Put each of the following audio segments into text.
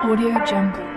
Audio Jungle.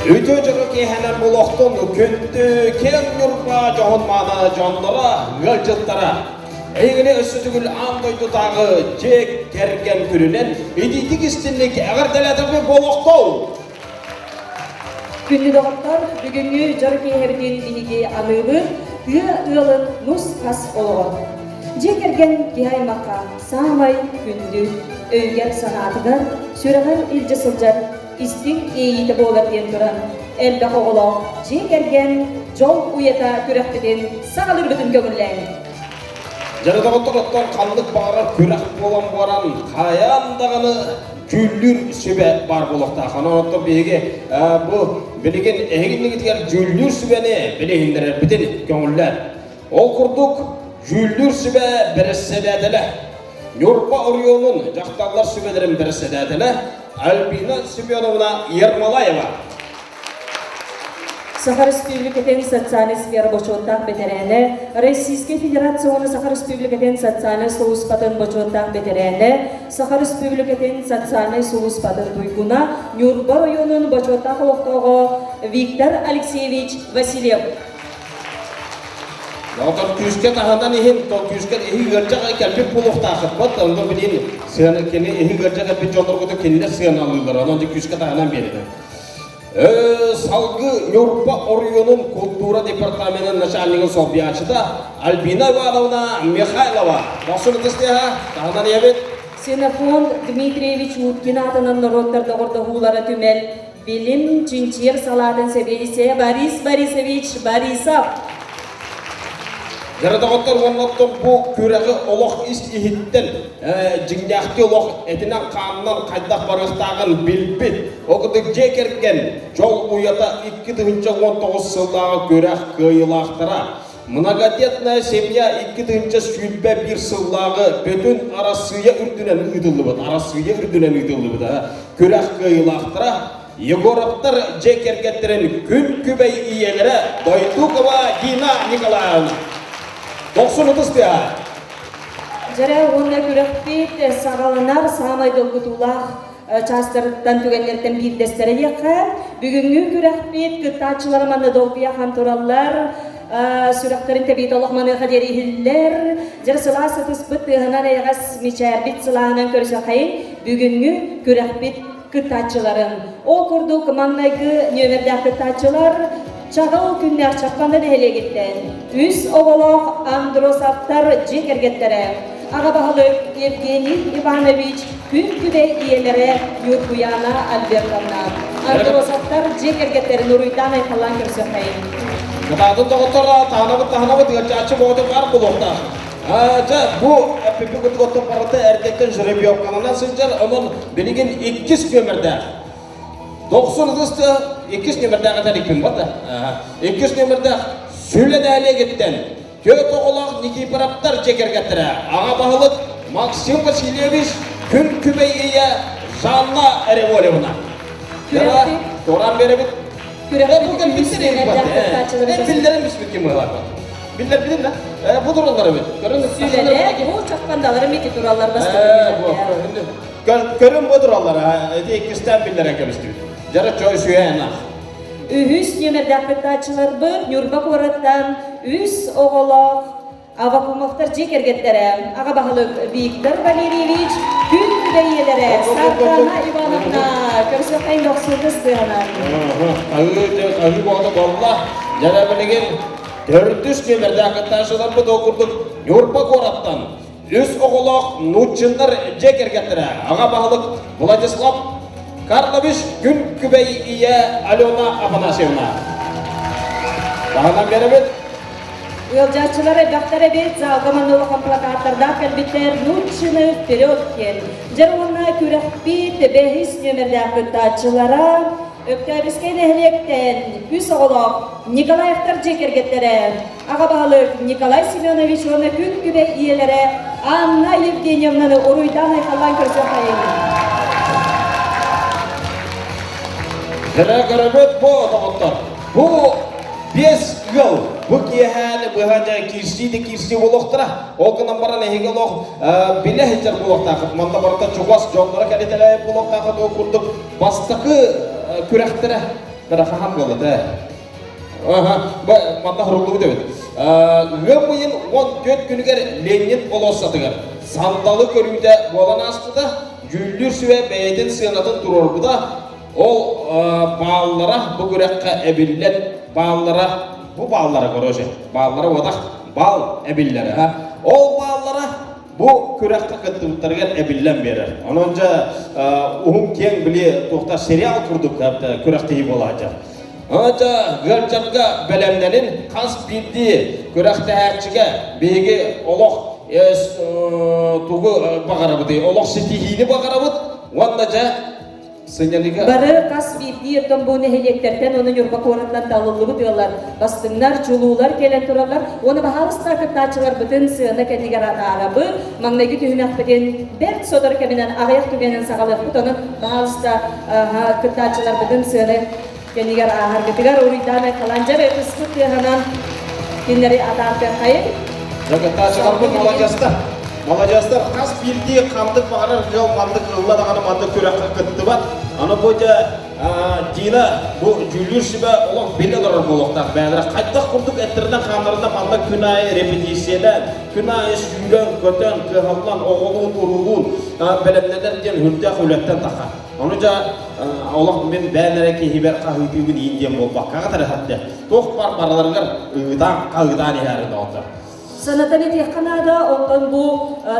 Үтүө дьоро киэһэнэн олохтон күндү киэҥ Ньурба дьоһун мааны дьонноро, ыалдьыттара! Эһигини өссө төгүл аан дойдутааҕы дьиэ кэргэн күнүнэн итиитик истинник эҕэрдэлээтэхпит буолуохтун! Күндү доҕоттор, бүгүҥҥү дьоро киэһэбитин биһиги аныыбыт тыа ыалын нус-хас олоҕор. Дьиэ кэргэн киһи аймахха саамай күндү. өйүгэр-санаатыгар, сүрэҕэр илдьэ сылдьар истиҥ иэйиитэ буолар диэн туран, элбэх оҕолоох дьиэ кэргэн дьол уйата күрэхпитин саҕалыырбытын көҥүллээҥ. Дьарыктаҕыттан оттон ханнык баҕарар күрэх буолан баран, хайаан даҕаны дьүүллүүр сүбэ баар буолуохтаах. Онон оттон биһиги бу билигин эһигиннигитигэр дьүүллүүр сүбэни билиһиннэрэрбитин көҥүллээн. Ол курдук, дьүүллүүр сүбэ бэрэссэдээтэлэ, Ньурба оройуонун дьахталлар сүбэлэрин бэрэссэдээтэлэ Альбина Семеновна Ермолаева. Саха Республикатын социальнай сфера бочуоттаах бэтэрээнэ, Российскай Федерация уонна Саха Республикатын социальнай сулууспатын бочуоттаах бэтэрээнэ, Саха Республикатын социальнай сулууспатын туйгуна, Ньурба оройуонун бочуоттаах олохтооҕо Виктор Алексеевич Васильев. Оттон күүскэ таһынан иһин, то күүскэ иһи ыардьах кэлбит буолуохтаахыт бат, онно билин сыана кини иһи ыардьах кэлбит дьонноргуту кинилэр сыаналыыллар, онон күүскэ таһынан биэрэр. Салгыы Ньурба оройуонун култуура департаменын начальнигын солбуйааччыта Альбина Ивановна Михайлова. Дохсун ытыстыаха, таһынан ийэбит. Ксенофонт Дмитриевич Уткин аатынан норуоттар доҕордоһуулара түмэл билим чинчийэр салаатын сэбиэдиссэйэ Борис Борисович Борисов. Дьара доҕоттор уонна оттон бу күрэҕи олох ис иһиттэн дьиҥнээхтии олох этинэн-хаанынан хайдах барыахтааҕын билбит, ол курдук дьиэ кэргэн дьол уйата 2019 сыллааҕы күрэх кыайыылаахтара Многодетная семья 2021 сыллааҕы бүтүн Арассыыйа үрдүнэн ыытыллыбыт Арассыыйа үрдүнэн ыытыллыбыт күрэх кыайыылаахтара Егоровтар дьиэ кэргэттэрин күн күбэй ийэлэрэ Дойдукова Дина Николаевна. Дохсун ытыс тыаһа. Дьэрэ уонна күрэхпит саҕаланар саамай долгутуулаах чаастарыттан түгэннэртэн биирдэстэрэ диэххэ. Бүгүҥҥү күрэхпит кыттааччылара манна долгуйа ахан тураллар. Сүрэхтэрин тэбиитэ олох маныаха диэри иһиллэр. Дьэрэ сылаас ытыспыт тыаһынан эйэҕэс мичээрбит сылааһынан көрсөххайын бүгүҥҥү күрэхпит кыттааччыларын. Ол курдук маҥнайгы нүөмэрдээх кыттааччылар Чаҕыл күннээх Чаппанда нэһилиэгиттэн үс оҕолоох Андросовтар дьиэ кэргэттэрэ, аҕа баһылык Евгений Иванович, күн күбэй ийэлэрэ Ньургуяна Альбертовна. Андросовтар дьиэ кэргэттэрин уруйдаан-айхаллаан көрсөххөйүн. Кытаатын доҕоттор таһынабыт таһынабыт ыалдьааччы боҕото баар буолуохтаах. Дьэ, бу эппиппит курдук оттон барыта эрдэттэн жеребьевкаланан сылдьар, онон билигин иккис нүөмэрдээх. Дохсун ытысты иккис нүөмэрдээх этэрикпин бата. Иккис нүөмэрдээх Сүлэ нэһилиэгиттэн түөрт оҕолоох Никифоровтар дьиэ кэргэттэрэ аҕа баһылык Максим Васильевич күн күбэй ийэ Жанна Револевна. Туран беребит. Күрэхпит үһүс нүөмэрдээх кыттааччылары Биллэрин биспит ким быһалар. Биллэрбитин да. Бу тураллар эбит. Көрүн Сүлэлэр бу чаппандалары мити тураллар бастакы Көрүн бу тураллар. Эти иккистээн биллэрэн кэбистибит. Дьара чой сүйээн ах. Үһүс нүөмэрдээх кыттааччыларбыт Ньурба куораттан үс оҕолоох Авакумовтар дьиэ кэргэттэрэ, аҕа баһылык Виктор Валерьевич, күн күбэй ийэлэрэ Сардана Ивановна көрсөххөйн дохсуутус сыанан. Аһыы аһыы боҕото болла. Дьара билигин төрдүс нүөмэрдээх кыттааччыларбыт ол курдук Ньурба куораттан үс оҕолоох нууччыннар дьиэ кэргэттэрэ аҕа баһылык Владислав Карлович күн күбэй ийэ Алена Афанасьевна. Таһынан биэрэбит. Ыалдьааччылар элбэхтэр эбит, залга манна улахан плакаттардаах кэлбиттэр «Нуччины вперед!» диэн. Дьэр уонна күрэхпит бэһис нүөмэрдээх кыттааччылара Өктөөбүскэй нэһилиэктэн үс оҕолоох Николаевтар дьиэ кэргэттэрэ, аҕа баһылык Николай Семенович уонна күн күбэй ийэлэрэ Анна Евгеньевнаны уруйдаан-айхаллаан көрсүөххэйиҥ. Дьэрэ көрөбүт бу доҕоттор. Бу биэс ыал бу киэһээни быһа дьэ киирсии да киирсии буолуохтара. Ол гынан баран эһиги олох билэ сылдьар буолуохтааххыт. Манна барыта чугас дьонноро кэлитэлээбит буолуохтааххыт. Ол курдук бастакы күрэхтэрэ бара хаһан буолла да? Манна хоруллубут эбит. Ыам ыйын 14 күнүгэр Ленин болуоссатыгар сандалы көрүүтэ буолан ааспыта. Дьүүллүүр сүбэ бэйэтин сыанатын туруорбута. Ол бааллара бу күрэххэ эбиллэн бааллара бу бааллара короче бааллара уотах баал эбиллэрэ. Ол бааллара Бу күрэххэ кыттыбыттарыгар эбиллэн биэрэр. Онон дьэ уһун киэҥ били туохта сериал курдук күрэхтэһии буолааччы. Онон ыалдьарга бэлэмнэнин хас биирдии күрэхтэһээччигэ биһиги олох тугу баҕарабытый? Олох ситиһиини баҕарабыт уонна дьэ сынньаныыга Бары хас биирдии оттон бу нэһилиэктэртэн уонна Ньурба куораттан талыллыбыт ыаллар, бастыҥнар, чулуулар кэлэн тураллар. Уонна баһаалыста кыттааччыларбытын сыана кэннигэр атаарабыт. Маҥнайгы түһүмэхпитин бэрт сотору кэминэн аҕыйах түгэнин саҕалыахпыт. Онон баһаалыста кыттааччыларбытын сыана кэннигэр ааһаргытыгар уруйдаан айхалаан дьэ ытыспыт тыаһынан кинилэри атаартыаххайын. Кыттааччыларбыт маладьыастар. Маладьыастар хас биирдии ханнык баҕарар ыал маннык ылла даҕаны маннык күрэххэ кыттыбат. Аны бу дьэ Дина бу дьүүллүүр сүбэ олох билэ олорор буолуохтаах бэйэлэрэ хайдах курдук эттэринэн-хааннарынан манна күн аайы репетициялээн, күн аайы сүүрэн-көтөн, кыһаллан, оҕолуун-уруулуун бэлэмнэнэр диэн үрдээх үлэттэн тахар. Ону дьэ олох мин бэйэм эрэ киһибэр хаһыытыыбын иин диэн буолбакка кытары туох бар барыларыгар ыытаан хаһыытаан иһээрин доҕоттор. Санатан этиэххэ наада, оттон бу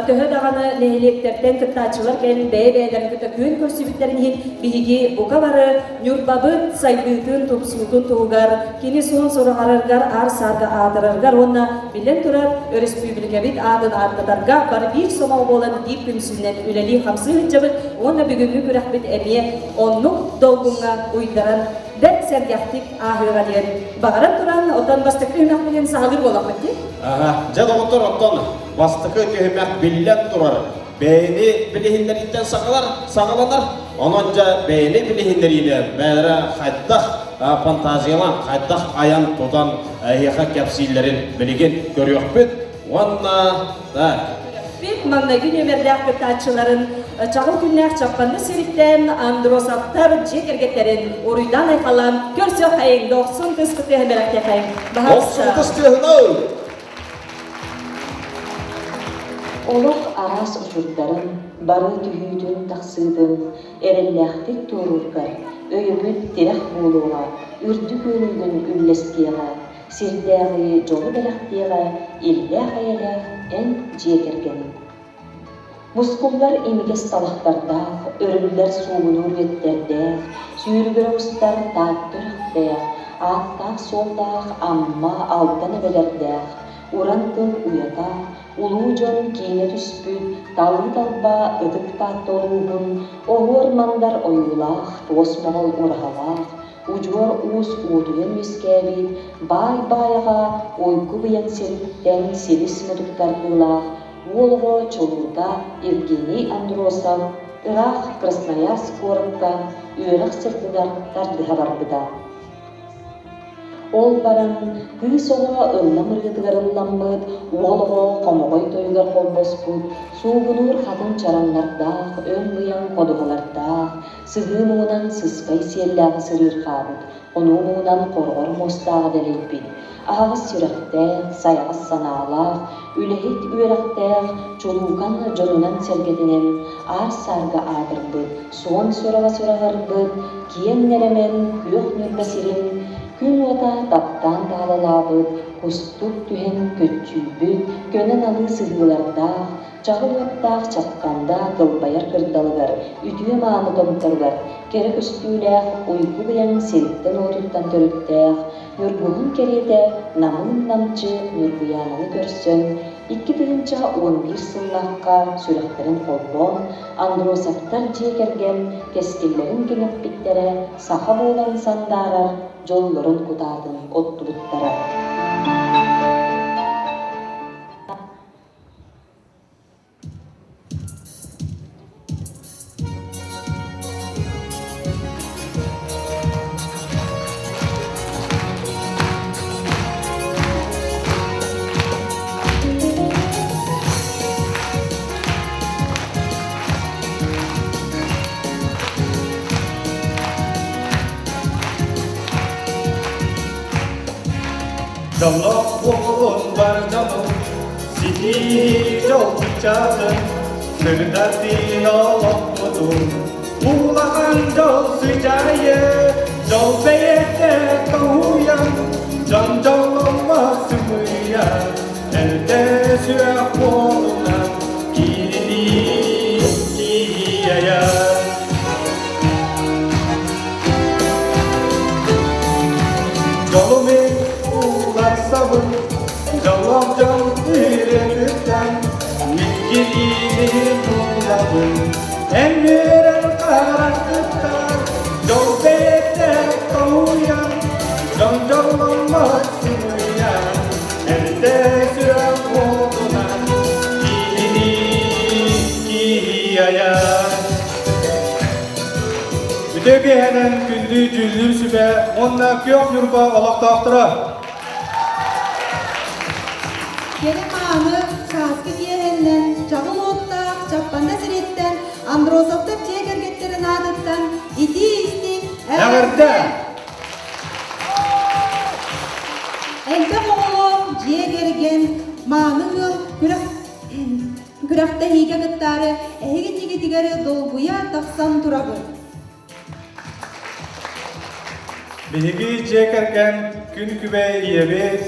төһө даҕаны нэһилиэктэртэн кыттааччылар кэлэн бэйэ-бэйэлэрин кытта күөн көрсүбүттэрин иһин биһиги бука бары Ньурбабыт сайдыытын, тупсуутун туһугар, кини суон сураҕараргар, аар-саарга аатыраргар уонна, биллэн турар, өрөспүүбүлүкэбит аатын ааттатарга бары биир сомоҕо буолан биир түмсүүнэн үлэлии-хамсыы сылдьабыт уонна бүгүҥҥү күрэхпит эмиэ оннук долгуҥҥа уйдаран бэрт сэргэхтик ааһыаҕа диэн баҕаран туран, оттон бастакы түһүмэхпитин саҕалыыр буоллахпыт дии. Аха, дьэ доҕоттор, оттон бастакы түһүмэх биллэн турар бэйэни билиһиннэрииттэн саҕалар, саҕаланар. Онон дьэ бэйэни билиһиннэриини бэйэлэрэ хайдах фантазиялаан, хайдах айан-тутан эһиэхэ кэпсииллэрин билигин көрүөхпүт. Уонна так. Бит маҥнайгы нүөмэрдээх кыттааччыларын чаҕыл күннээх Чаппанды сириттэн Андросовтар дьиэ кэргэттэрин уруйдаан айхалаан көрсүөххэйиҥ, дохсун тыс кытыаһын бэлэхтиэхэйиҥ. Дохсун тыс тыаһынау! Олох араас учурдарын, бары түһүүтүн-тахсыытын эрэллээхтик туоруургар өйөбүл тирэх буолуоҕа, үрдүк үөрүүгүн үллэстиэҕэ, сирдээҕи дьолу бэлэхтиэҕэ иллээх-эйэлээх эн дьиэ кэргэниҥ. Мускуллар имигэс талахтардаах, өрүллэр суугунуур үөттэрдээх, сүүрүгүрэ устар Таатта үрэхтээх, ааттаах-суоллаах Амма, Алдан эбэлэрдээх, уран тыл уйата, улуу дьон киинэ түспүт талыы-талба ытык Таатта улууһун оһуор-мандар ойуулаах, туос моҕол ураһалаах, удьуор уус уутуйан үөскээбит, баай баайаҕа уйгу-быйаҥ сириттэн силис мутук тардыылаах уол оҕо чулуута Евгений Андросов ыраах Красноярск куоракка үөрэх сырдыгар тардыһа барбыта. Ол баран кыыс оҕо ыллам ырыатыгар ылламмыт, уол оҕо хомоҕой тойугар холбоспут, суугунуур хатыҥ чараҥнардаах, өҥ-быйаҥ ходуһалардаах, сыһыы муҥунан сыспай сиэллээҕи сырыырхаабыт, хонуу муҥунан хороҕор муостааҕы дэлэйбит, аһаҕас сүрэхтээх, сайаҕас санаалаах, үлэһит үөрэхтээх, чулуукан дьонунан-сэргэтинэн аар-саарга аатырбыт, суон сураҕа сураҕырбыт, киэҥ нэлэмэн күөх Ньурба сирин күн уота таптаан таалалаабыт, кустук түһэн көччүйбүт, көнө-налыы сыһыылардаах, чаҕыл уоттаах Чаппанда кылбайар кырдалыгар, үтүө-мааны томторугар, кэрэ көстүүлээх уйгу-быйаҥ сириттэн-уотуттан төрүттээх Ньургуһун кэриэтэ намыын-намчы Ньургуйаананы көрсөн, 2011 сыллаахха сүрэхтэрин холбоон, Андросовтар дьиэ кэргэн кэскиллэрин кэҥэппиттэрэ, саха буолан сандаарар дьоллорун кутаатын оттубуттара. Дьоллоох буолун бар дьонум, Ситии дьол чычаатын, Сырдатыын олохпутун, Улахан дьол сыдьаайы, Дьол бэйэтэ тоһуйан, Дьон дьолломмот сымыйа, Эрдэ сүрэх буолунан, Эн үөрэр хараххыттан дьол бэйэтэ тоһуйан, дьон дьолломмот сымыйа, эрдэ сүрэх уотунан киһини киһи айар. Үтүө киэһэнэн күндү дьүүллүүр сүбэ уонна Күөх Ньурба олохтоохторо! Кэрэ мааны сааскы киэһэннэн чаҕыл уоттаах Чаппанда сириттэн Андросовтар дьиэ кэргэттэрин аатыттан итии-истиҥ эҕэрдэ! Элбэх оҕолоох дьиэ кэргэн мааны ыал күрэх күрэхтэһиигэ кыттаары эһиги иннигитигэр долгуйа тахсан турабыт. Биһиги дьиэ кэргэн күн күбэй ийэбит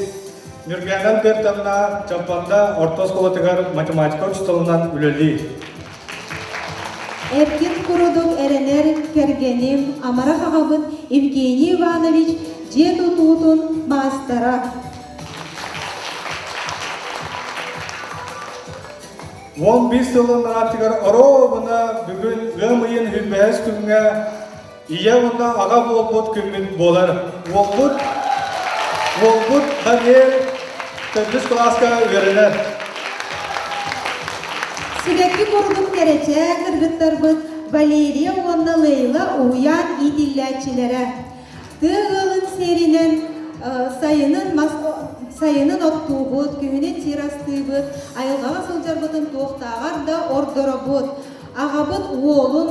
Ньургуйаана Альбертовна Чаппанда орто оскуолатыгар математика учууталынан үлэлиир. Эркин курдук эрэнэр кэргэним, амарах аҕабыт Евгений Иванович дьиэ тутуутун маастара. 11 сылын аатыгар оруобуна бүгүн ыам ыйын 25 күҥҥэ ийэ уонна аҕа буолбут күммүт буолар. Уолбут, уолбут Даниэль төрдүс кылааска үөрэнэр. Сибэкки курдук кэрэчээн кыргыттарбыт Валерия уонна Лейла уһуйаан иитиллээччилэрэ. Тыа ыалын сиэринэн сайынын мас сайынын оттуубут, күһүнүн сир астыыбыт, айылҕаҕа сылдьарбытын туохтааҕар да ордоробут. Аҕабыт уолун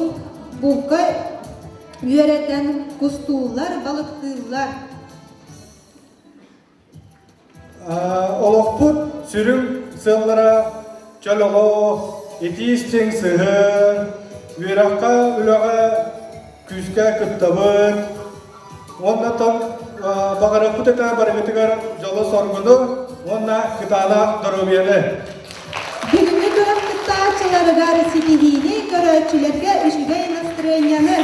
булка үөрэтэн кустууллар, балыктыыллар. Олохпут сүрүн сыаллара чөл олох, итии-истиҥ сыһыан, үөрэххэ, үлэҕэ күүскэ кыттабыт уонна тон баҕарыахпыт этэ барыгытыгар дьолу-соргуну уонна кытаанах доруобуйаны. Бүгүҥҥү күрэх кыттааччыларыгар ситиһиини, көрөөччүлэргэ үчүгэй настырыанньаны!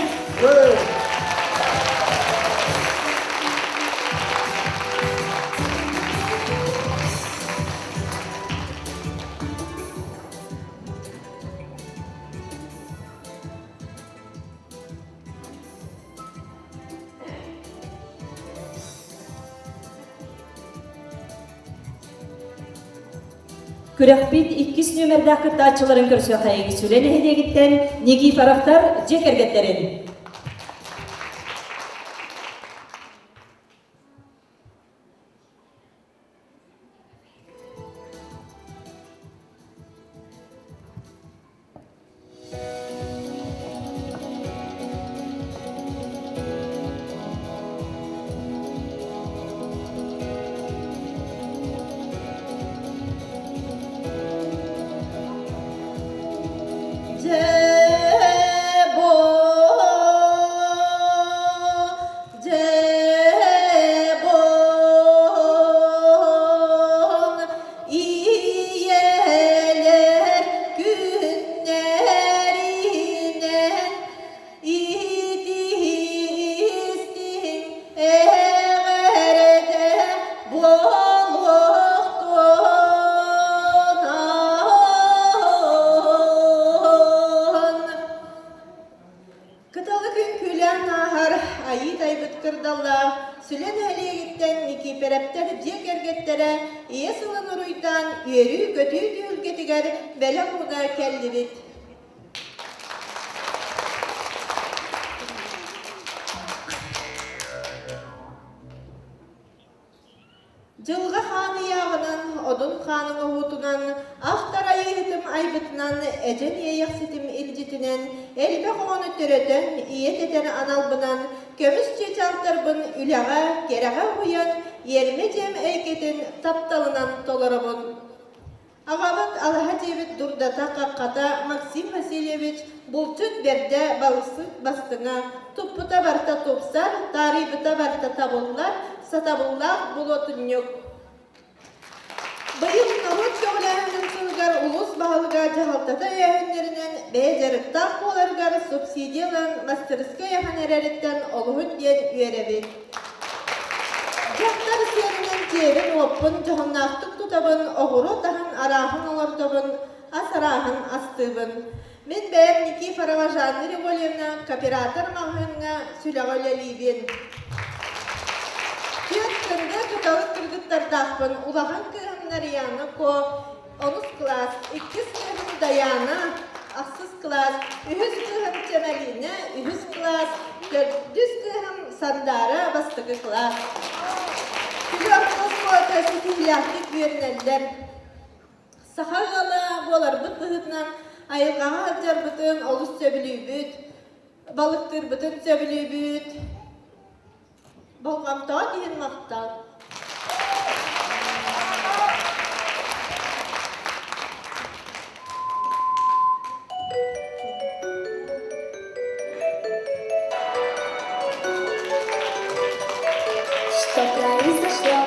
Күрэхпит иккис нүөмэрдээх кыттааччыларын көрсүөххэйиҥ Сүлэ нэһилиэгиттэн Никифоровтар дьиэ кэргэттэрин. Дьэ, Ийэлэр күннэринэн итиистиҥ эҕэрдэ буолуохтун Кыталы күн ааһар Айыы тайбыт кырдаллаах Сүлэ нэһилиэгиттэн Никиипэрэптэр дьиэ кэргэттэрэ Ийэ сылын уруйдаан үөрүү-көтүү түһүлгэтигэр бэлэх ууна кэллибит. Дьылҕа хаан ыйааҕынан, одун хаан оҥоһуутунан, автор айыыһытым айбытынан, эдьэн иэйэхситим илдьитинэн, элбэх оҕону төрөтөн, ийэ тэтэр аналбынан, көмүс чыычаахтарбын үлэҕэ, кэрэҕэ уһуйан, иэрмэ дьиэм эйгэтин тапталынан толоробун. Аҕабыт алаһа дьиэбит дурдата-хаххата Максим Васильевич булчут бэрдэ, балыксыт бастыҥа, туппута барыта тупсар, таарыйбыта барыта табыллар, сатабыллаах болуотунньук. Быйыл норуот көҕүлээһинин сылыгар улуус баһылыга дьаһалтата өйөөһүннэринэн бэйэ дьарыктаах буоларыгар субсидия ылан мастарыскыай ахан эрэриттэн олуһун диэн үөрэбит. Дьахтар сиэринэн дьиэбин-уоппун дьоһуннаахтык тутабын, оҕуруот аһын арааһын олордобун, ас арааһын астыыбын. Мин бэйэм Никифорова Жанна Револьевна кооператор маҕаһыыҥҥа сүлэҕэ үлэлиибин. Түөрт кындыы кыталык кыргыттардаахпын. Улахан кыыһым Нарияна Ко онус кылаас, иккис кыыһым Даяна ахсыс кылаас, үһүс кыыһым Чэмэлиинэ үһүс кылаас, төрдүс кыыһым Сандаара бастакы кылаас. Сүлэ орто оскуолата ситиһиилээхтик үөрэнэллэр. Саха ыала буоларбыт быһыытынан айылҕаҕа сылдьарбытын олус сөбүлүүбүт, балыктыырбытын сөбүлүүбүт. Болҕомтоҕо иһин махтал. Что произошло?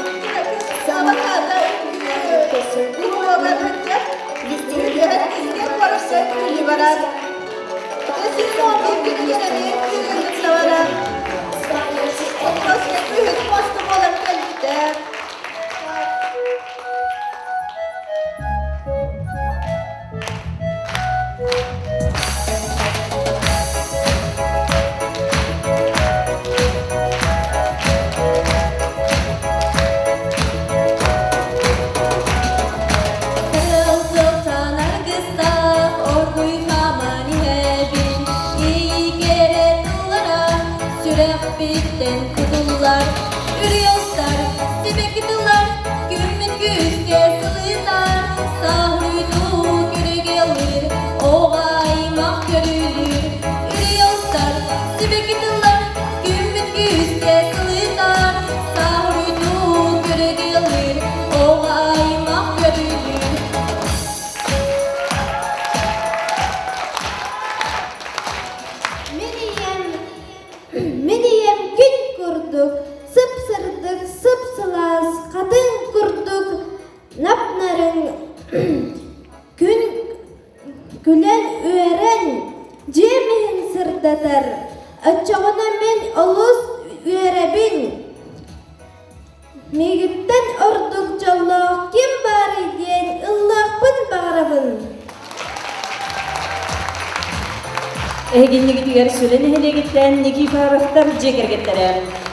Кыл-кылтан аргыстаах оргуй хааман иһэбин, Ийи-кэрэ тыллара сүрэхпиттэн кутуллар. Үрүйэллэр, сибэкки тыллар, күммүт күүскэ сылытар, Саһыйдуу күрүгэлиир, оҕо аймах көрүлүүр. Үрүйэллэр, сибэкки тыллар, күммүт күүскэ сылытар, Саһыйдуу күрүгэлиир, оҕо аймах көрүлүүр. Мин ийэм, мин ийэм күн курдук, сып-сырдык, сып-сылаас, хатыҥ курдук нап-нарын күн күлэн-үөрэн дьиэм иһин сырдатар. Оччоҕуна мин олус үөрэбин. Миигиттэн ордук дьоллоох ким баарый диэн ыллыахпын баҕарабын. Эһигиннигитигэр Сүлэ нэһилиэгиттэн Никифоровтар дьиэ кэргэттэрэ.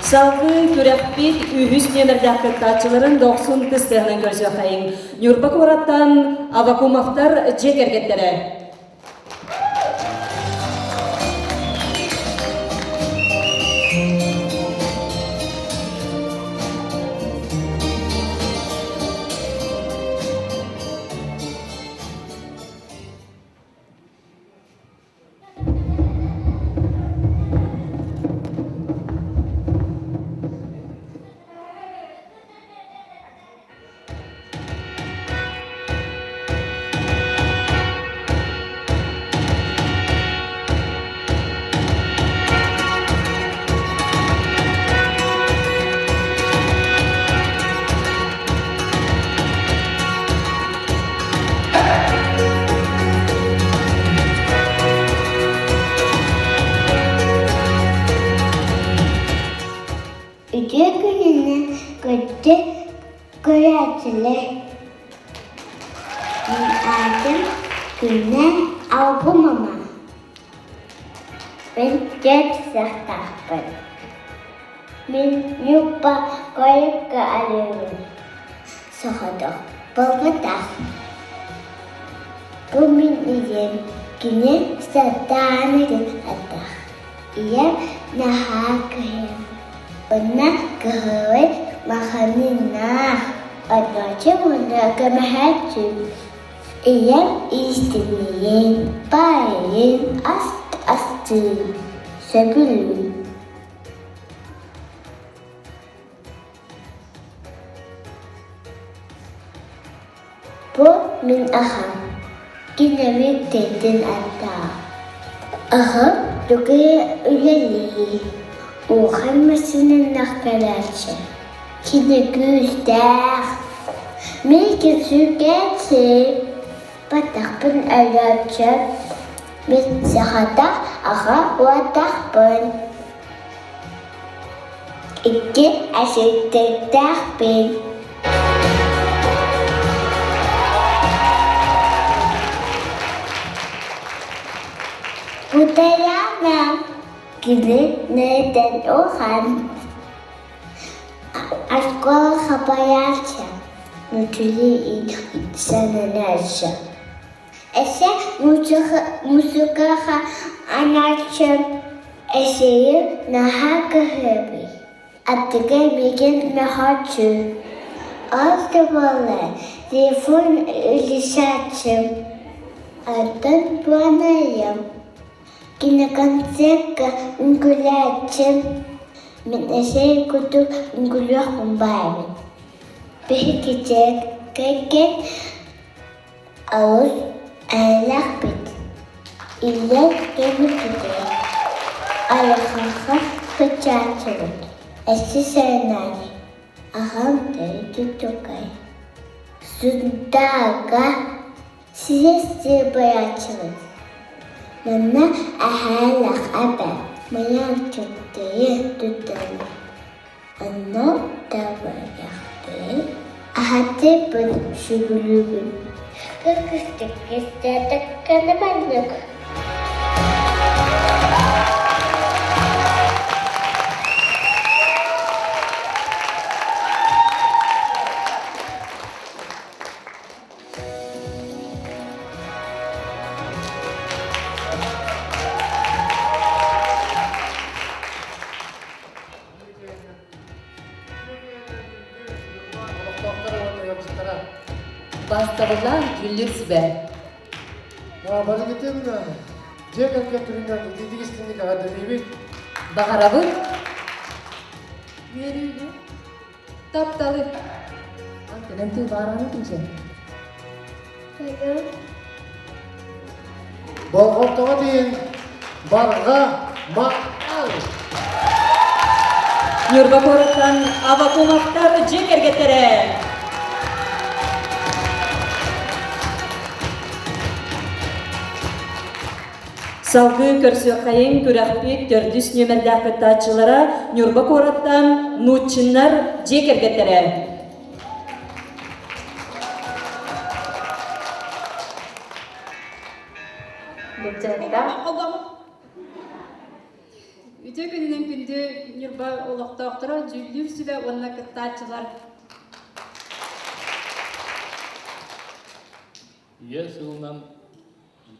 Салгыы күрэхпит үһүс нүөмэрдээх кыттааччыларын дохсун тыстыаһынан көрсүөххэйиҥ. Ньурба куораттан Авакумовтар дьиэ кэргэттэрэ. Үтүө күнүнэн көрдө көрөөччүлэр Мин аатым Күннэ Алгымама. Мин түөрт сыахтаахпын. Мин Ньурба куоракка олоробун. Соҕотох буолбатах. Бу мин ийэм, кини Сардаана диэн ааттаах. Ийэм наһаа кыһыйар. Уонна кыһылый маханынаах, одноочум уонна көмөһөөччүм. Ийэм иистэнньэҥ, баайын ас астыыр, сөбүлүүр. Бу мин аҕам, кинини тиэтин аттаах. Аҕам тугу үлэлиир, улахан массыынанан кэлээччи. Кини күүстээх, мин кэпсүүкээччи, баттахпын өлөөччү, мин сахата аҕа уотахпын. Икки эсэйдээхпин. Бутайаана кини нэтэн ухан оскуола хапайааччы нуччалыы сананааччы Эсэ музыкаҕа анааччы эсэйи наһаа кыһыыбый Аттыга миигин мөҕөөччү. Ол да буоллар телефон үлүсээччим. Оттон буонайым. Киноконцертка үҥкүүлээччим. Мин эсэй курдук үҥкүүлүөхпүн баар эбит. Биһиги дьиэ кэргэн Олус эйэлээхпит, иллэҥ кэммит Айылҕаҕа сылдьааччыбыт, өссө сэрэнээри, аҕам төрүт тукай, Сунтаарга силистии барааччыбыт. Манна эһээлээх эбэ мыйаан чөкдөйө тутталлар. Онно табыйахтыы аһатыыбын сөбүлүүбүн. Кыргыстык кистээтэххинэ маннык. Бастабыллаах дьүүллүүр сүбэ. Барыгытын дьиэ кэргэн түрүнэн итиитик истиҥник эҕэрдэлиибит. Баҕарабыт. Үөрүүнү, тапталы. Антынан тыл баараны тумсен. Болҕомтоҕо тиийин барҕа махтал! Ньурба куораттан Авакумовтар дьиэ кэргэттэрэ. Салгыы көрсүөххэйиҥ күрэхпит төрдүс нүөмэрдээх кыттааччылара Ньурба куораттан Нутчиннар дьиэ кэргэттэрэ. Былдьаһыктаах Үтүө күнүнэн күндү Ньурба олохтоохторо, дьүүллүүр сүбэ уонна кыттааччылар. Ийэ сылынан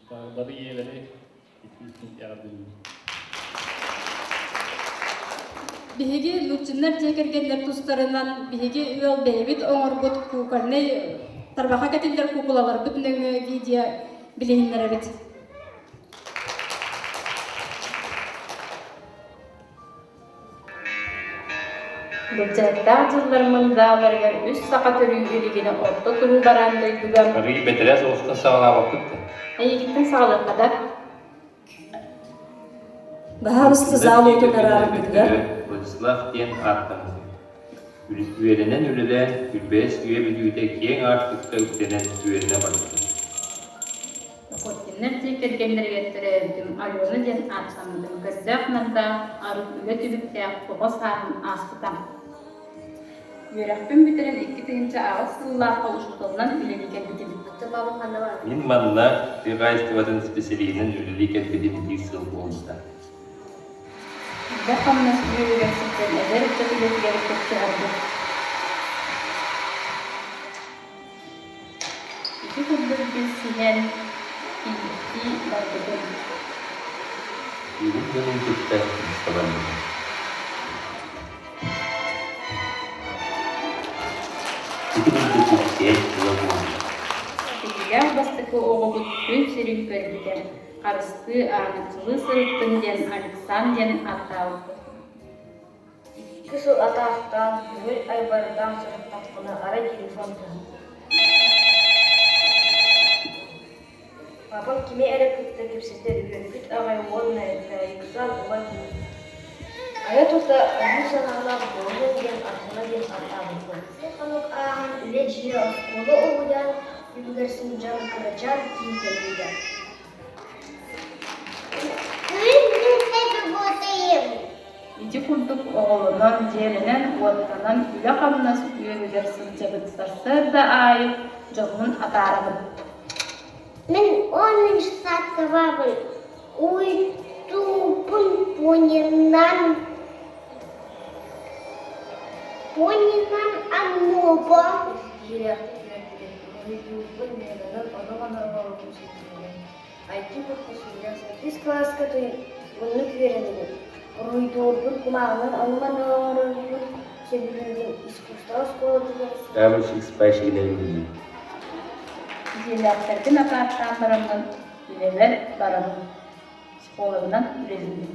бары ийэлэри итиитин эҕэрдэлиибин. Биһиги Лучиннар дьиэ кэргэннэр тустарынан биһиги ыал бэйэбит оҥорбут кукольнай тарбаха кэтиллэр куукулаларбыт нөҥүө видео билиһиннэрэбит. Былдьаһыктаах дьыллар мындааларыгар үс саха төрүү илигинэ орто туруу бараан дойдуга Арыый бэтэрээ соҕустан саҕалаабаппыт да. Эйигиттэн саҕалыахха да Баһаарыста зал уотун араарбытыгар Владислав диэн ааттаммыт. Үөрэнэн үлэлээн, Күлбэйэс үйэ бүтүүтэ киэҥ аартыкка үктэнэн үөрэнэ барбыта. Охотиннар дьиэ кэргэннэригэр төрөөбүтүм Алена диэн ааттаммытым көрдөөх-нардаах, арыт үлэ түбүктээх оҕо сааһым ааспыта. Үөрэхпин бүтэрэн 2008 сыллаахха учууталынан үлэлии кэлбитим. Мин манна тыа хаһаайыстыбатын исписэлииһинэн үлэлии кэлбитим биир сыл буолбута. Үлэ-хамнас үөһүгэр сылдьан эдэр ыччат үлэтигэр кыттыһарбыт. Ити курдук билсиһэн, кийииттии барбытым. Киирин дьонун кытта быста барбыта. Ити курдук иккиэн ыал буоллулар. Биһиги бастакы оҕобут күн сирин көрбүтэ, харыстыы, араҥаччылыы сырыттын диэн Александр диэн ааттаабыппыт. Икки сыл атаахтаан, көҥүл айбардаан сырыттахпына арай телефон тыаһа. Папам кими эрэ кытта кэпсэтэ үөрбүт аҕай уонна Александр уҥа киирдэ. Айа-тута айыы санаалаах буолуо диэн Арсена диэн ааттаабыппын. Хонук ааһан үлэ дьиэ оскуола уһуйаан үбүгэр сылдьан кырачаан киин кэлбитэ. Ити курдук оҕолонон, дьиэлэнэн-уоттанан, үлэ-хамнас үөһүгэр сылдьабыт сарсыарда аайы дьоммун атаарабын. Мин 10 сааттабабын. Уйдуубун понинан понинан аннуба Киһилээхтик үөрдүбүт, уруһуйдуурбун ньыганан ону-маны оҥорорбун сөбүлүүбүн. IT курдук суруйан сэттис кылааска туйгуннук үөрэнэбин. Уруһуйдуурбун кумааҕынан ону-маны оҥорорбун сөбүлүүбүн. Искусство оскуолатыгар Дьиэлээхтэрбин атаахтаан бараммын, үлэбэр барабын, психологынан үлэлиибин.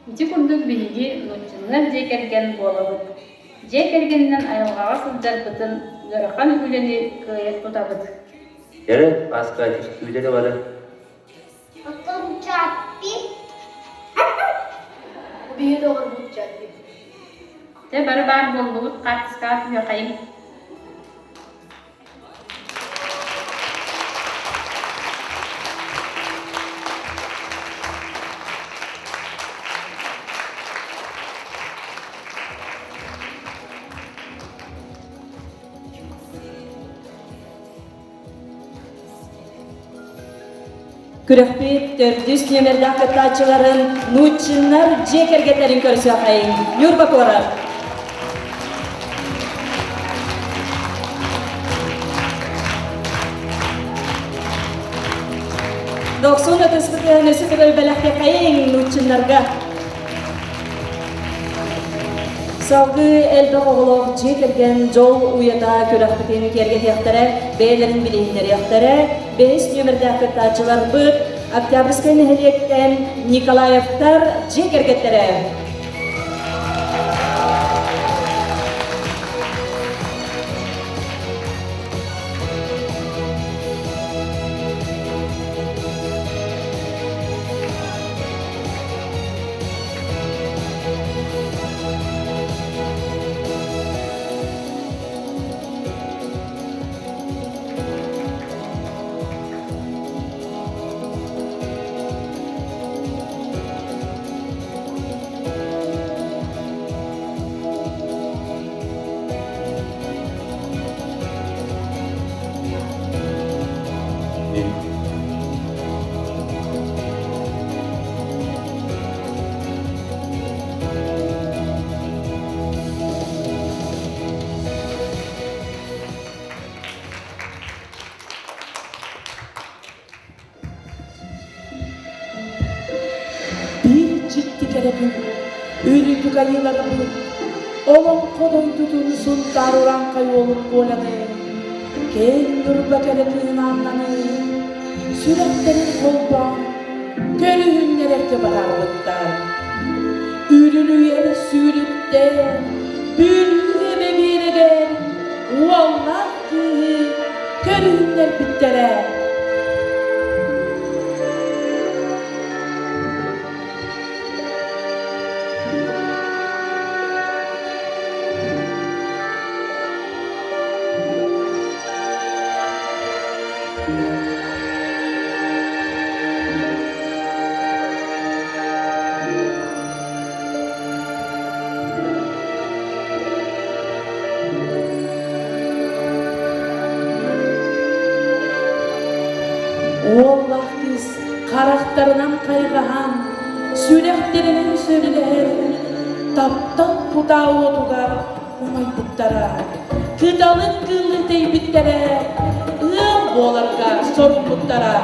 Ити курдук биһиги нууччалар дьиэ кэргэн буолабыт. Дьиэ кэргэнинэн айылҕаҕа сылдьарбытын, ыарахан үлэни кыайа тутабыт. Эрэ, Пааска түстүүлэри бары. Оттон Чаппи Биһи доҕорбут Чаппи. Дьэ бары баар буоллубут, хаартыскаҕа түһүөххэйиҥ. Күрэхпит төрдүс нүөмэрдээх кыттааччыларын Нутчиннар дьиэ кэргэттэрин көрсүөххэйиҥ. Ньурба куорат. Дохсун ытыспытын өссө төгүл бэлэхтиэхэйиҥ Нутчиннарга. Салгыы элбэх оҕолоох дьиэ кэргэн дьол уйата күрэхпитин киэргэтиэхтэрэ, бэйэлэрин билиһиннэриэхтэрэ. Бэһис нүөмэрдээх кыттааччыларбыт Октябрьскай нэһилиэктэн Николаевтар дьиэ кэргэттэрэ. Биир дьикти кэрэ күн үрдүк айыыларбыт олоҥхо дойдутун Сунтаар урааҥхай уолун Коляны кэҥ Ньурба кэрэ кыыһын Аннаны сүрэхтэрин холбоон көрүһүннэрэргэ быһаарбыттар. Үрүлүйэр сүүрүктэр Бүлүү эбэ биэрэгэр уоллаах кыыһы көрүһүннэрбиттэрэ. Уоллаах кыыс харахтарынан хайҕаһан, сүрэхтэринэн сөбүлэһэн, таптал кутаа уотугар умайбыттара, кыталык кыылы тэйбиттэрэ, ыал буоларга соруммуттара.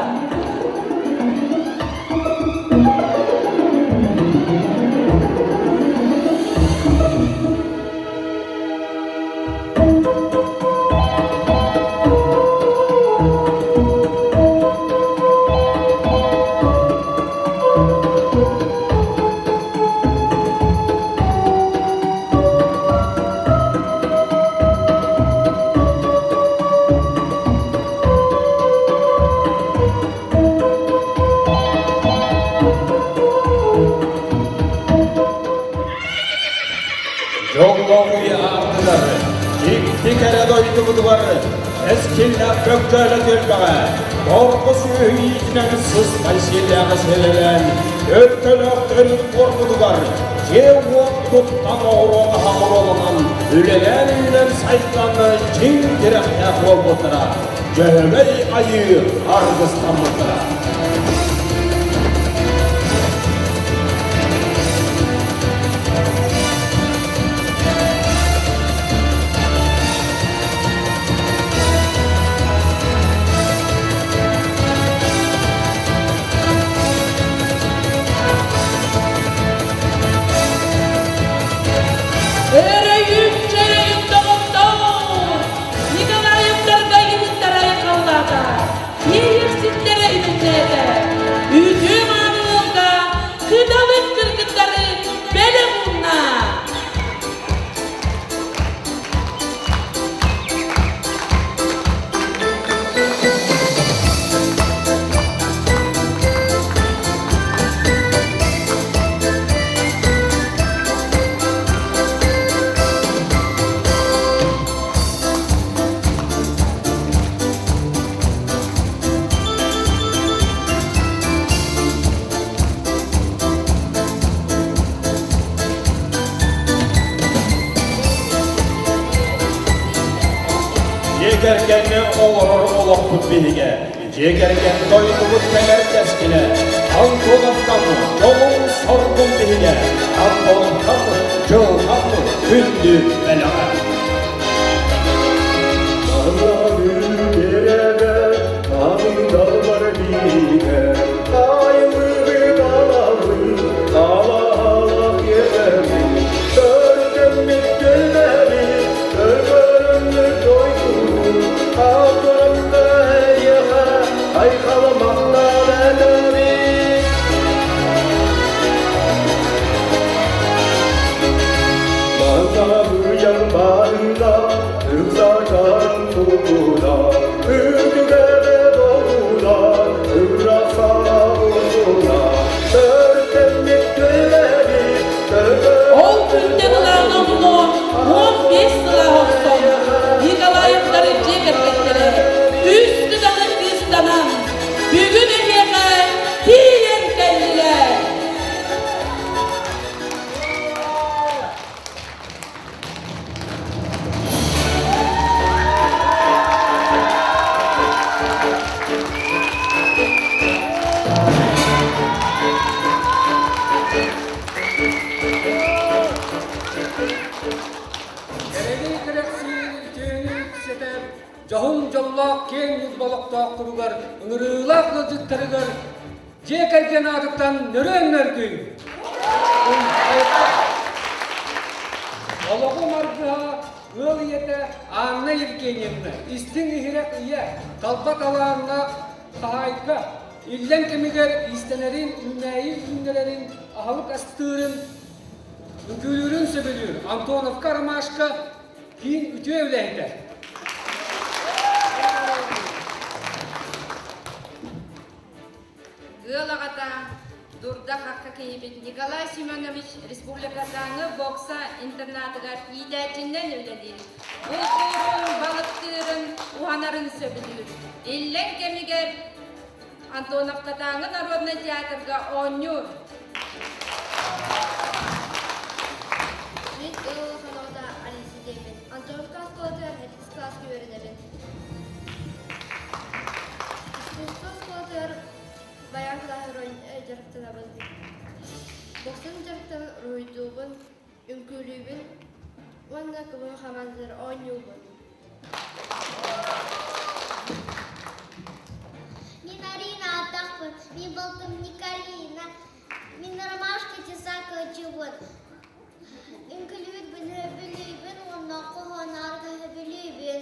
Дьоллоох үйэ аартыгар, дьикти кэрэ дойдубутугар эскиллээх бөкчөөлө түөлбэҕэ торҕо сүөһү иитинэн сыспай сиэллээҕи сэлэлээн өркөлөөх төрүт буорбутугар дьиэ-уот туттан оҕуруот аһа оруоланан үлэлээн үүнэн сайдан дьиҥ тирэхтээх буолбуттара Дьөһөгөй Айыы аргыстаммыттара. кэргэҥҥэ олорор олохпут биһигэ, дьиэ кэргэн дойдубут кэлэр кэскилэ, Антоновкам дьолун-соргун биһигэ, Антоновкам дьылҕам күндү бэлэҕэ. Ол күнтэн ыла номнуо 15 сыла охсон, Николаевтар дьиэ кэргэттэрэ үс кытаны кыыстанан, бүгүн эһиэхэ тиийэн кэллилэр. Кэрэни кэрэхсиир үтүөнү үксэтэр дьоһун дьоллоох киэҥ ньурба олохтоохторугар ыҥырыылаах ыалдьыттарыгар Дьиэ кэргэн аатыттан нөрүөн нөргүй! Олоҕум аргыһа ыал ийэтэ Анна Евгеньевна истиҥ иһирэх ийэ, талба талааннаах хаһаайка, иллэҥ кэмигэр иистэнэрин, үүнээйи үүннэрэрин, аһылык астыырын, үҥкүүлүүрүн сөбүлүүр Антоновка Ромашка киин үтүө үлэһитэ. Ыал аҕата, дурда-хахха киһибит Николай Семенович республикатааҥы бокса интернатыгар иитээччинэн үлэлиир. Бултуурун, балыктыырын, уһанарын сөбүлүүр. Иллэҥ кэмигэр Антоновкатааҥы народнай театрга оонньуур. Мин ыал улахан оҕото Алиса диэммин. Антоновка оскуолатыгар сэттис кылааска үөрэнэбин. Искусство оскуолатыгар баян кылааһыгар дьарыктанабын. Боксан дьарыктанан уруһуйдуубун, үҥкүүлүүбүн уонна КВН хамаандатыгар оонньуубун. Мин Арина ааттаахпын, мин балтым Николина, мин Ромашка Тесакова чубун. Үҥкүүлүүрбүн сөбүлүүбүн уонна хоһооннорго сөбүлүүбүн.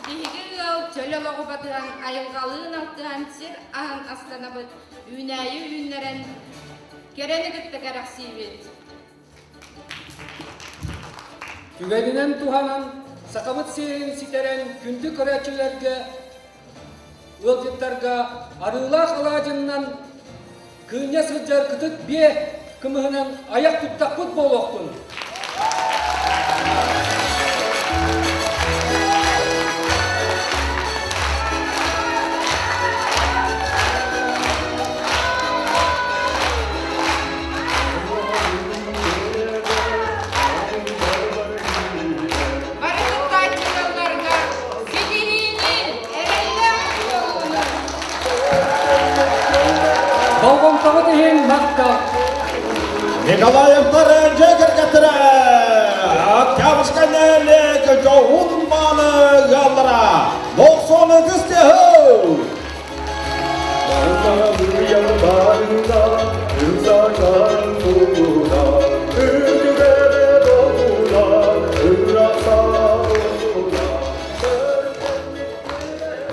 Биһиги ыал чөл олоҕу батыһан, айылҕалыын алтыһан сир аһын астанабыт, үүнээйи үүннэрэн, кэрэни кытта кэрэхсиибит. Түгэнинэн туһанан, Сахабыт сирин ситэрэн күндү көрөөччүлэргэ Ыалдьыттарга арыылаах алаадьыннан кыынньа сылдьар кытыт биэ кымыһынан айах туттахпыт буолуохтун! Бары кыттааччыларга ситиһиини, эрэллээх буолууну! Болҕомтоҕут иһин махтал! Николаевтар дьиэ кэргэттэрэ Октябрьскай нэһилиэк дьоһун мааны ыаллара Дохсун Ытыс-тыаһы!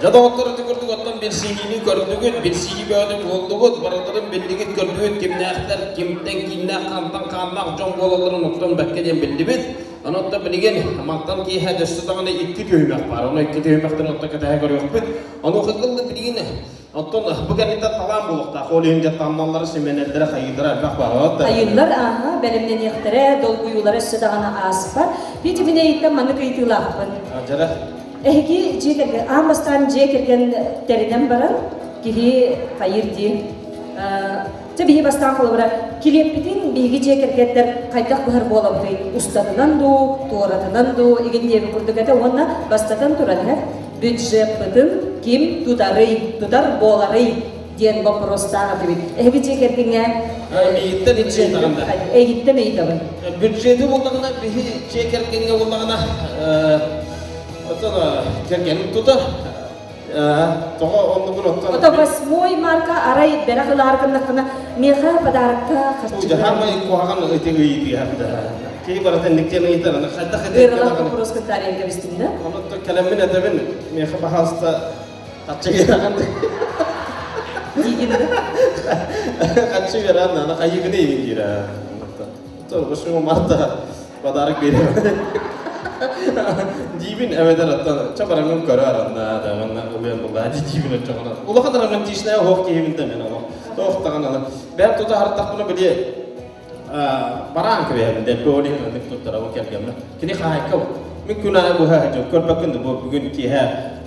Дьэ доҕоттор ити курдук оттон билсиһиини көрдүгүт, билсиһии бөҕөтө буоллугут, барыларын биллигит, көрдүгүт, кимнээхтэр, кимтэн кииннээх, хантан хааннаах дьон буолалларын оттон бэккэ диэн биллибит. Ону оттон билигин мантан киэһэ өссө даҕаны икки түһүмэх баар. Ону икки түһүмэхтэн оттон кэтэһэ көрүөхпүт. Ону кыллы билигин оттон бу кэнниттэн талаан буолуохтаах. Ол иһин дьэ таммаллары, симэнэллэрэ, хайыылара элбэх баар. Хайыыллар ааһа бэлэмнэниэхтэрэ, долгуйуулара өссө даҕаны ааспат. Петя мин эйиттэн маннык ыйытыылаахпын. Дьара. Эһиги дьиэ кэргэн, аан бастаан дьиэ кэргэн тэринэн баран киһи хайыыр дии. Чэ биһи бастаан холобура. Килиэппитин биһиги дьиэ кэргэттэр хайдах быһар буолабытый? Устатынан дуу, туоратынан дуу, игин диэби курдук этэ уонна бастатан туран иһэр бюджеппытын ким тутарый, тутар буоларый диэн боппуруостаах этибит. Эһиги дьиэ кэргэҥҥэ Эйиттэн бюджет эйиттэн ыйытабын. Бюджети буоллаҕына биһи дьиэ кэргэҥҥэ буоллаҕына оттон кэргэним тутар. Тоҕо оннугун оттон Ото восьмой марка арай бэрэх ылаар гыннаххына миэхэ подарокка харчы. Хаамай куһаҕан ити ыйытыыһа Киһи барыта инниктиэн ыйытар, аны хайдах Ыарылах вопрос кытта кэбистим да? Онон кэлэммин этэбин, миэхэ пожалуйста хаччы биэрэҕин. Диигин да? Хаччы биэрэҕин, аны хайыгын иигин диирэ. Восьмого марта подарок биэриэм. Диибин эбэтэр оттон ча бараҥҥын көрөөр анна да манна ылыан буллаа диибин оччоҕуна. Улахан романтичная оһох киһибин да мен олох. Туох даҕаны аны. Бэйэм тута хартахпына били бараан кэбиһэбин дэлби ол иһин ыннык туттарабын кэргэммэ. Кини хаһаайка бу. Мин күн аайы быһа сылдьабын. Көрбөккүн да бу бүгүн киэһэ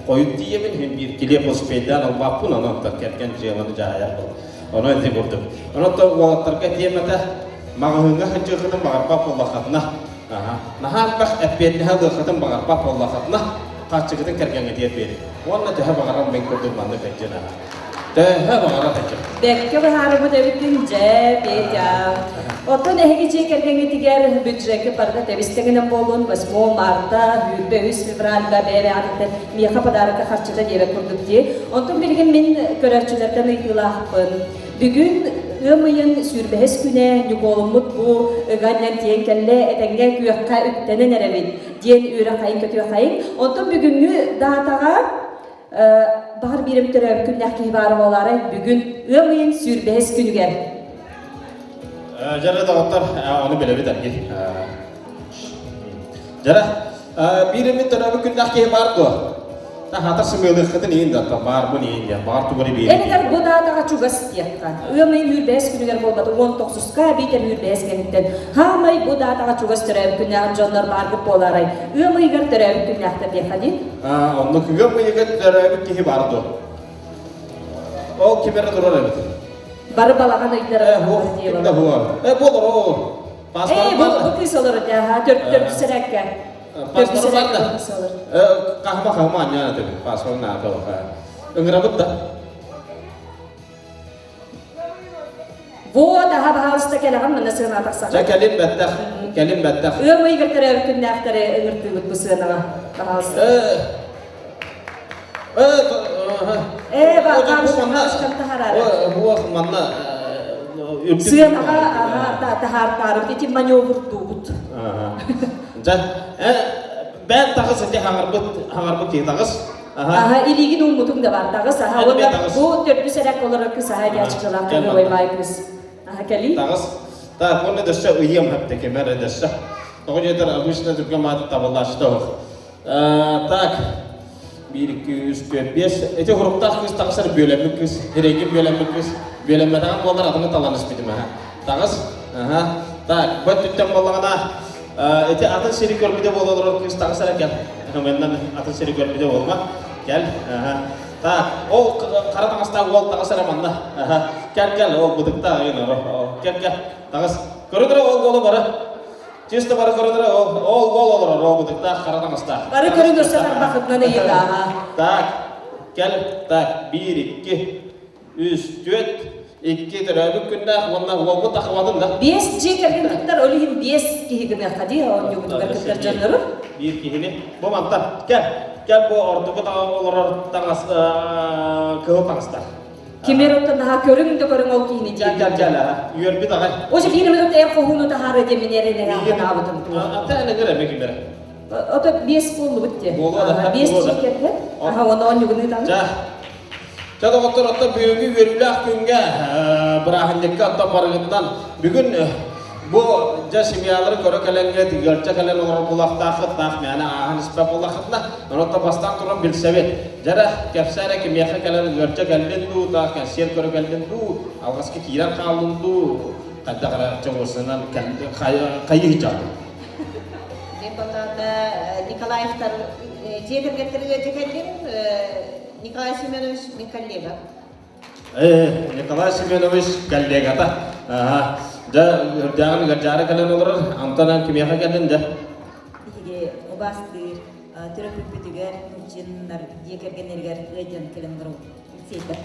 хойут тиийэбин, иһин биир килиэп успейдаан албааппын, онон оттон кэргэн дьыаланы дьаһайар буол. Онон ити курдук. Онон уолаттарга этиэм этэ, маҕаһыыҥҥа сылдьыаххытын баҕарбат буоллаххытына, наһаа элбэх эппиэтинэһи ылыаххытын баҕарбат буоллаххытына, харчыгытын кэргэҥҥитигэр биэриҥ. Уонна төһө баҕарар мин курдук маннык сылдьын аха. Төһө баҕарар сылдьын. Бэркэ быһаарыбыт эбиккин дьэ, Петя. Оттон эһиги дьиэ кэргэҥҥитигэр бюджекка барыта тэбис-тэҥинэн буоллун 8 марта, 23 февральга бэйэ-бэйэҕититтэн миэхэ подарокка харчыта диэбэт курдук дии. Онтон билигин мин көрөөччүлэртэн ыйытыылаахпын. Бүгүн ыам ыйын сүүрбэһис күнэ Ньукуолуммут бу ыга анньан тиийэн кэллэ, этэҥҥэ күөххэ үктэнэн эрэбит диэн үөрэх-хайын көтүөх-хайын. Онтон бүгүҥҥү даатаҕа баҕар биир эмит төрөөбүт күннээх киһи баара буолаарай бүгүн ыам ыйын сүүрбэһис күнүгэр. Дьара доҕоттор, ону билэбит аргий. Дьара, биир эмит төрөөбүт күннээх киһи баар дуо? Таһаатар сымыалыаххытын иин да, баарбын иин диэн, баар тугу биир. Эбэтэр бу даатаҕа чугас диэххэ. Ыам ыйын үүрбэһис күнүгэр буолбата уон тохсуска биитэр үүрбэһис кэнниттэн хаамай бу даатаҕа чугас төрөөбүт күннээх дьоннор бааргыт буолаарай? Ыам ыйыгар төрөөбүт күннээхтэр диэххэ дии. Оннук ыам ыйыгар төрөөбүт киһи баар дуо? Ол ким эрэ турар эбит. Бары балаҕан ыйдара. Ким да буолар. Э, буолар, ол. Ээ, бу бу кыыс олорор дии, төрдүс эрээккэ. Төрдүс эрээккэ кыыс олорор. Хаһыма хаһыма анньаан этим, паспорт наада Ыҥырабыт да. Вот, аха баһаалыста кэлэҕин манна сыанаҕа тахсаҕын. Дьэ кэлин бэттэх, кэлин бэттэх. Ыам ыйыгар төрөөбүт күннээхтэри ыҥыртыыбыт бу сыанаҕа, баһаалыста. Э, баҕаамшкам таһаарары. Буох манна Сыанаҕа таһаартаарыбыт ити маневрдуубут. Дьэ, бэт таҕыс ити хаҥарбыт хаҥарбыт киһи таҕыс. Аха, илиигин ууммутуҥ да бар таҕыс. Аха, уонна бу төрдүс эрээк олорор кыс аха диаччылаах кыргыбай баай кыс. Аха, кэлии. Таҕыс. Так, уонна дөссө ыйыам хэпте кемер дөссө. Тоҕо диэтэр обычно түргэн мааты табыллааччыта суох. Так, 1, 2, 3, 4, 5. Эти хуруктаах кыыс таҕысар бүөлэммит кыыс, эрэйгин бүөлэммит кыыс. Бүөлэммэтэҕин буоллар атыны талан испитим аха. Таҕыс. Аха. Так, бу өттүттэн буоллаҕына, ити атын сири көрбүтэ буола олорор кыыс таҕыс эрэ кэл. Мэннэн атын сири көрбүтэ буолма. Кэл. Аха. Так, ол хара таҥастаах уол таҕыс эрэ манна. Аха. Кэл, кэл, ол бытыктаах ыйын Кэл, кэл. Таҕыс. Көрүдөрө ол уолу бары. Чисто бары көрөнөрө ол ол ол олорор ол бытыктаах хара таҥастаах. Бары көрүҥ өссө тарбахытынан ыйытааха. Так, кэл, так, биир, икки, үс, түөрт, икки төрөөбүт күннээх уонна уолбут тахабатын да. Биэс дьиэ кэргэн кыттар, ол иһин биэс киһи гыныахха дии, оонньуубутугар кыттар дьоннору. Биир киһини. Бу мантан, кэл, кэл бу ордугу олорор таҥас, кыһыл таҥастаах. Кимер оттон наһаа көрүҥ да көрүҥ ол киһини диэн. Кэл кэл үөрбүт аҕай. Оже биир эмит эр хоһууну таһаары диэн мин эрэнэр анаабытым туох. Ата энэгэр эме кимер. Ото биэс буоллубут диэн. Биэс чиикэрдэ. Аха оны оонньугун ыытабын. Жа. Ча доҕоттор оттон бүгүҥҥү үөрүүлээх күҥҥэ бырааһынньыкка оттон барыгытынан бүгүн Бу дьэ семьялары көрө кэлэҥҥэ тыгыарча кэлэн олорор буолуохтааххыт, таах мээнэ ааһан испэт буоллаххытына, онон бастаан туран билсэбит. Дьэрэ, кэпсээ эрэ кимиэхэ кэлэн ыарча кэллин дуу, таах кэнсиэр көрө кэллин дуу, алҕаска киирэн хааллын дуу, хайдах эрэ чоҕурсунан хайыы дьаалын. Мен боллаҕына Николаевтар дьиэ кэргэттэригэр дьэ кэллим. Николай Семенович мин коллега. Николай Семенович коллегата. Дьэ, үрдээҕин ыгырдьаары кэлэн олорор. Антон кимиэхэ кэллин дьэ? Биһиги убаастыыр төрөппүппүтүгэр, Нуччиннар дьиэ кэргэннэригэр ыалдьан кэлэн олоробут. Лицейтэр.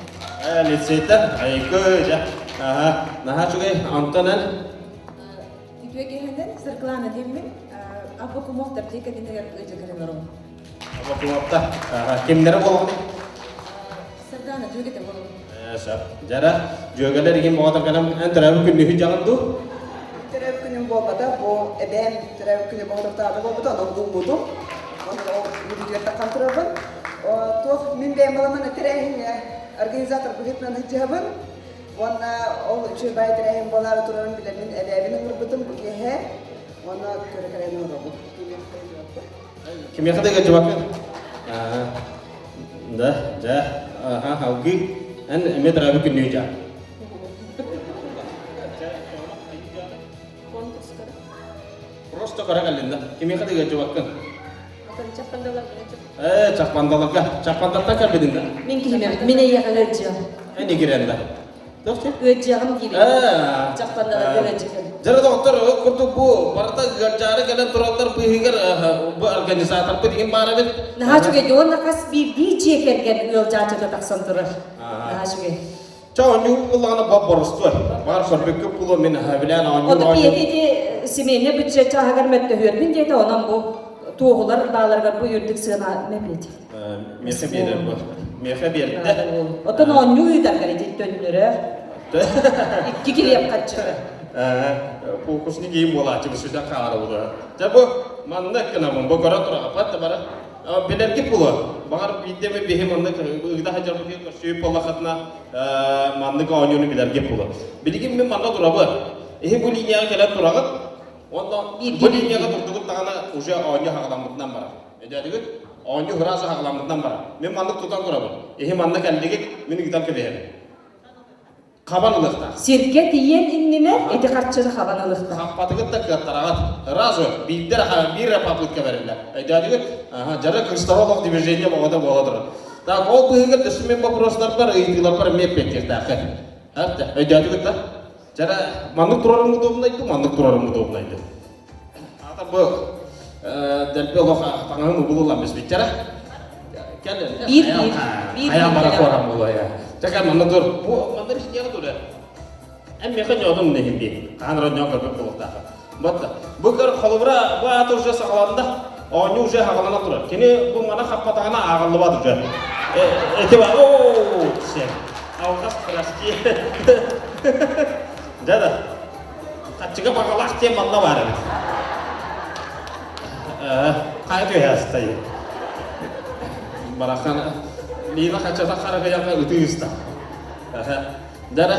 Э, лицейтэр. Айгы, дьэ. Аха, наһаа үчүгэй. Антон эн? Үтүө киһинэн Саргылана диэммин, Абакумовтар дьиэ кэргэннэригэр ыалдьан кэлэн олоробут. Абакумовтар. Аха, кимнэрэ буолаҕын? Сардаана дьүөгэтэ буолабын. Э, сөп. Дьара, дьүөгэлэр игин боҕото кэлэн эн төрөөбүт күннүһү дьаҕын дуу? Төрөөбүт күнүм буолбата, бу эбээм төрөөбүт күнү боҕотохтоото буолбута, онон ууммутум. Онон ол мүдүтүгэр таххан турабын. Туох мин бэйэм баламан тэрээһиҥҥэ организатор быһыытынан сылдьыһабын. Уонна ол үчүгэй баай тэрээһин буолаары турарын билэммин эбээбин ыҥырбытым бу киэһэ. Уонна көрө кэлэн олоробун. Кимиэхэ да ыалдьыбаккын? Да, дьэ, аха, алгыы. Эн эмиэ төрөөбүт күннүү дьаа. Просто кара кэллин да. Кимиэхэ да ыалдьыбаккын. Ээ, Чаппандаларга. Чаппандаттан кэлбитин да. Мин киһим мин эйиэхэ ыалдьыам. Эн игирэн да. Ыалдьыаҕым диибин. Чаппандаларга ыалдьыам. Дьэ, доҕоттор, ол курдук бу барыта ыалдьаары кэлэн тураллар быыһыгар бу организаторбыт иһин баар эбит. Наһаа үчүгэй уонна хас биирдии дьиэ кэргэн ыалдьааччыта тахсан турар. Наһаа үчүгэй. Чэ, оонньуу буллаҕына бап боростуой. Баар көрбүккэ буолуо мин билээн оонньуу Ото пиэти ити семейный бюджет чааһыгар мөттөһүөрбүн диэтэ, онон бу туоһулар бааларыгар бу үрдүк сыана мэпиэт. Миэхэ биэрэр бу. Миэхэ биэрдэ. Оттон оонньуу ыытаргар ити төннөрө. Икки килиэп хаччыта. Фокусник киһи буолааччы бу сүтэн хаалара буолуо. Дьэ бу маннык гынабын, бу көрө тураҕаппат да бара. Билэргит буолуо. Баҕар биирдэ эмэ биһи маннык ыыта сылдьарбытыгар көрсүбүт буоллаххытына маннык оонньууну билэргит буолуо. Билигин мин манна турабын. Эһи бу линияҕа кэлэн тураҕыт. Уонна бу линияҕа турдугут даҕаны уже оонньуу хаҕаламмытынан барар. Өйдөөтүгүт? Оонньуу ыраас аҕаламмытынан барар. Мин маннык тутан турабын. Эһи манна кэллигит, мин ыытан кэбиһэбин. Хабан ылыахтаах. Сиргэ тиийэн иннинэ ити харчыны хабан ылыахтаах. Хаппатыгыт да кыаттараҕыт. Разу, биирдэр биир эрэ попытка бэриллэр. Өйдөөтүгүт? Аха, дьара кырыстара олох движение бөҕөтө буола турар. Так, ол быһыыгар өссө мин вопростарбар, ыйытыыларбар эмиэ эппиэттиэхтээххин. Өйдөөтүгүт да? Дьара, маннык турарым удобнай дуу, маннык турарым удобнай дуу? Аата бу дэлби олох таҥаһын убулулан биспиттэрэ. Биир биир биир Айан бара куорам буолуо я. Чака манна тур. Бу манна линияҕа тур. Эн миэхэ ньоодун нэһин дии. Хаан ронньоон көрбөт буолуохтаах. Вот бу көр холобура бу аата уже саҕаланда. Оонньуу уже хаҕалана турар. Кини бу мана хаппатаҕына ааҕыллыбат уже. Эти ба оо все. Алҕас прости. Да да. Хаччыга баҕалаах диэн манна баар эбит. Хайа түһэ стай. Барахан Лина хаччата харагыйаҕа ытыы ыста. Дара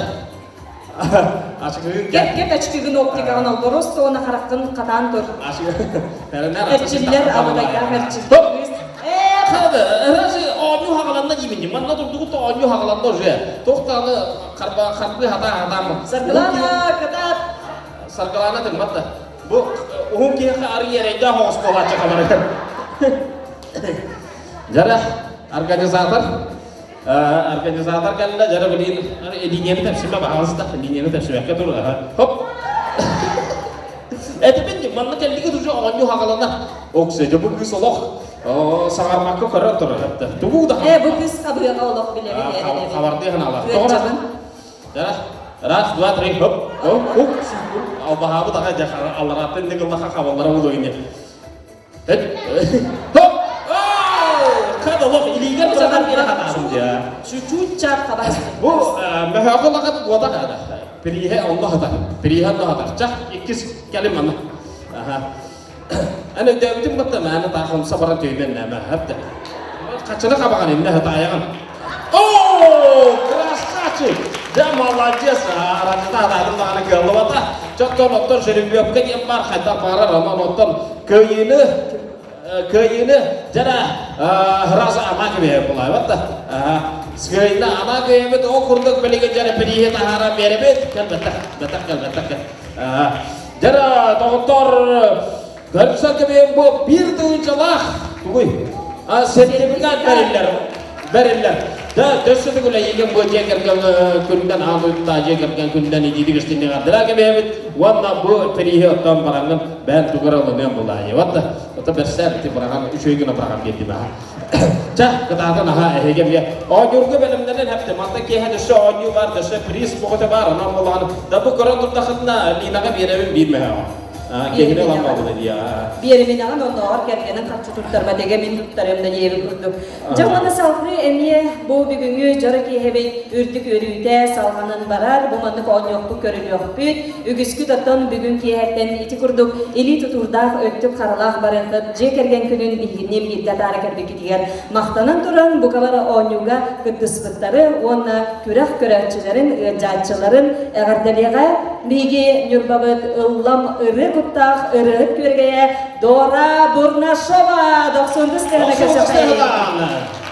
Ачыгын Кэп кэп ачкыгын оптикаҕын олборос тоона хараххын хатаан тур. Эрчиллэр абытайдаах эрчиллэр кыыс. Хады, разве оонньуу хаҕаланна диибин манна турдугут оонньуу хаҕаланна уже. Туохтааны Харба харбыы хатаа хатаам. Саргылана кытаат. Саргылана тыммат да. Бу уһун киһиэхэ арыйа эрэйдээх оҕус буолааччы хабарыгар. Дьара организатор организатор кэллэ дьара билин линияны тэпсимэ баһаалыста линияны тэпсибэккэ тур хоп этибин манна кэллигит уже оонньуу хаҕалана оксе дьэ бу кыыс олох саҥарбакка көрөн турар тугу да Ээ, бу кыыс хабыаҕа олох билэбин, хабардыы ханаалар. Тоҕо Раз, два, три, хоп, хоп, хоп, албаһаабыт аҕай дьэ алларааттан инник ыллаха хабаллара буолуо ини. Хоп! Хад олох илиигэр быраҕан биэрэ хатаабын дьэ. Чуть-чуть хабас. Бу мөһөөҕө лаҕат буота хаада. Прииһэ онно хатар. Прииһэ онно хатар. Чах, иккис кэлим манна. Эн өйдөөбүтүм батта мээнэ таах умса баран төймөн нэмэ хэпте. Хаччыны хабаҕан иннэ хатаайаҕын. Оо, красавчик! Дьэ, молодец! Аранжыта хатаатым даҕаны кыаллыбата. Чоттон оттон жеребьевка диэн бар хайдах баарар онон оттон кыайыыны кыайыыны дьара сразу ана кэбиһэ булаабат да. Кыайыыны ана кыайбыт ол курдук билигин дьара бирииһи таһааран биэрэбит. Кэлбэтэх, бэтэх кэлбэтэх кэл. Дьэ, доҕоттор, көрсө кэбиһэн бу биир тыһыынчалаах тугуй? Сертификат бэриллэр. Бэриллэр. Да, дөссө төгүл эйигин бу дьиэ кэргэн күнүнэн аан дойдутаа дьиэ кэргэн күнүнэн итиитик истиҥник ардыра кэбиһэбит уонна бу прииһи оттон бараҥҥын бэйэн тугу эрэ ылыныан булаайы. Вот ото бэрсээр ити быраҕан үчүгэй гына быраҕан биэрдим аха. Чэ, кытаатан аха эһиги эмиэ оонньуурга бэлэмнэнэн хэптим. Мантан киэһэ дөссө оонньуу бар, дөссө приз боҕото бар, онон булаҕын. Да бу көрөн турдахытына Линаҕа биэрэбин биир мөһөөҕө. Киһини ылан баалына дии. Биэриминэҕин оннооҕор кэргэнин харчы туттарбат эгэ мин туттарыам да диэбит курдук. Дьэ уонна салгыы эмиэ бу бүгүҥҥү дьоро киэһэбит үрдүк үөрүүтэ салҕанан барар. Бу маннык оонньуохпут көрүлүөхпүт. Үгүскүт оттон бүгүн киэһэттэн ити курдук илии тутуурдаах өттүк харалаах барыаххыт дьиэ кэргэн күнүн биһигини бииргэ атаара кэлбиккитигэр махтанан туран бука бары оонньууга кыттыспыттары уонна күрэх көрөөччүлэрин, ыалдьааччыларын эҕэрдэлиэҕэ. Биһиги Ньурбабыт ыллам ырыа куттаах ырыаһыт күөргэйэ Дора Бурнашова дохсун тыстыһына көрсөххө. Ақтылған.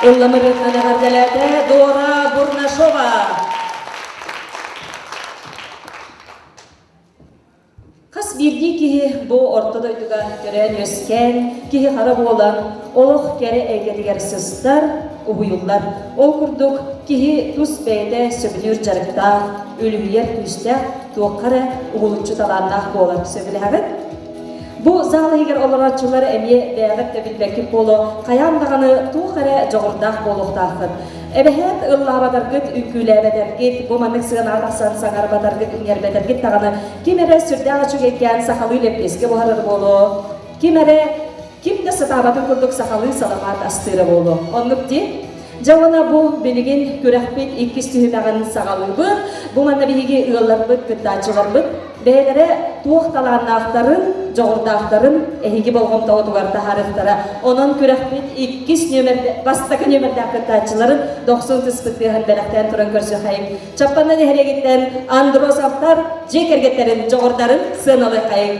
Ылламырытынан эҕэрдэлээтэ Дора Бурнашова. Хас биирдии киһи бу орто дойдуга төрөөн-үөскээн, киһи-хара буолан, олох кэрэ эйгэтигэр сыстар, уһуйуллар. Ол курдук, киһи тус бэйэтэ сөбүлүүр дьарыктаах, үлүһүйэр күүстээх, туохха эрэ уһулуччу талааннаах буолар. Сөбүлэһэҕит? Бу зал иһигэр олорооччулар эмиэ бэйэҕит да билбэккит буолуо, хайаан даҕаны туох эрэ дьоҕурдаах буолуохтааххыт. Эбэһээт ыллаабатаргыт, үҥкүүлээбэтэргит, бу маннык сыанаҕа тахсан саҥарбатаргыт, иҥэрбэтэргит даҕаны ким эрэ сүрдээх үчүгэйкээн сахалыы лэппиэскэ буһарар буолуо, ким эрэ ким да сатаабатын курдук сахалыы саламаат астыыра буолуо. Оннук дии. Дьэ уонна бу билигин күрэхпит иккис түһүмэҕин саҕалыыбыт. Бу манна биһиги ыалларбыт, кыттааччыларбыт бэйэлэрэ туох талааннаахтарын, дьоҕурдаахтарын эһиги болҕомтоҕутугар таһаарыахтара. Онон күрэхпит иккис нүөмэрдэ, бастакы нүөмэрдээх кыттааччыларын дохсун тыспыт тыаһын бэлэхтээн туран көрсүөххэйиҥ. Чаппанда нэһилиэгиттэн Андросовтар дьиэ кэргэттэрин дьоҕурдарын сыаналыаххайыҥ.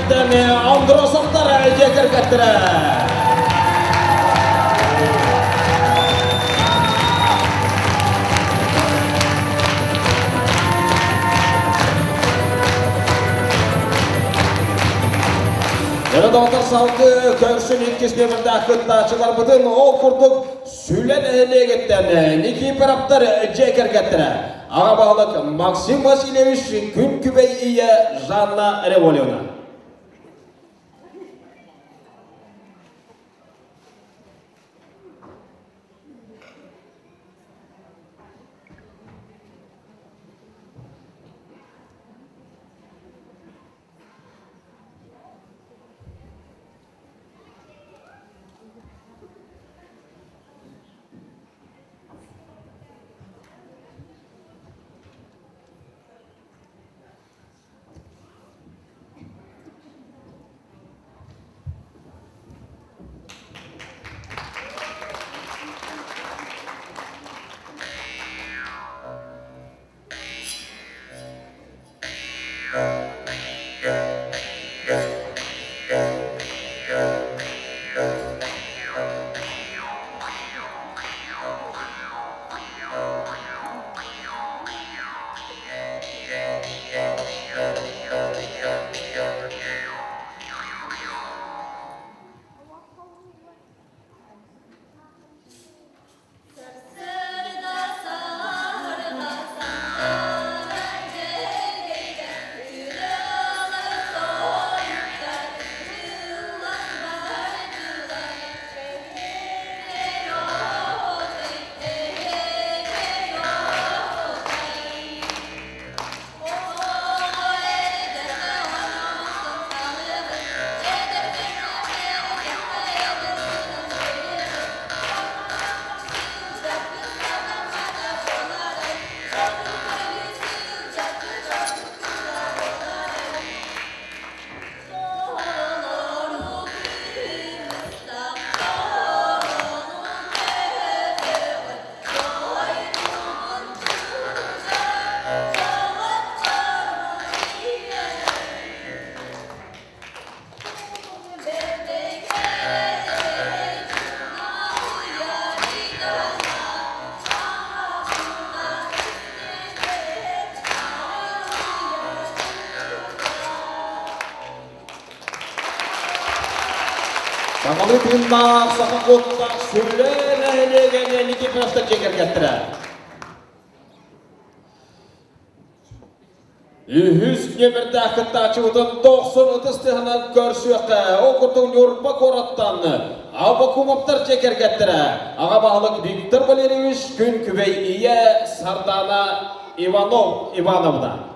нэһилиэгиттэн Андросовтар дьиэ кэргэттэрэ. Дьэ доҕоттор салгыы көрсүн иккис нүөмэрдээх кыттааччыларбытын ол курдук Сүлэ нэһилиэгиттэн Никифоровтар дьиэ кэргэттэрэ аҕа баһылык Максим Васильевич күн күбэй ийэ Жанна Револевна. Сахалыы тыыннаах, саха куттаах Сүлэ нэһилиэгин Никифоровтар дьиэ кэргэттэрэ. Үһүс нүөмэрдээх кыттааччыбытын 90 ытыс тыаһынан көрсүөххэ. Ол курдук Ньурба куораттан Абакумовтар дьиэ кэргэттэрэ аҕа баһылык Виктор Валерьевич, күн күбэй ийэ Сардаана Иванов Ивановна.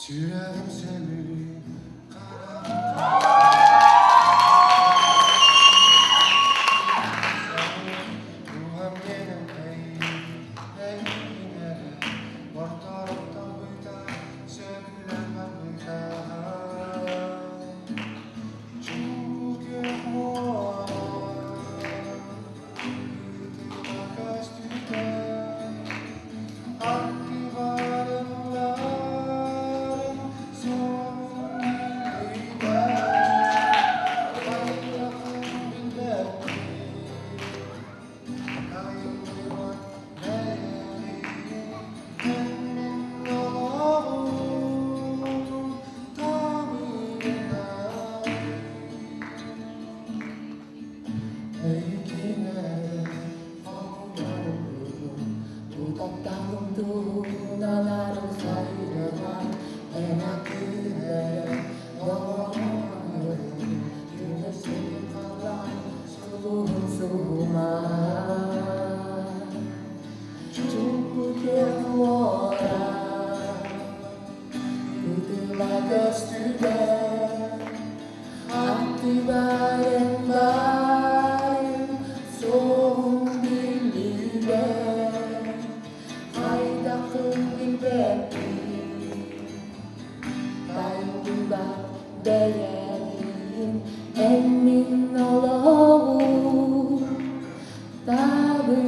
Сүрэҕим сөбүлүүр Дууһам диэним эйигин эрэ Орторон талбыта сөбүлээн барбыта Тапталым туһунан арылхайдылар эн атыылары доҕорун Түнэсин халлаан сулуһун суһума Чуҥкук күөх муора Кытыла көстүбэт Аттыбар эн баарыҥ суоҕуҥ биллибэт Хайдаххын билбэппин Тайыллыбат бэйэбин эн мин олоҕум табырынабын.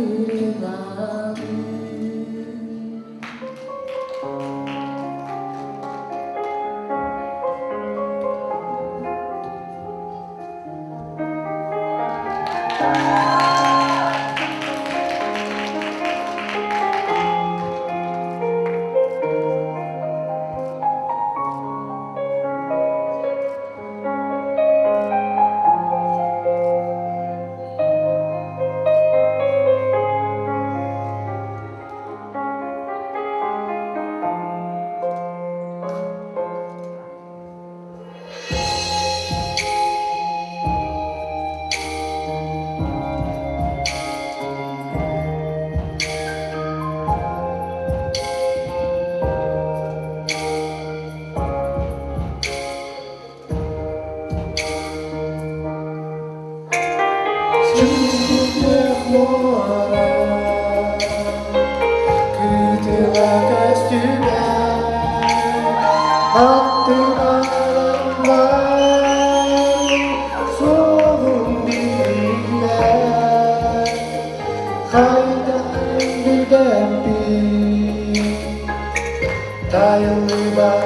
Тайыллыбат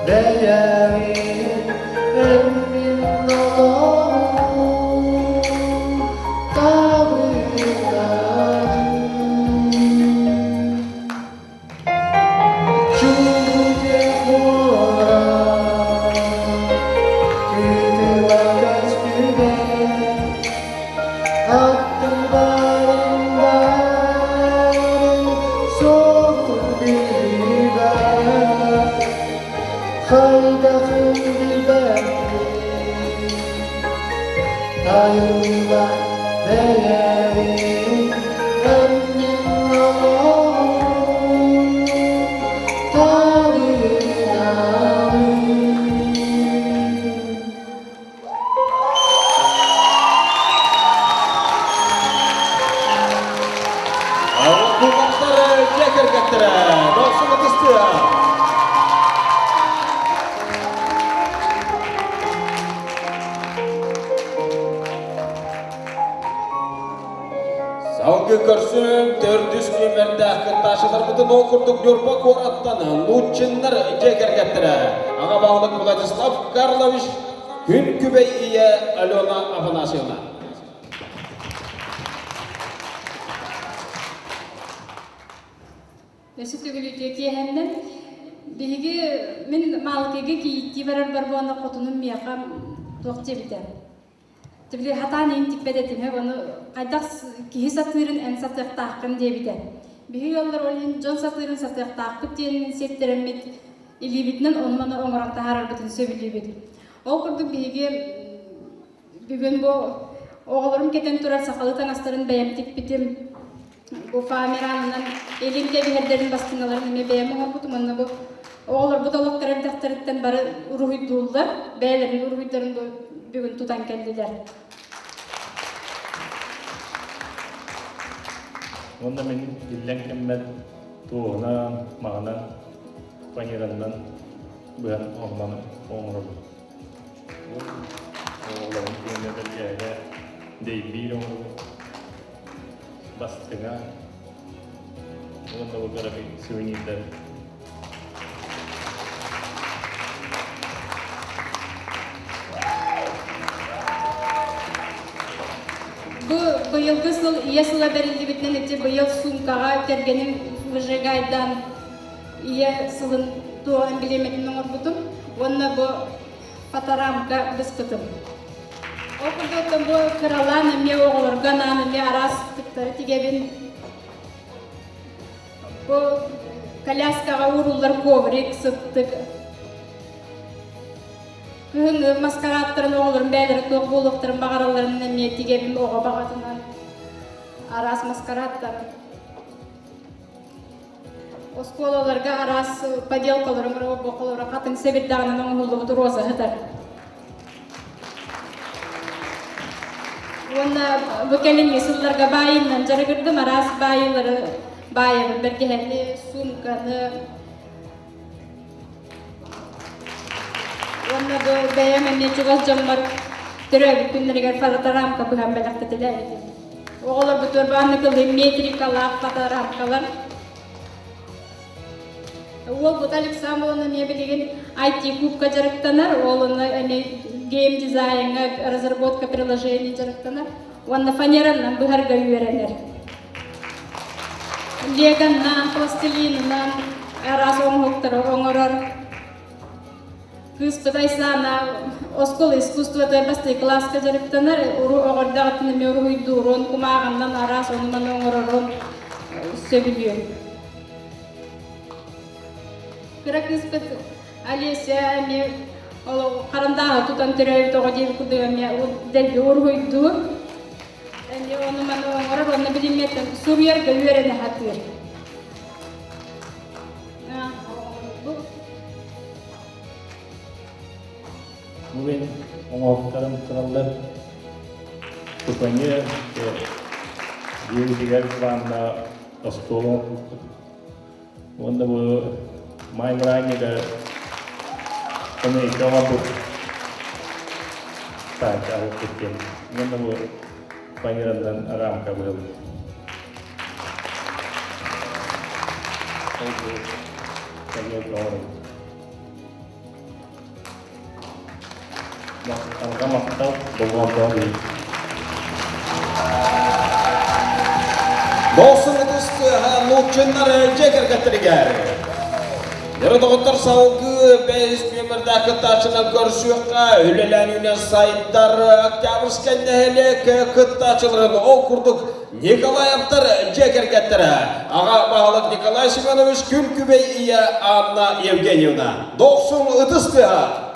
бэйэбин эн мин олоҕум табыгарын Чугуйа муора кытыла көстүбэт Аттыбарын барын суохун билбэт Хайдахын билбэппин Тайылла бэйэбин эн мин олоҕум табыгынабын Кулактар дьиэ кэргэттэрэ дохсун ытыстыа. Салгыы көрсүн төрдүс нүөмэрдээх кыттааччыларбытын ол курдук Ньурба куораттан Лучиннар дьиэ кэргэттэрэ аҕа баһылык Владислав Карлович Күн күбэй ийэ Алена Афанасьевна. Өссө төгүл киэһэннэн биһиги мин Маалыкайга кийииттии барар барбуонна хотунум миэхэ туох диэбитэ. Тибили хатаан иин тикпэт этим ону хайдах киһи сатыырын эн сатыахтааххын диэбитэ. Биһиги ыаллар ол иһин дьон сатыырын сатыахтаахпыт диэн сиэттэрэммит илиибитинэн ону-маны оҥорон таһаарарбытын сөбүлүүбүт. Ол курдук биһиги бүгүн бу оҕолорум кэтэн турар сахалыы таҥастарын бэйэм тикпитим. Бу фоамиранынан илин кэбиһэрдэрин бастыҥаларын эмиэ бэйэм оҥорбутум. Онно бу оҕолорбут олохторо эрдэхтэриттэн бары уруһуйдууллар. Бэйэлэрин уруһуйдарын бу бүгүн тутан кэллилэр. Уонна мин иллэҥ кэммэр туоһунан, маһынан, фанеранан быһан оҥорон оҥоробун. Оҕолорум күөҥҥэ бэлгээгэ дэйбиир оҥоробун. Бастыҥа уонна бу кыракый сувенирдэр. Бу быйылгы сыл ийэ сыла бэриллибитинэн ити быйыл суумкаҕа кэргэним выжигайдан ийэ сылын туох эмблемэтин оҥорбутум уонна бу фоторамка быспытым. Ол курдук бу кыралаан эмиэ оҕолорго анаан эмиэ араас тыктары тигэбин. Бу коляскаҕа ууруллар коврик, сыттык. Кыһыҥҥы маскарааттарын оҕолорум бэйэлэрэ туох буолуохтарын баҕаралларын эмиэ тигэбин оҕо баҕатынан араас маскарааттар. Оскуолаларга араас поделкалары оҥоро хатыҥ сэбирдэҕинэн оҥоһуллубут роза сытар. Уонна бу кэлиҥҥи сылларга баайыынан дьарыгырдым, араас баайыылары баайабын, бэргэһэни, суумканы. Уонна бу бэйэм эмиэ чугас дьоммор төрөөбүт күннэригэр фоторамка быһан бэлэхтэтилээбитим. Оҕолорбутугар баанныкылыы метрикалаах фоторамкалар. Уолбут Александр уонна эмиэ билигин IT-кубка дьарыктанар, ол онно эмиэ гейм-дизайҥа, разработка приложений дьарыктанар уонна фанеранан быһарга үөрэнэр. Леганнан, пластилинынан араас оҥоһуктары оҥорор. Кыыспыт Айсана оскуола искусствотыгар бастакы кылааска дьарыктанар, оҕордоҕуттан эмиэ уруһуйдуурун, кумааҕыннан араас ону-маны оҥорорун сөбүлүүр. Кыра кыыспыт Олеся эмиэ харандааһы тутан төрөөбүт оҕо диэбит курдук эмиэ дэлби уруһуйдуур. Эмиэ ону-маны оҥорор уонна билиҥҥэттэн суруйарга үөрэнэ сатыыр. Бу мин оҥоһуктарым тураллар. Тупаньы дьиэбитигэр ванна остуол оҥорбуппут. Уонна бу маай бырааһынньыгар скамейка оҥорбут. Таача аһылпыт диэн. Уонна бу фанеранан рамка быһабыт. Ол бу тарелка оҥоробут. Махталга махтал, болҕомтоҕо биһик. Дохсун ытыс тыаһа нууччаннар дьиэ кэргэттэригэр. Дьоро доҕоттор салгыы бэйис нүөмэрдээх кыттааччынан көрсүөххэ үлэлээн үүнэр сайдар Октябрьскай нэһилиэк кыттааччыларын ол курдук Николаевтар дьиэ кэргэттэрэ аҕа баһылык Николай Семенович күн күбэй ийэ Анна Евгеньевна. Дохсун ытыс тыаһа!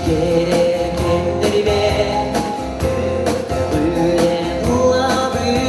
Кэрэ кэмнэрибэр көтөҕүлэн ыллабын.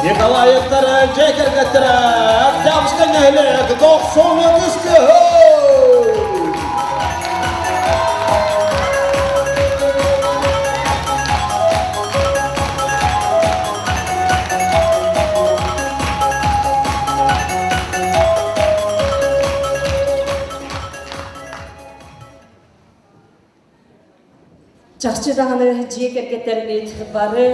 Николаевтар дьиэ кэргэттэрэ Октябрьскай нэһилиэк 93 тыһы! Чахчы даҕаны дьиэ кэргэттэрбит бары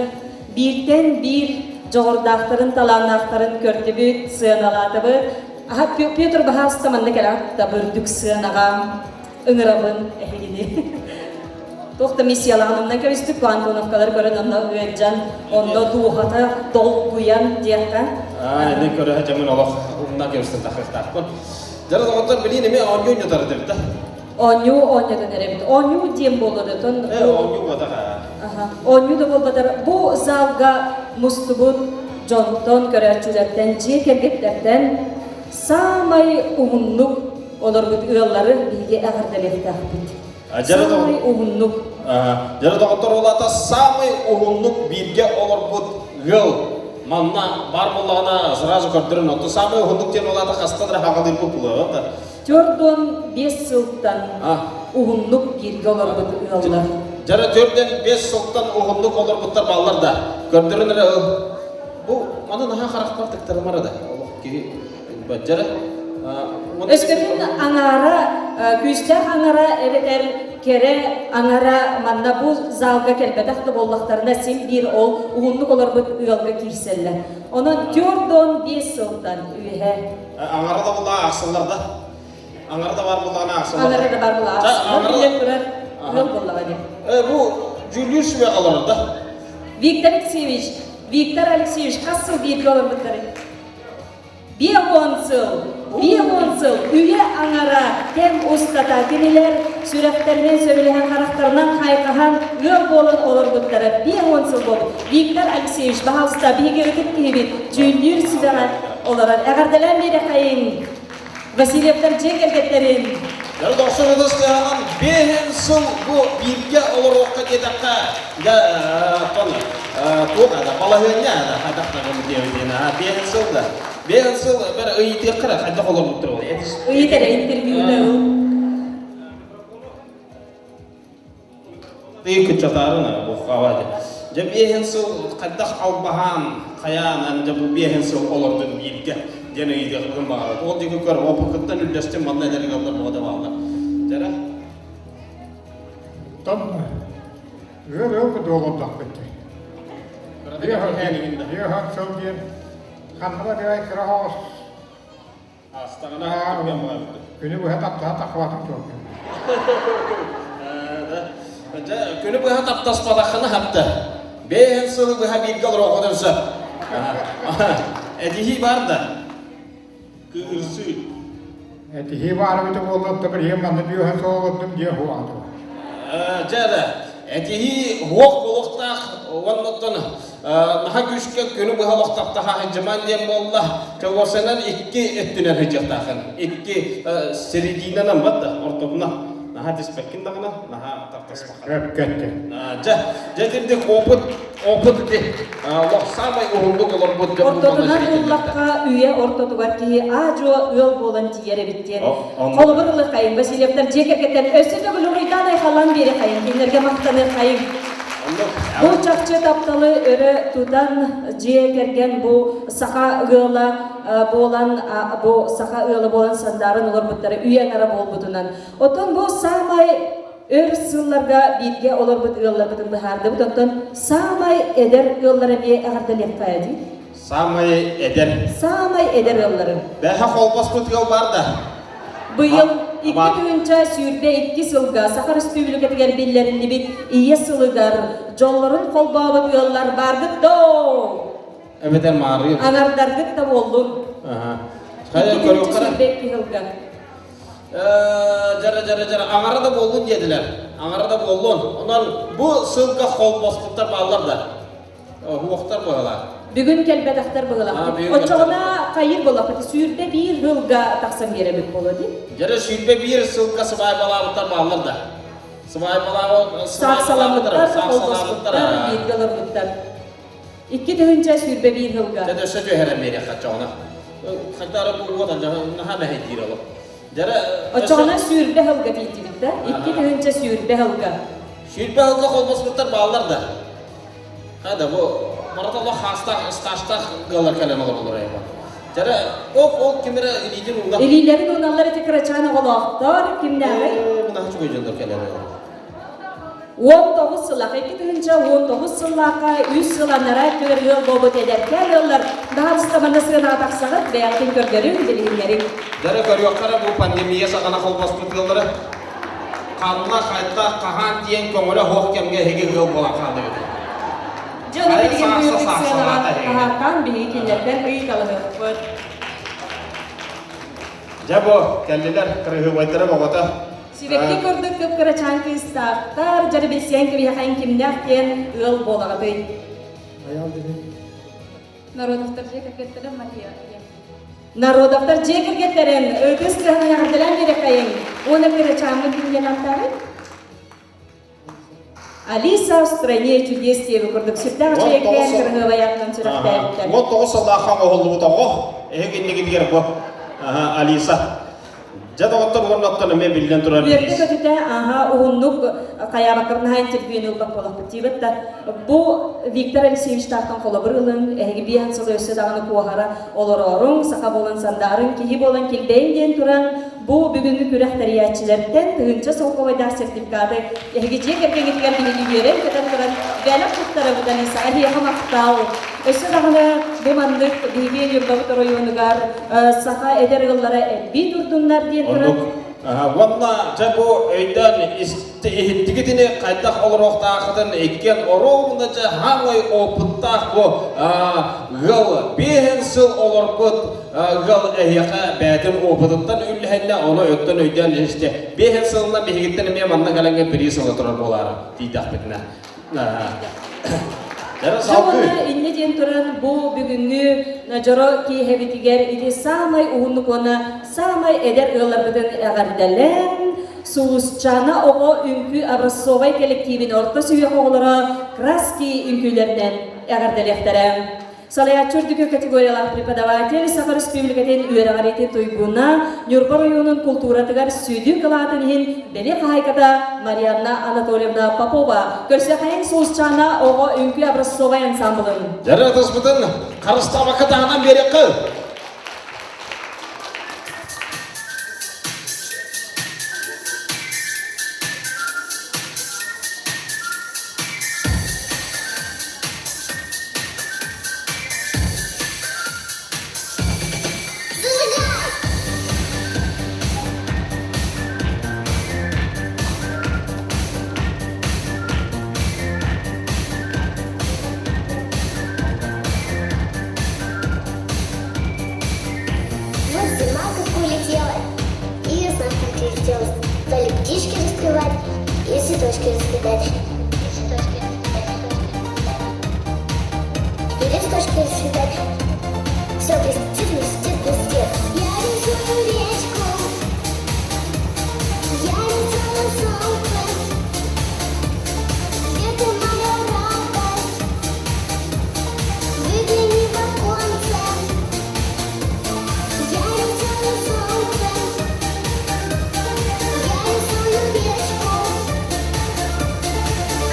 бииртэн биир дьоҕурдаахтарын, талааннаахтарын көрдүбүт, сыаналаатыбыт. Аха Петр баһаалыста манна кэлэҕит да үрдүк сыанаҕа ыҥырабын эһигини. Туох да миссиялаҕын умнан кэбиспит бу Антоновкалар көрөн онно ыалдьан, онно дууһата долгуйан диэххэ. Аа, ини көрө дьомун олох умна кэбистэн тахыахтаахпын. Дьара доҕоттор билиин эмиэ оонньуу ньутар эбит да. Оонньуу оонньотон эрэбит. Оонньуу диэн буолуотун. Э, оонньуу буолбатах аа. Аха. Оонньуу да буолбатар бу залга мустубут дьонтон, көрөөччүлэртэн, дьиэ кэргэттэртэн саамай уһуннук олорбут ыаллары биһиги эҕэрдэлиэхтээхпит. Саамай уһуннук. Дьара доҕоттор улаата саамай уһуннук бииргэ олорбут ыал манна баар буоллаҕына сразу көрдөрөн оттон саамай уһуннук диэн улаата хаста да хаҕалыырбыт буолуо 45 сылтан уһуннук бииргэ олорбут ыаллар. Дьара 45 сылтан уһуннук олорбуттар бааллар да көрдөрөн эрэ бу маны наһаа харахпар тыктарымара да олох киһи баджара Өскөтүн аҥаара күүстээх аҥара эбэтэр кэрэ аҥара манна бу залга кэлбэтэх да буоллахтарына син биир ол уһуннук олорбут ыалга киирсэллэр. Онон 45 сылтан үөһэ. Аҥара да буолла аахсаллар да. Аҥара да бар буоллаҕына аахсаллар. Аҥара да бар буолла аахсаллар. Билэн турар ыал буоллаҕа дии. Бу дьүүллүүр сүбэ олорор да. Виктор Алексеевич, Виктор Алексеевич хас сыл бииргэ олорбуттарый? 50 сыл, 50 сыл үйэ аҥара кэм устата кинилэр сүрэхтэринэн сөбүлэһэн харахтарынан хайҕаһан ыал буолан олорбуттара 50 сыл буолбут. Виктор Алексеевич, баһаалыста, биһиги ытык киһибит дьүүллүүр сүбэҕэ олорор. Эҕэрдэлээн биэрэхэйиҥ Васильевтар дьиэ кэргэттэрин. Дьэ, дохсун ытыс тыаһынан биэһин сыл бу бииргэ олоруохха диэтэххэ, дьэ, оттон туох да балаһыанньа да хайдах даҕаны диэбитин, биэһин сыл да, биэһин сыл бэр ыйытыахха эрэ хайдах олорбуттар ол. Ыйыт эрэ интервьюта ыл. Тыы кыччатаарына бу хаба дьэ биэһин сыл хайдах албаһаан хайаанан дьэ бу биэһин сыл олордун бииргэ диэн ыйытыахпын баҕарабыт. Ол диэки көр опыкыттан үллэстим манна эдэр ыаллар боҕо да бааллар. Дьэрэ. Там ыал ыал курдук олордохпут дии. Биэһэн сыл диэн ханна да кыра оҕус Астаҕына түргэн баҕайбыт. Күнү быһа таптаһа таххыбатым чуолкай. Дьэ, күнү быһа таптаспатаххына хапта. Бэйэн сылы быһа бииргэ олоруоххутун сөп. Этиһии бар да. Кыырсыы. Этиһии баар эбитэ буоллар, да билигин манна бүөһэ суоллардым диэ хуаатым. Дьэ да, этиһии хуох буолуохтаах уонна Наһаа күүскэ күнү быһа олохтохтоха сылдьыман диэн буолла. Чолуосанан икки өттүнэн сылдьыахтаахын. Икки серединанан бат да ортотуна. Наһаа түспэккин даҕаны, наһаа тартаспаккын. Дьэ, дьэ итинник опыт, опыт ити олох самай уһуннук олорбут дьон Ортотунан ыллахха үйэ ортотугар киһи аа-дьуо ыал буолан тиийэр эбит диэн. Холобур ылыаххайын Васильевтар дьиэ кэргэттэн өссө төгүл уруйдаан айхаллаан биэриэххэйин, кинилэргэ махтаныаххайын. Бу чахчы тапталы өрө тутан дьиэ кэргэн бу саха ыала буолан бу саха ыала буолан сандаарын олорбуттара үйэ аҥара буолбутунан. Оттон бу саамай өр сылларга бииргэ олорбут ыалларбытын быһаардыбыт. Оттон саамай эдэр ыаллар эмиэ эҕэрдэлиэххэ дии. Саамай эдэр. Саамай эдэр ыаллары. Бэһэ холбоспут ыал бар да. Быйыл 2022 сылга Саха Өрөспүүбүлүкэтигэр биллэриллибит Ийэ сылыгар дьоллорун холбообут ыаллар бааргыт доо! Эбэтэр маарыыр. Анардаргыт да буоллун. Хайа көрүөххэ. 2022 сылга. Жара жара жара аҥара да буоллун диэтилэр. Аҥара да буоллун. Онон бу сылга холбоспуттар бааллар да. Уохтар быһалаах. Бүгүн кэлбэтэхтэр быһалаах. Оччоҕуна хайыр буоллахпыт 21 сылга тахсан биэрэбит буолуо дии. Дьэрэ 21 сылга сыбаайбалаабыттар бааллар да. Сыбаайбалаабыттар, Саахсаламмыттар, холбоспуттар, бииргэ олорбуттар. 2021 сылга. Дьэ өссө түһэрэн биэриэххэ чоҕуна. Хайтара бу уот наһаа мэһэйдиир олох. Дьэрэ Оччоҕуна 20 сылга тиийдибит да? 2020 сылга. 20 сылга холбоспуттар бааллар да. Хада бу барыта олох хаастаах, стажтаах ыаллар кэлэн олороллор айма. Дьэрэ ок ол кимэрэ илиитин ууна. Илиилэрин ууналлар ити кырачаан оҕолоохтор кимнээҕий? Мына чугай дьоннор кэлэн олороллор. 19 сыллаах, 2019 сыллаахха үс сыл анараа өттүгэр ыал буолбут эдэркээн ыаллар баһаалыста манна сыанаҕа тахсаҕыт, бэйэҕитин көрдөрүҥ, билиһиннэриҥ. Дьэрэ көрүөххэ эрэ бу пандемия саҕана холбоспут ыаллары ханна, хайдах, хаһан диэн көҥүлэ суох кэмҥэ эһиги ыал буолан хааллыгыт. Дьэ, ону билигин быйылгы сыанаҕа таһаартаан биһиги кинилэртэн ыйыталаһыахпыт. Дьэ бу кэллилэр кырыһыыбайдара бөҕөтө. Сибэкки курдук кып-кырачаан кыыстаахтар, дьэ билсиэн кэбиһэхэйин кимнээх диэн ыал буолаҕытый? Айаал дэнин. Народовтар дьиэ кэргэттэрэ Мария диэн. Народовтар дьиэ кэргэттэрин ытыс тыаһынан эҕэрдэлээн биэрэхэйиҥ уонна кырачааммыт кимҥэ аттаабыт? Алиса в стране чудес диэби курдук сүрдээх үчүгэйкээн кыраһыабайаатынан сүрэхтээбиттэр. 19 сыллаахха оҥоһуллубут оҕо эһиги иннигитигэр бу Алиса. Дьэ доҕоттор уонна оттон эмиэ биллэн турар Үөрдэ көтүтэ аха уһуннук хайаабаккабын наһаа интервьюну ылбат буолахпыт диибит да бу Виктор Алексеевичтаахтан холобур ылын эһиги биэһэн сыл өссө даҕаны куоһара олорооруҥ саха буолан сандаарыҥ киһи буолан килбэйин диэн туран Бу бүгүҥҥү күрэх тэрийээччилэртэн тыһыынча солкуобайдаах сертификаты эһиги дьиэ кэргэҥҥитигэр биһиги үөрэн-көтөн туран бэлэх туттарабыт Алиса, эһиэхэ махтал! Өссө даҕаны бу маннык биһиги Ньурбабыт оройуонугар саха эдэр ыаллара элбии турдуннар диэн туран Уонна дьэ бу өйдөөн иһиттигитини хайдах олоруохтаахытын иккиэн оруобуна дьэ хаамай опыттаах бу ыал биэһин сыл олорбут ыал эһиэхэ бэйэтин опытыттан үллэһиннэ ону өттөн өйдөөн иһистэ биэһин сылынан биһигиттэн эмиэ манна кэлэҥҥэ бириис ыла турар буолаары тиийдэхпитинэ Дьэ инньэ диэн туран бу бүгүҥҥү дьоро киэһэбитигэр ити саамай уһуннук уонна саамай эдэр ыалларбытын эҕэрдэлээн Сулусчаана оҕо үҥкүү образцовай кэлэктиибин орто сүһүөх оҕолоро краски үҥкүүлэринэн эҕэрдэлиэхтэрэ. Салайааччы үрдүкү категориялаах преподаватель Саха Республикатын үөрэҕириитин туйгуна, Ньурба оройуонун култууратыгар сүдү кылаатын иһин бэлиэ хаһаайката Марианна Анатольевна Попова. Көрсүөххэйиҥ Сулусчаана оҕо үҥкүү образцовай ансамблын. Дьэрэ ытыспытын харыстаабакка таһынан биэриэххэ. Вот зима как улетела, и весна как прилетела. Стали птички распевать и цветочки расцветать. И цветочки расцветать. И листочки расцветать. Все блестит, блестит, блестит. Я рисую речку, я рисую солнце. Это моя радость. Выгляни в оконце. Я рисую солнце. Я рисую речку.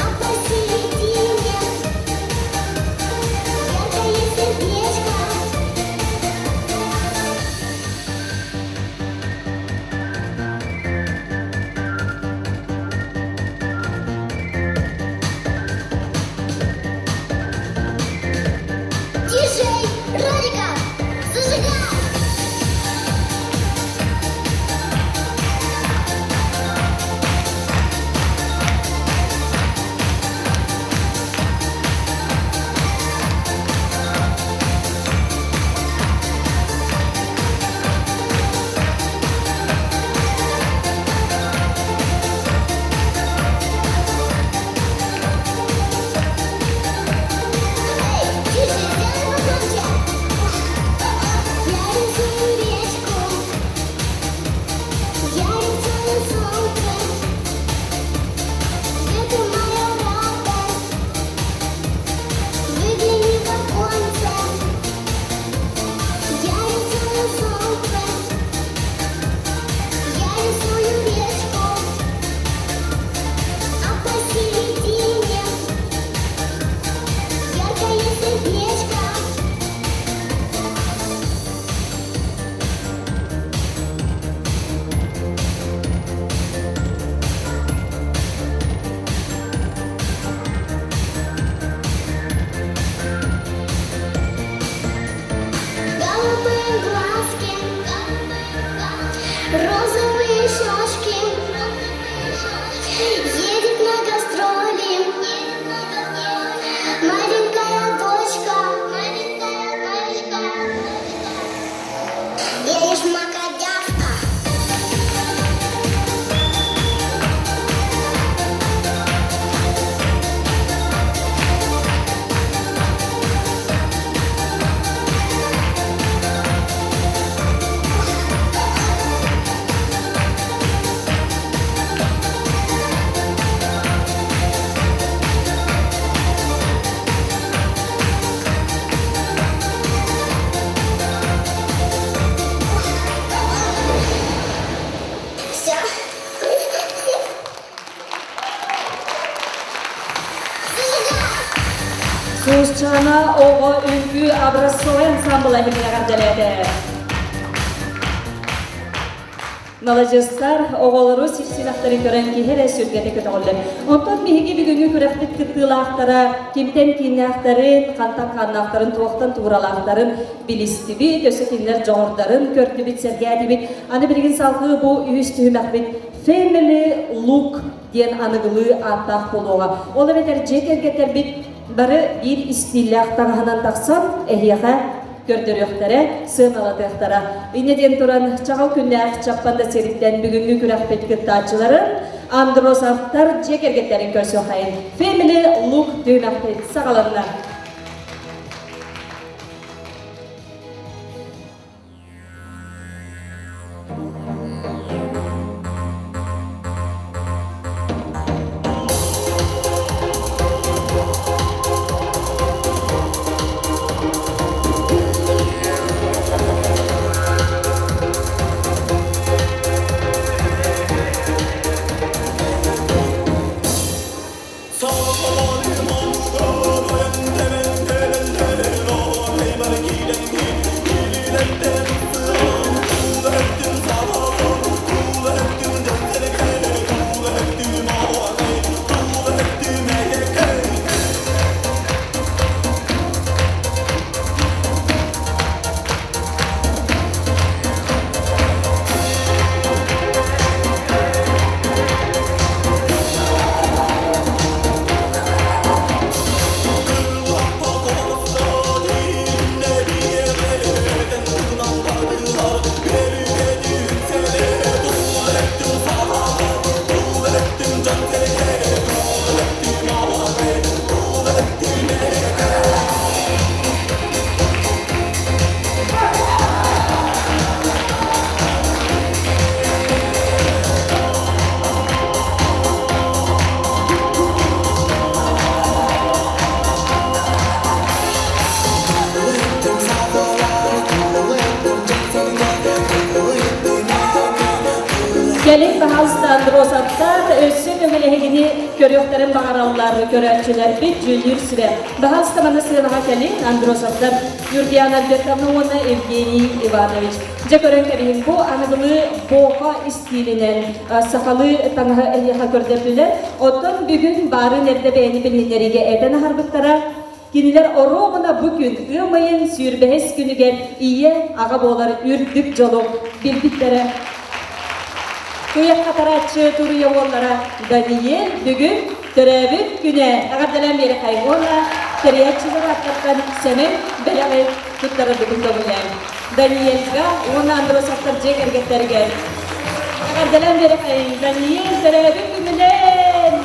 А посередине яркое сердечко. Сулусчаана оҕо үҥкүү образцовай ансамбла иһигин эҕэрдэлээтэ. Маладьыастар, оҕолору сипсимэхтэрин көрөн киһи эрэ сүргэтэ көтөҕүллэр. Онтон биһиги бүгүҥҥү күрэхпит кыттыылаахтара кимтэн кииннээхтэрин, хантан хааннаахтарын, туохтан тууралаахтарын билистибит, өссө кинилэр дьоҕурдарын көрдүбүт, сэргээтибит. Аны билигин салгыы бу үһүс түһүмэхпит Family Look диэн аныгылыы ааттаах буолуоҕа. Ол эбэтэр дьиэ кэргэттэрбит бары биир истииллээх таҥаһынан тахсан эһиэхэ көрдөрүөхтэрэ, сыаналатыахтара. Инньэ диэн туран, чаҕыл күннээх Чаппанда сириттэн бүгүҥҥү күрэхпит кыттааччыларын Андросовтар дьиэ кэргэттэрин көрсүөххэйин. Family Look түһүмэхпит саҕаланна. Кэлин баһаалыста Андросовтар өссө төгүл эһигини көрүөхтэрин баҕараллар көрөөччүлэрбит дьүүллүүр сүбэ. Баһаалыста маны сыанаҕа кэлин Андросовтар Юргиана Альбертовна уонна Евгений Иванович. Дьэ көрөн кэбиһиҥ, бу аныгылыы боха истиилинэн сахалыы таҥаһы эһиэхэ көрдөрдүлэр. Оттон бүгүн баарын эрдэ бэйэни билиһиннэриигэ этэн аһарбыттара. Кинилэр оруобуна бу күн ыам ыйын сүүрбэһис күнүгэр ийэ, аҕа буолар үрдүк дьолу билбиттэрэ. Туйах хатарааччы туруйа уоллара Даниэль бүгүн төрөөбүт күнэ эҕэрдэлээн биэрэхэй уонна тэрийээччилэр ааттартан сэмэй бэлэҕи туттарарбытын көҥүллээн. Даниэльга уонна Андросовтар дьиэ кэргэттэригэр эҕэрдэлээн биэрэхэй Даниэль төрөөбүт күнүнэн!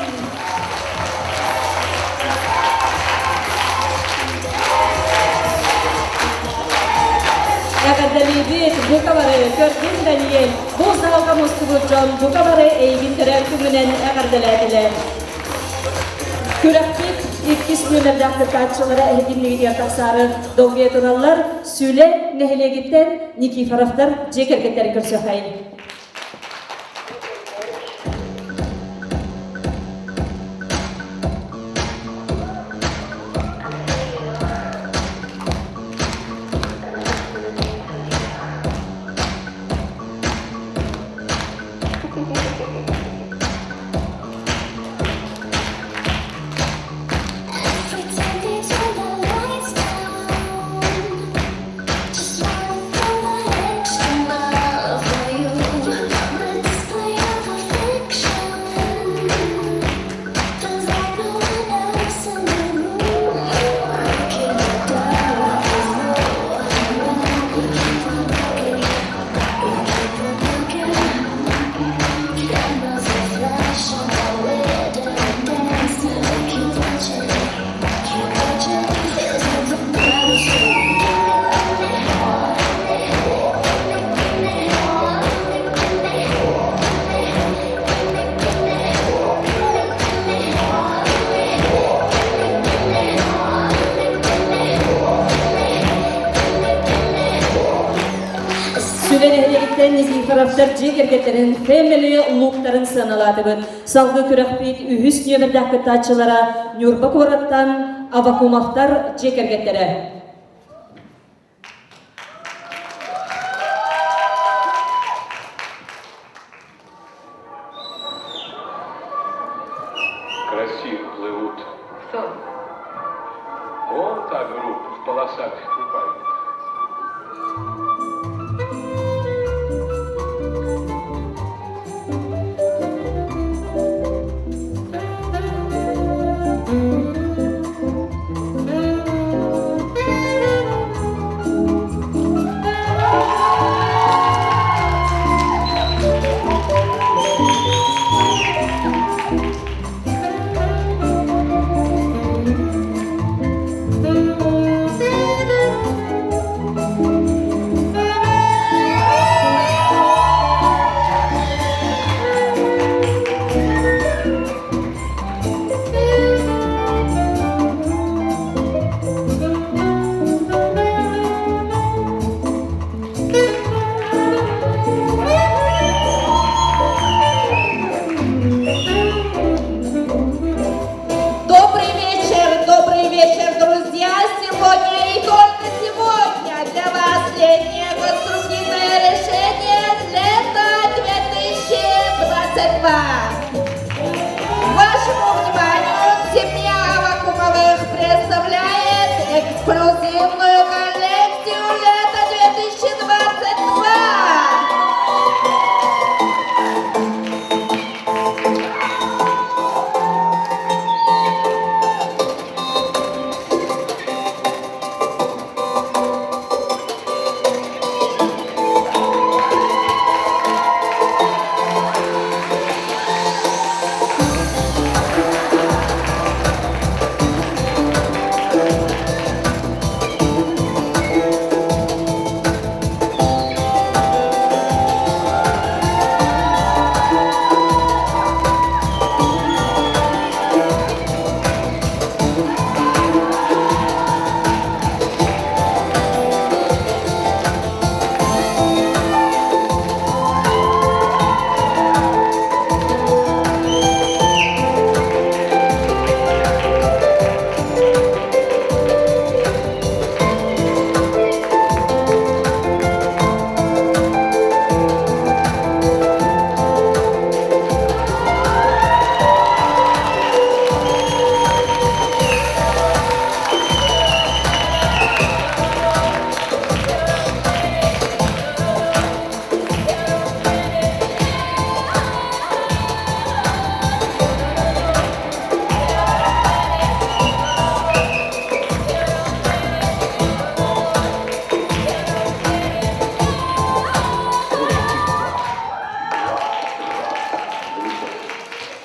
Эҕэрдэлиибит, бука бары, көрдүн Даниэль, бу саалга мустубут дьон бука бары эйигин төрөөт күҥҥүнэн эҕэрдэлээтилэр. Күрэхпит иккис нүөмэрдээх кыттааччылара эһигиннигитигэр тахсаары долгуйа тураллар. Сүлэ нэһилиэгиттэн Никифоровтар дьиэ кэргэттэрин көрсүөххэйин. Сүлэ нэһилиэгиттэн Никифоровтар дьиэ кэргэттэрин Family лууктарын сыаналаатыбыт. Салгыы күрэхпит үһүс нүөмэрдээх кыттааччылара Ньурба куораттан Авакумовтар дьиэ кэргэттэрэ. Красиво плывут. Кто? Вон та группа в полосатых купальниках. Добрый вечер, добрый вечер, друзья! Сегодня и только сегодня для вас летнее конструктивное решение «Лето 2022». Вашему вниманию семья Авакумовых представляет эксклюзивную коллекцию «Лето 2022».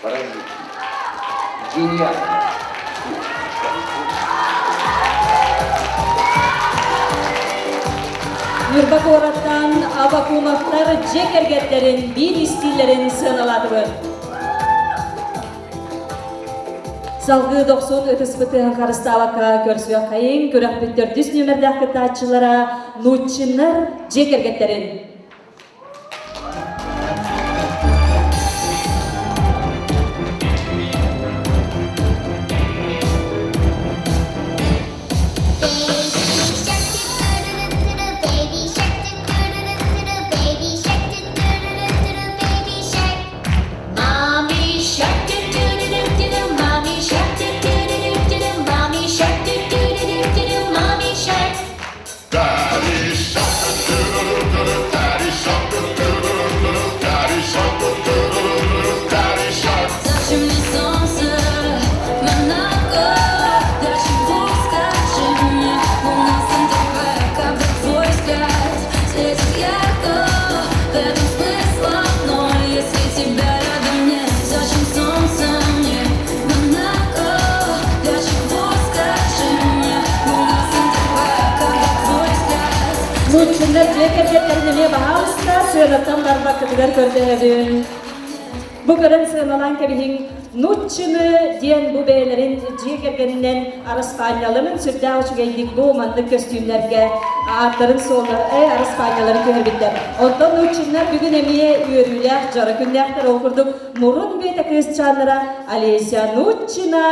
Поразительно. Гениально. Ньурба куораттан Абакумовтар дьиэ кэргэттэрин биир истииллэрин сыаналаатыбыт. Салгыы дохсун ытыспытын харыстаабакка көрсүөххэйиҥ, күрэхпит төрдүс нүөмэрдээх кыттааччылара Нуччиннар дьиэ кэргэттэрин. Mommy shark do do do do do do mommy shark do do do do do do mommy shark do do do do do do mommy shark Daddy shark do do do do daddy shark do do do do daddy shark do do do daddy shark. Зачем мне солнце, Монако? Для чего скажи мне? Луна Сан-Тропе, когда твой взгляд светит ярко. В этом смысла ноль, если тебя рядом нет. Зачем солнце мне, Монако? Для чего скажи мне? Луна Сан-Тропе, когда твой взгляд Нуччиннар дьиэ кэргэттэрин эмиэ баһаалыста сыанаттан барбаккытыгар көрдөһөбүн. Бу көрөн сыаналаан кэбиһиҥ. Нуччыны диэн бу бэйэлэрин дьиэ кэргэнинэн араспаанньаларын сүрдээх үчүгэйдик бу маннык көстүүмнэргэ ааттарын суоллар араспаанньалары түһэрбиттэр. Оттон нуччыннар бүгүн эмиэ үөрүүлээх дьоро күннээхтэр. Ол курдук мурун бүөтэ кыысчааннара Олеся Нуччина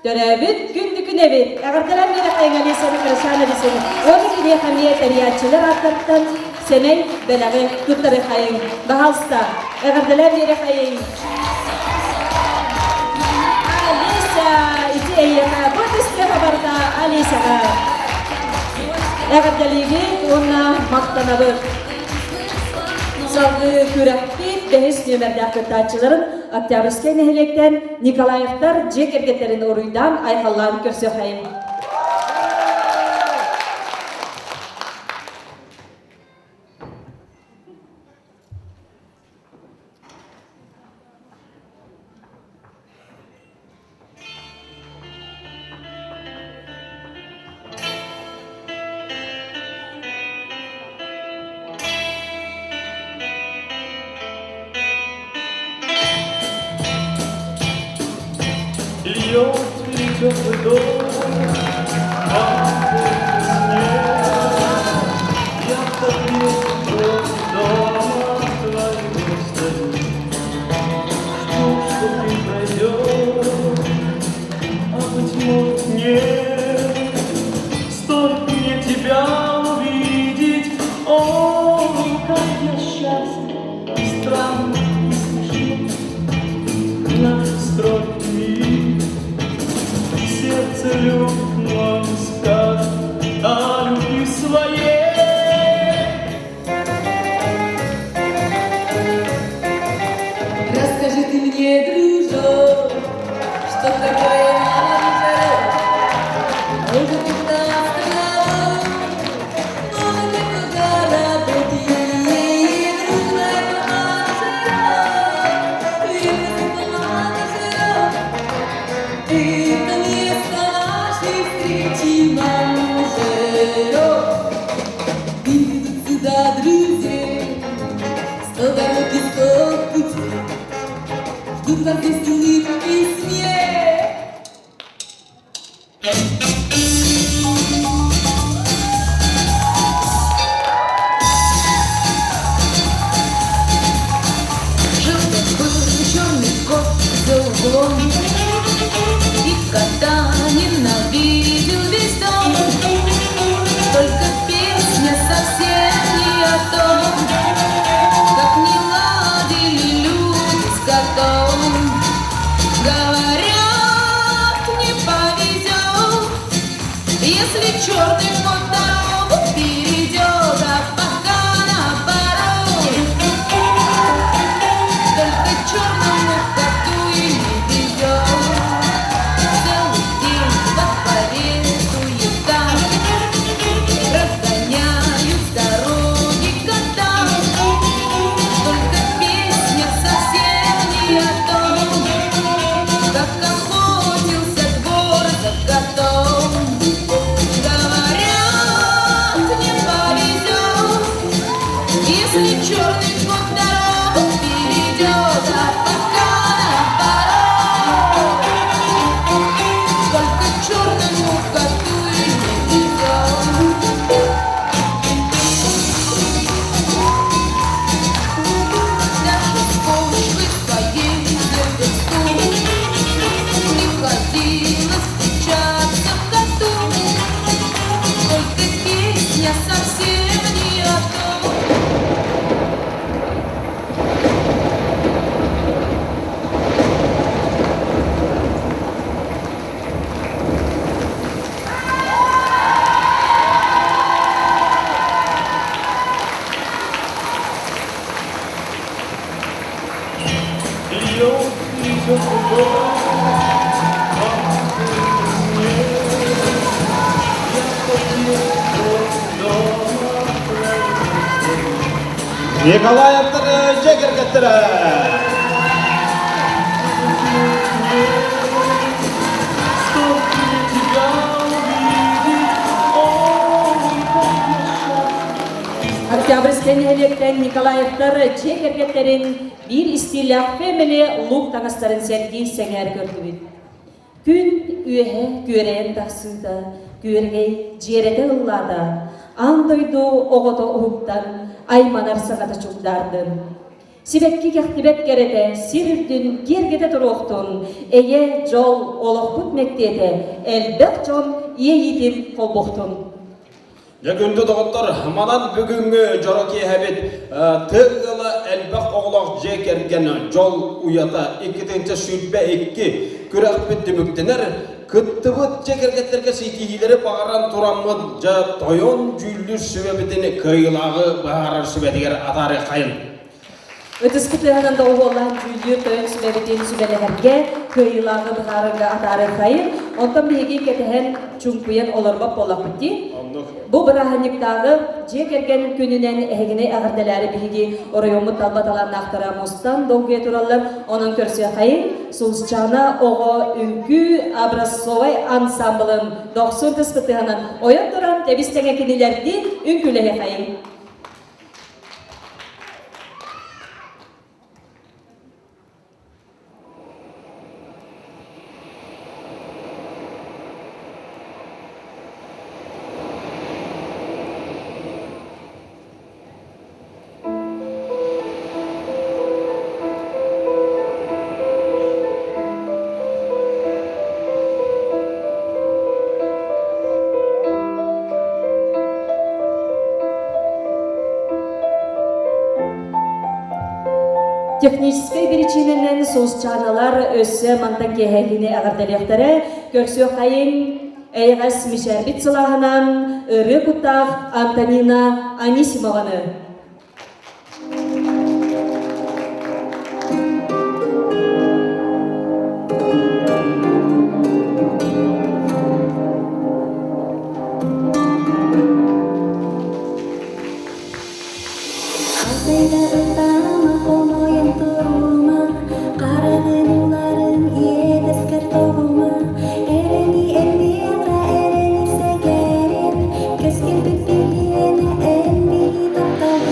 төрөөбүт күндү күн эбит. Эҕэрдэлэн биэрэхэйиҥ Олесяны Красана Алисяны. Уонна киниэхэ эмиэ тэрийээччилэр ааттарыттан сэмэй бэлэҕи туттарыхайыҥ. Баһаалыста, эҕэрдэлээн биэрэхэйиҥ. Алиса, ити эйиэхэ бу түстүөхэ барда Алисаҕа. Эҕэрдэлиибит уонна махтанабыт. Салгыы күрэхпит бэһис нүөмэрдээх кыттааччыларын Октябрьскай нэһилиэктэн Николаевтар дьиэ кэргэттэрин уруйдаан айхаллаан көрсүөххэйиҥ. Льет теплый дождь, падает снег. Я в подъезде дома твоего стою. Жду, что ты пройдешь, а быть может нет. Стоит мне тебя увидеть, о, как я счастлив, странно и смешно. Наш строй мир, сердце любит, но не скажет о любви своей. Расскажи ты мне, дружок, что такое манжет? Может, это острова, может, это городок, и дружная манжет, это место нашей встречи, Манжерок. Приведут сюда друзей, сто дорог и сто путей. Ждут вас здесь улыбки и смех. Жил-был черный кот за углом, И кота ненавидел весь дом. Только песня совсем не о том, Как не ладили люди с котом. Говорят, не повезет, Если черный кот дорогу перейдет, а пока наоборот. Только черному коту и не везет. Целый день во дворе суета, Разгоняют с дороги кота. Только песня совсем не о том, Как охотился двор за котом. Говорят, не повезет, если черный кот дорогу перейдет, а пока наоборот. Только черному коту и не везет. Даже с кошкой своей за версту Приходилось встречаться коту. Только песня совсем не о том. Льет теплый дождь, падает снег. Я в подъезде дома твоего стою. Николаевтар дьиэ кэргэттэрэ! Стоит мне тебя увидеть, о, как я счастлив. Октябрьский Сүлэ нэһилиэктэн Николаевтар дьиэ кэргэттэрин биир истиилээх Family лук таҥастарын сэргии сэҥээр көрдүбүт. Күн үөһэ күөрэйэн тахсыыта, күөрэгэй дьиэрэтэ ыллаата, аан дойду оҕото уһуктан, айманар саҥата чугдаардын. Сибэкки кэхтибэт кэрэтэ, сир үрдүн киэргэтэ туруохтун, эйэ, дьол, олохпут мэктиэтэ, элбэх дьон иэйиитин холбохтун. Дьэ күндү доҕоттор, манан бүгүҥҥү дьоро киэһэбит тыл ыала элбэх оҕолоох дьиэ кэргэн дьол уйата 2022 күрэхпит түмүктэнэр. Кыттыбыт дьиэ кэргэттэргэ ситиһиилэри баҕаран тураммыт дьэ тойон дьүүллүүр сүбэбитин кыайыылааҕы быһаарар сүбэтигэр атаарыаххайын. Ытыспыт ыһанан доҕуһуоллаан дьүүллүүр тойон сүбэбитин сүбэлэһэргэ, кыайыылааҕы быһаарарга атаарыаххайын. Онтон биһиги кэтэһэн, чуҥкуйан олорбот буоллахпыт дии. Бу бырааһынньыктааҕы дьиэ кэргэн күнүнэн эһигини эҕэрдэлээри биһиги оройуоммут талба талааннаахтара мустан долгуйа тураллар. Онон көрсүөххэйин Сулусчаана оҕо үҥкүү образцовай ансамблын дохсун тыспытыһанан ойон туран тэбис тэҥэ кинилэрдиин үҥкүүлэһиэхэйин. Техническэй биричиинэнэн сулусчааналар өссө мантан киэһэкини эҕэрдэлиэхтэрэ. Көрсүөххэйиҥ эйэҕэс мичээрбит сылааһынан ырыа куттаах Антонина Анисимованы. Халтайда ытаама, хомойон турума, хараҕын ууларын иэдэскэр тоҕума, эрэни эмиэхэ эрэни сэгэрин, кэскилбит биһиэнэ эн биһи тапталын.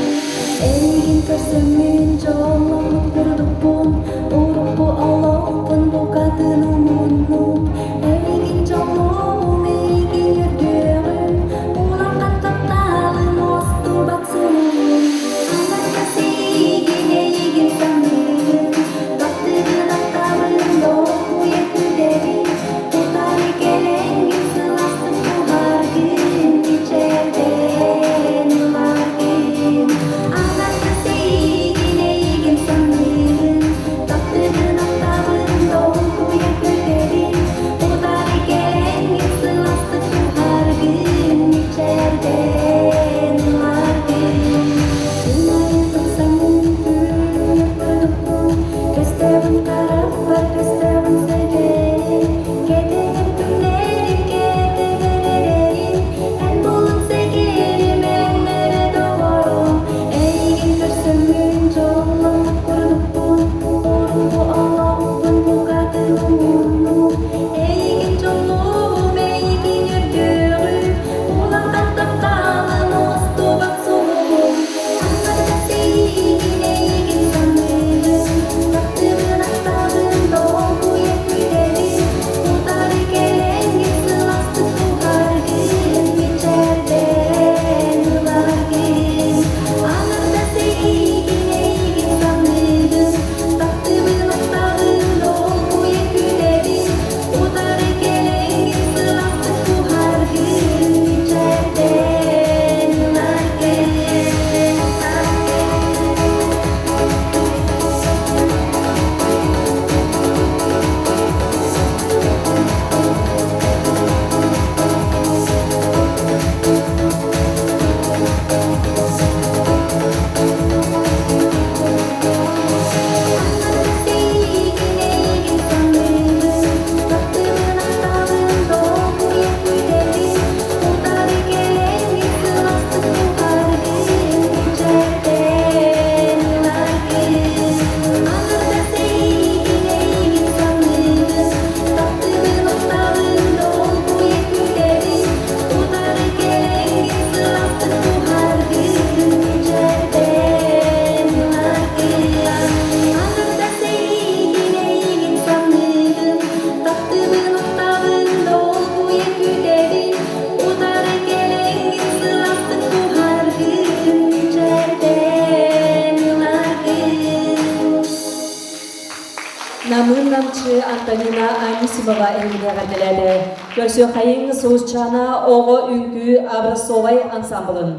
Иванова эһигини эҕэрдэлээтэ. Көрсүөххэйиҥ Сулусчаана оҕо үҥкүү образцовай ансамблын.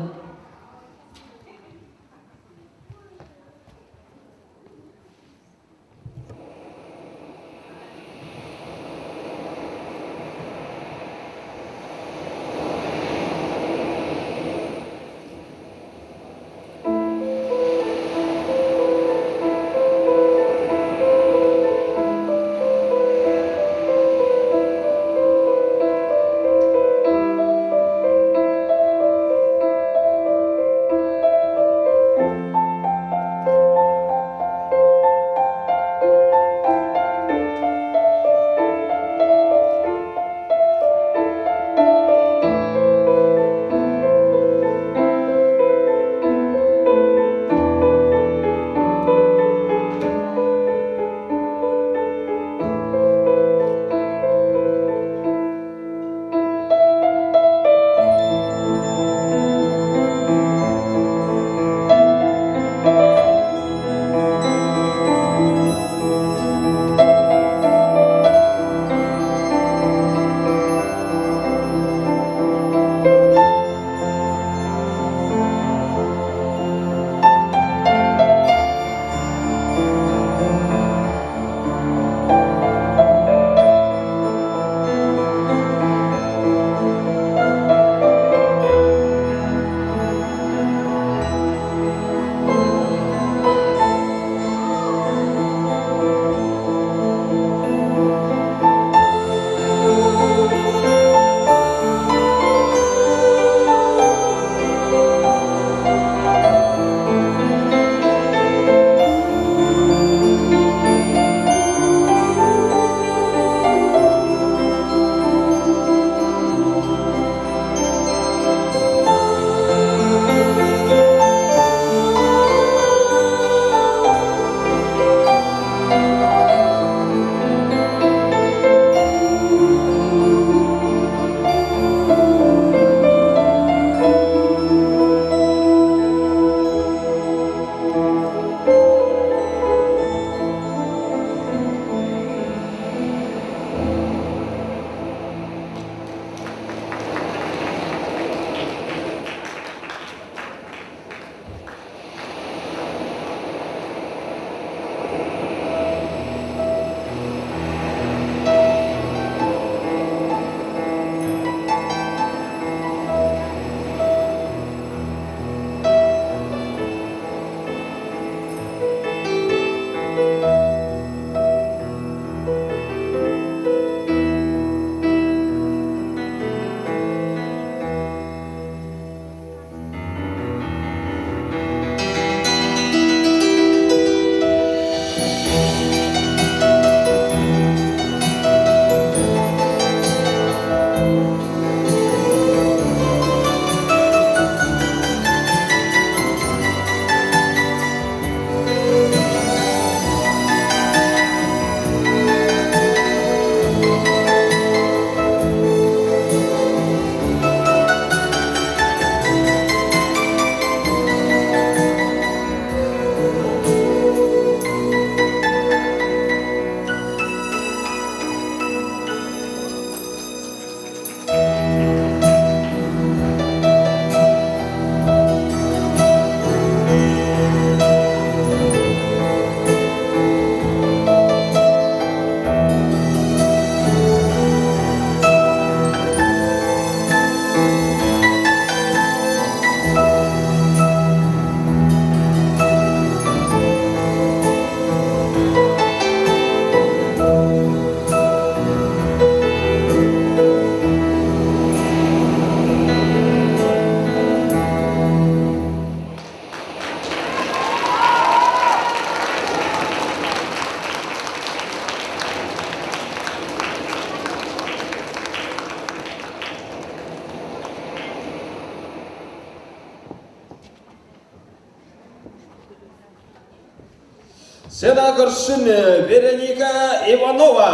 Сена көрсүн Вероника Иванова.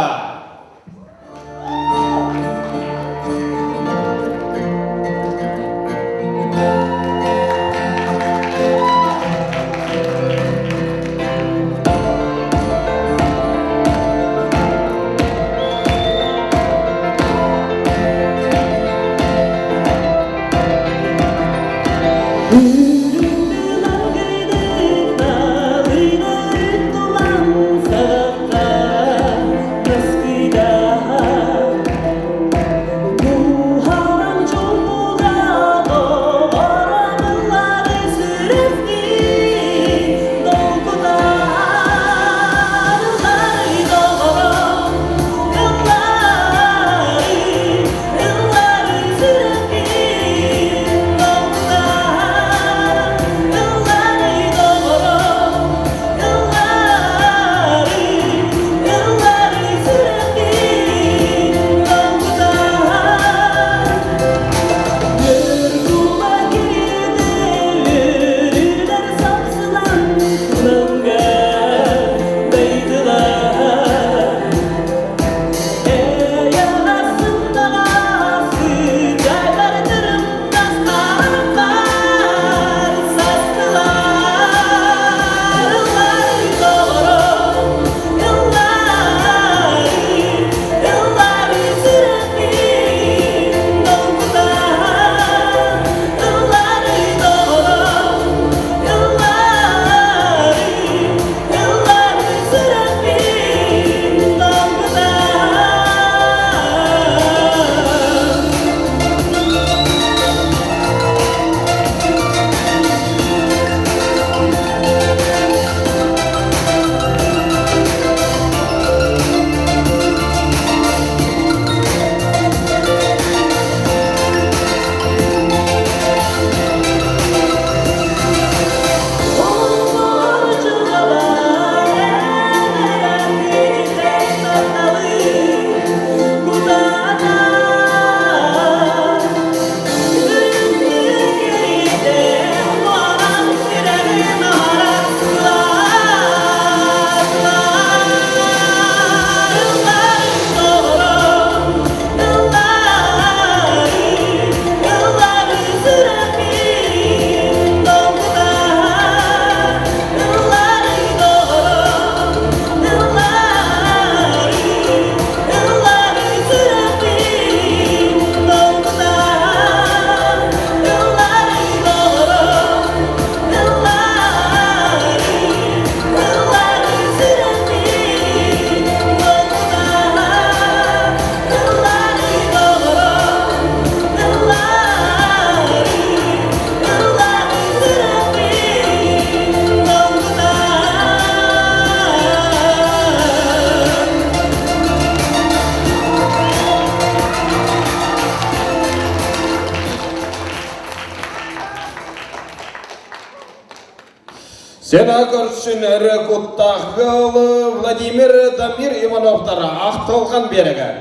Сена көрсүн өрө куттаах ыал Владимир Дамир Ивановтар ахтылҕан биэрэгэр.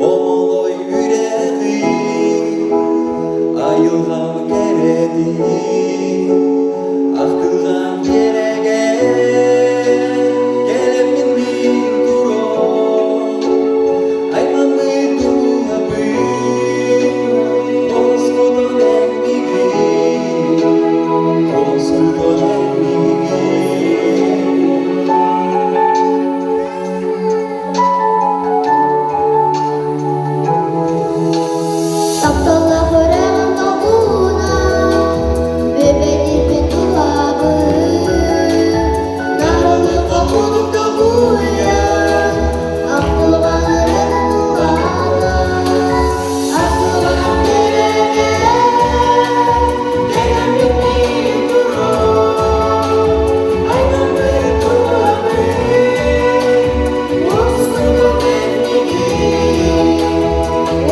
Омолой үрэҕи айылҕам кэрэтин ахтылҕан дьиэрэгэ кэлэммин мин турон аймаммыт дууһабын Оскутон эн миигин, оскутон эн миигин. Тапталлаах үрэҕин долгуна, бүөбэйдиирбин тулабын. Нарылык охунук долгуйан, ахтылҕан ырыатын ыллаата. Ахтылҕан кэрэтэ, кэлэммин мин туран, аймаммыт тулабын. Оскутон эн миигин,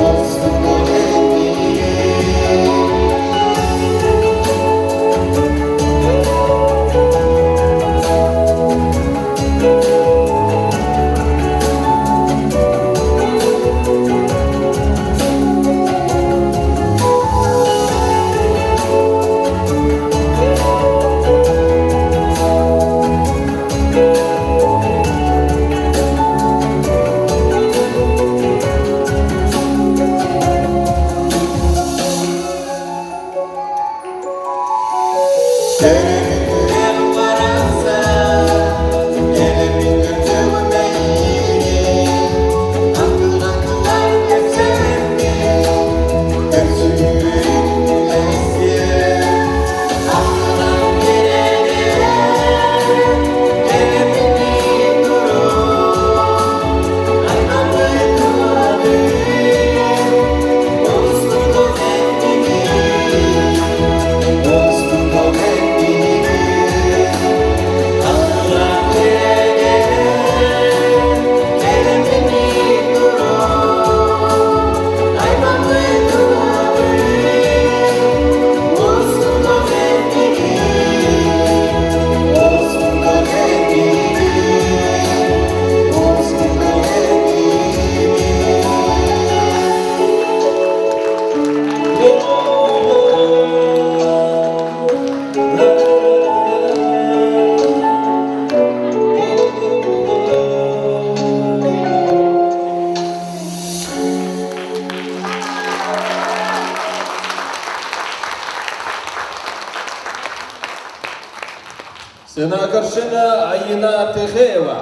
оскутон эн миигин. Төрүт барахсан, кэлэммин көрсөҕүм эйиигин, аттылан кылар кэпсээммин, көрсүһүүрүн үлэсиэ. Ахтылан кэрэгэр, кэлэммин мин турун, аймаммыт тулабын, оскутон эн миигин, оскутон эн миигин. Ахтылан кэрэгэр, кэлэммин мин турун, аймаммыт тулабын, оскутон эн миигин, оскутон эн миигин, оскутон эн миигин. Сена көрсүн Айына Тихеева.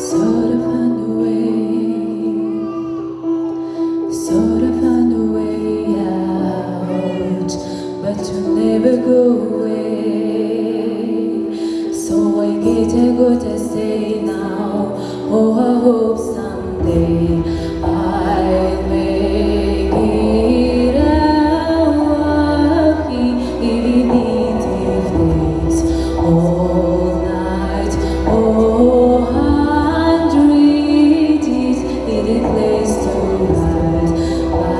Sort of find a way, sort of find a way out, but you'll never go away. So I get a good to say now. Oh, I hope someday I'll make it out. Even if it takes all night, oh, 100 years, needed place to ride, but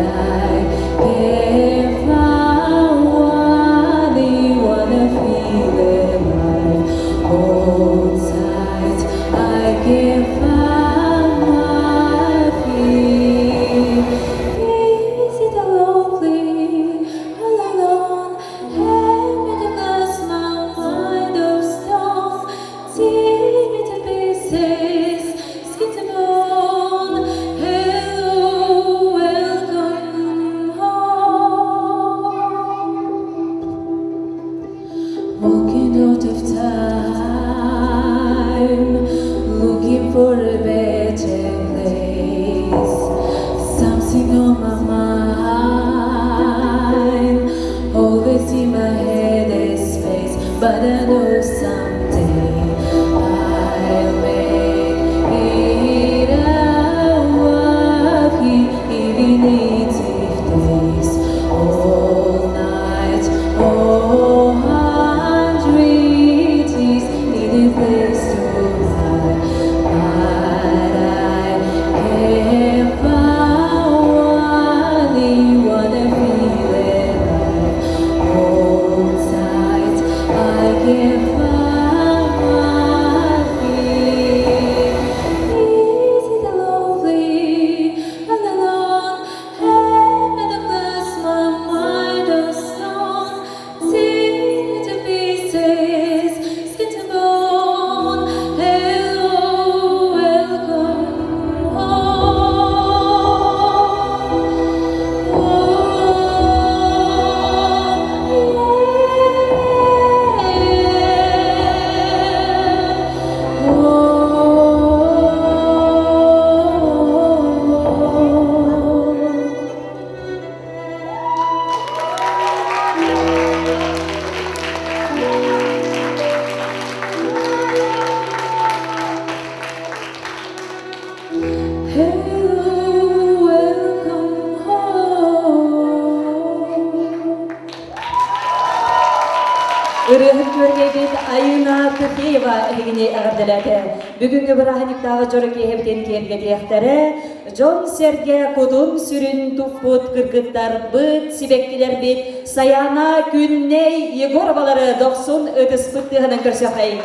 I can't find one. They wanna feel alive. Hold tight, I can't. күөргэйбит Айына Тыхеева эһигини эҕэрдэлээтэ. Бүгүҥҥү бырааһынньыктааҕы дьоро киэһэбитин киэргэтиэхтэрэ. Дьон-сэргэ кутун-сүрүн туппут кыргыттарбыт, сибэккилэрбит Саяна Күннэй Егоровалары дохсун ытыспыт тыаһынан көрсөхөйүҥ.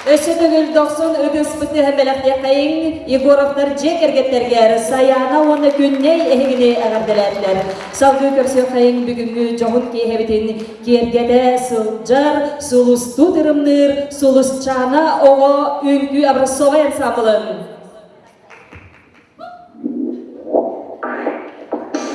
Өссө төгүл дохсун ытыспыты бэлэхтиэххэйиҥ Егоровтар дьиэ кэргэттэргэр Саяна уонна Күннэй эһигини эҕэрдэлээтилэр. Салгыы көрсүөххэйиҥ бүгүҥҥү дьоһун киэһэбитин киэргэтэ сылдьар, сулустуу тырымныыр Сулусчаана оҕо үҥкүү образцовай ансамблын.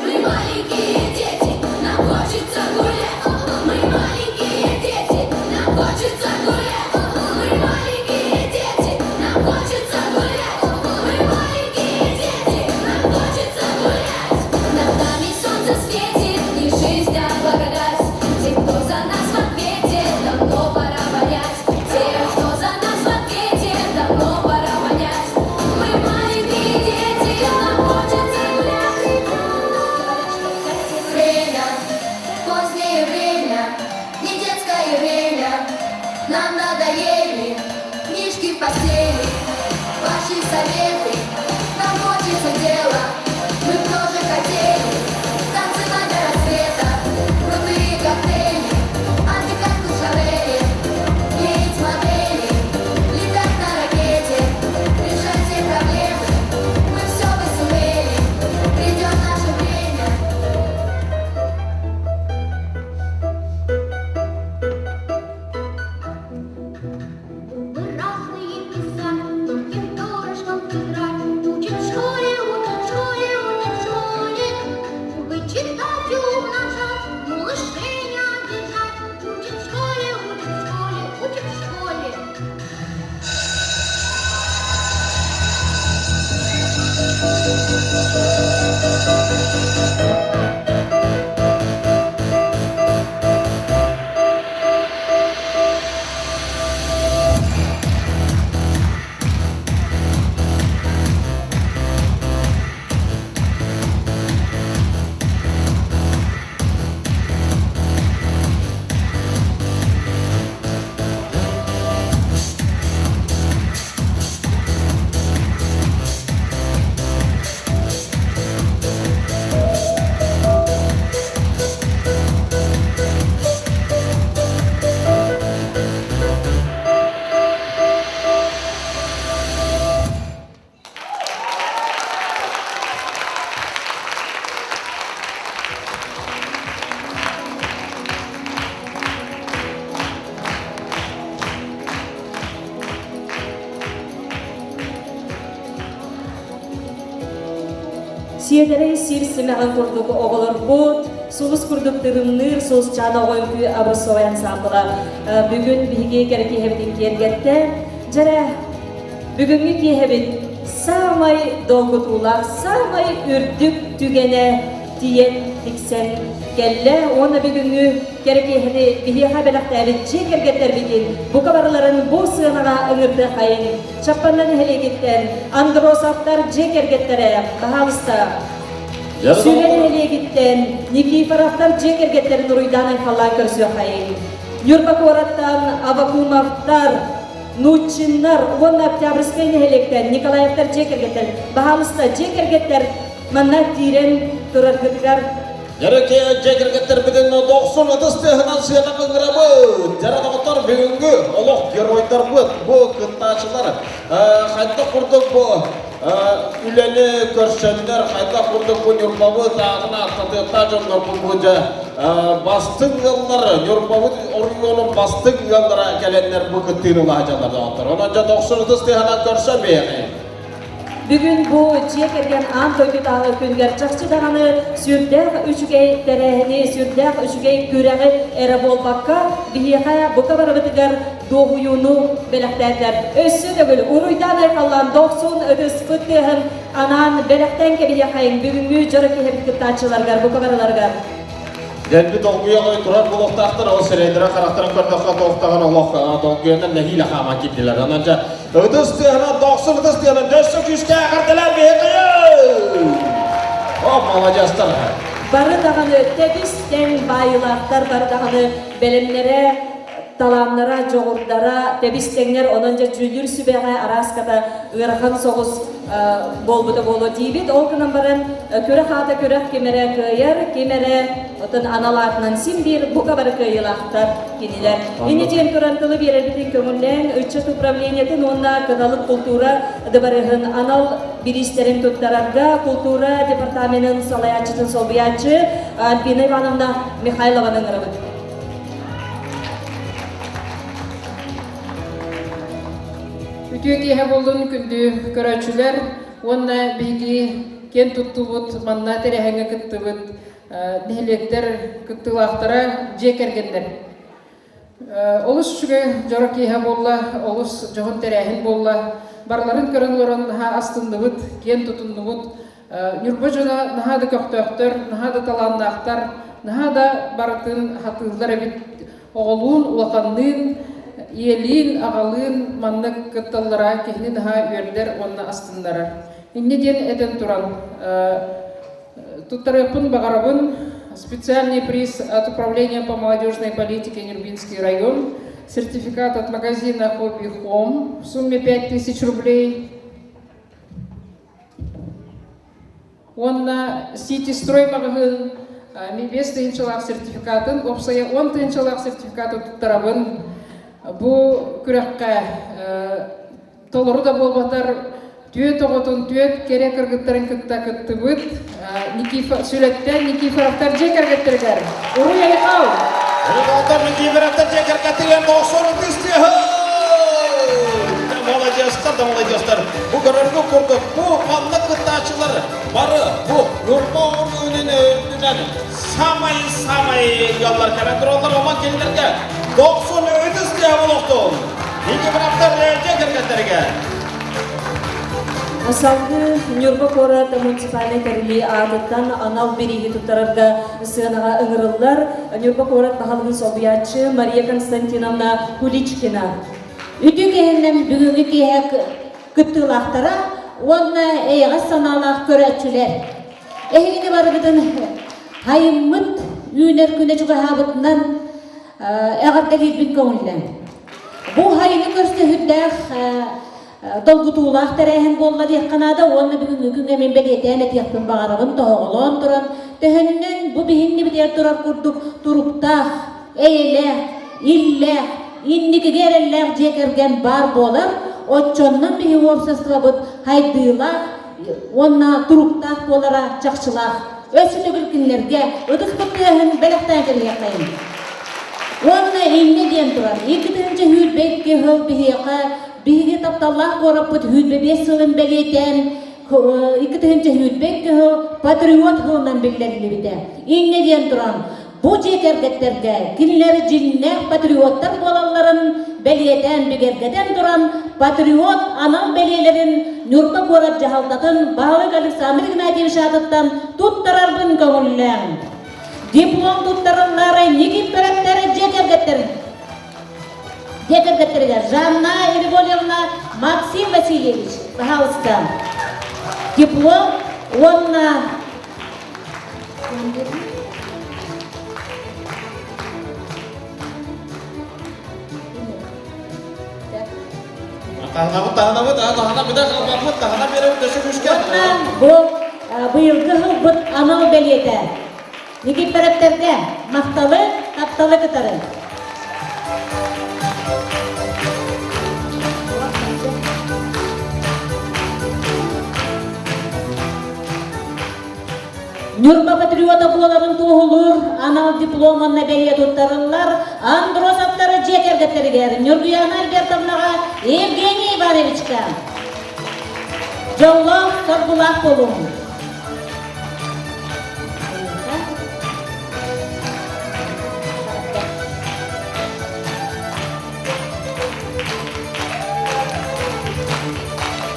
Мы маленькие дети, нам хочется гулять. Мы маленькие дети, нам хочется гулять. Мы маленькие дети, нам хочется гулять. Мы маленькие дети, нам хочется гулять. Над нами солнце светит, не жизнь, а благодать. Те, кто за нас в ответе, давно пора понять. Те, кто за нас в ответе, давно пора понять. Мы маленькие дети, нам хочется гулять. Говорят, что катит. Сиэдэрэй сир симэҕин курдук оҕолорбут, сулус курдук тырымныыр сулусчаан оҕо үҥкүү образцовай ансаамбыла бүгүн биһиги кэрэ киэһэбитин киэргэттэ. Дьэрэ, бүгүҥҥү киэһэбит саамай долгутуулаах, саамай үрдүк түгэнэ тиийэн тиксэн кэллэ уонна бүгүҥҥү кэрэ киэһэни биһиэхэ бэлэхтээбит дьиэ кэргэттэрбитин бука барыларын бу сыанаҕа ыҥырдыаххайыҥ. Чаппанда нэһилиэгиттэн Андросовтар дьиэ кэргэттэрэ, баһаалыста. Сүлэ нэһилиэгиттэн Никифоровтар дьиэ кэргэттэрин уруйдаан айхаллаан көрсүөххэйиҥ. Ньурба куораттан Авакумовтар, Нутчиннар уонна Октябрьскай нэһилиэктэн Николаевтар дьиэ кэргэттэр, баһаалыста, дьиэ кэргэттэр манна киирэн тураргытыгар Дьэрэкэ дьиэ кэргэттэрбитин дохсун ытыс тыаһынан сыана ыҥырабыт. Дьэрэ доҕоттор бүгүҥҥү олох геройдарбыт бу кыттааччылар хайдах курдук бу үлэни көрсөннөр, хайдах курдук бу Ньурбабыт аатын ааттатыахтаах дьоннорбут бу дьэ бастыҥ ыаллар, Ньурбабыт оройуонун бастыҥ ыаллара кэлэннэр бу кыттыыны ылаһдьаллар доҕоттор. Онон дьэ дохсун ытыс тыаһынан көрсөн биһиэхэ. Бүгүн бу дьиэ кэргэн аан дойдутааҕы күнгэр чахчы даҕаны сүрдээх үчүгэй тэрээһини, сүрдээх үчүгэй күрэҕи эрэ буолбакка, биһиэхэ бука барыбытыгар дуоһуйууну бэлэхтээтилэр. Өссө төгүл уруйдаан-айхаллаан дохсун ытыспыт тыаһын анаан бэлэхтээн кэбиһиэххэйиҥ бүгүҥҥү дьоро киһибит кыттааччыларыгар бука барыларыгар. Дэлби долгуйа турар буолуохтаахтар, ол сирэйдэрэ харахтарын көрдөххө туохтаҕын олох долгуйанан нэһиилэ хааман киирдилэр. Онон дьэ ытыс тыаһынан, дохсун ытыс тыаһынан өссө күүстээх эҕэрдэлэр биһиэхэ! О, маладьыастар! Бары даҕаны тэбис-тэҥ баайыылаахтар, бары даҕаны бэлэмнэрэ, талааннара, дьоҕурдара тэбис-тэҥнэр, онон дьэ дьүүллүүр сүбэҕэ арааската ыарахан соҕус буолбута буолуо диибит. Ол гынан баран күрэх аата күрэх ким эрэ кыайар, ким эрэ отон анал аатынан син биир бука бары кыайыылаахтар кинилэр. Инньэ диэн туран тылы биэрэрбитин көҥүллээн ыччат управлениетын уонна Кыталык култуура дыбарыһын анал бириистэрин туттарарга култуура департаменын салайааччытын солбуйааччы Альбина Ивановна Михайлованы ыҥырабыт. Үтүө киэһэ буоллун күндү көрөөччүлэр уонна биһиги киэн туттубут манна тэрээһиҥҥэ кыттыбыт нэһилиэктэр кыттыылаахтара дьиэ кэргэннэр. Олус үчүгэй дьоро киэһэ буолла, олус дьоһун тэрээһин буолла. Барыларын көрөн олорон наһаа астынныбыт, киэн тутуннубут. Ньурба дьоно наһаа да көхтөөхтөр, наһаа да талааннаахтар, наһаа да барытын хатыыллар эбит. Оҕолуун, улаханныын, ийэлиин, аҕалыын маннык кытталлара киһини наһаа үөрдэр уонна астыннарар. Инньэ диэн этэн туран, туттарыахпын баҕарабын специальный приз от Управления по молодежной политике Нюрбинский район, сертификат от магазина Хобби Хом в сумме 5000 рублей, Уонна Сити Строй маҕаһыын 5 тыһыынчалаах сертификатын, уопсайа 10 тыһыынчалаах сертификаты туттарабын. Бу күрэххэ толору да буолбатар түөт оҕотун, түөт кэрэ кыргыттарын кытта кыттыбыт Сүлэттэн Никифоровтар дьиэ кэргэттэригэр уруй айхал! Уруй Никифоровтар дьиэ кэргэттэригэр 90 тыһыынча Маладьыастар да маладьыастар. Бу көрөргө курдук бу манна кыттааччылар бары бу Ньурба оройуонун үрдүнэн самай-самай ыаллар кэлэн тураллар. Онон кинилэргэ 93 тыһа олохтун. Никифоровтар дьиэ кэргэттэригэр. Салгыы Ньурба куорат муниципальнай тэриллии аатыттан анал бирииһи туттарарга сыанаҕа ыҥырыллар Ньурба куорат баһылыгын солбуйааччы Мария Константиновна Куличкина. Үтүө киһиннэн бүгүҥҥү киэһэ кыттыылаахтара уонна эйэҕэс санаалаах көрөөччүлэр. Эһигини барыгытын хайыммыт үүнэр күнэ чугаһаабытынан эҕэрдэлиирбин көҥүллээн. Бу хайыны көрсөһүрдээх долгутуулаах тэрээһин буолла диэххэ наада уонна бүгүҥҥү күҥҥэ мин бэлиэтээн этиэхпин баҕарабын тоһоҕолоон туран төһөннөн бу биһиннибитигэр турар курдук туруктаах эйэлээх, иллээх, инникигэ эрэллээх дьиэ кэргэн баар буолар, оччоннон биһи уопсастыбабыт хайдыылаах уонна туруктаах буолара чахчылаах. Өссө төгүл кинилэргэ ытыс тыаһын бэлэхтээн кэбиһиэххэйин. Уонна инньэ диэн туран, 2022 сыл биһиэхэ биһиги тапталлаах куораппыт 25 сылын бэлиэтээн, 2022 сыл патриот сылынан биллэриллибитэ. Инньэ диэн туран, бу дьиэ кэргэттэргэ кинилэр дьиҥнээх патриоттар буолалларын бэлиэтээн бигэргэтэн туран, патриот анал бэлиэлэрин Ньурба куорат дьаһалтатын баһылык Александр Игнатьевич аатыттан туттарарбын көҥүллээҥ. Диплом туттарыллар Никифоровтар дьиэ кэргэттэрин дьиэ кэргэттэригэр Жанна Ильвольевна Максим Васильевич, пожалуйста. Диплом уонна Таһынабыт, таһынабыт, таһынабыт, таһынабыт, таһына беребит өссө күүскэ. Бу быйылгы сылбыт анал бэлиэтэ. Никифоровтарга махталы, тапталы кытары. Ньурба патриота буоларын туоһулуур анал диплом уонна бэлиэ туттарыллар Андросовтар дьиэ кэргэттэригэр Ньургуяна Альбертовнаҕа Евгений Ивановичка. Дьоллоох, соргулаах буолуҥ!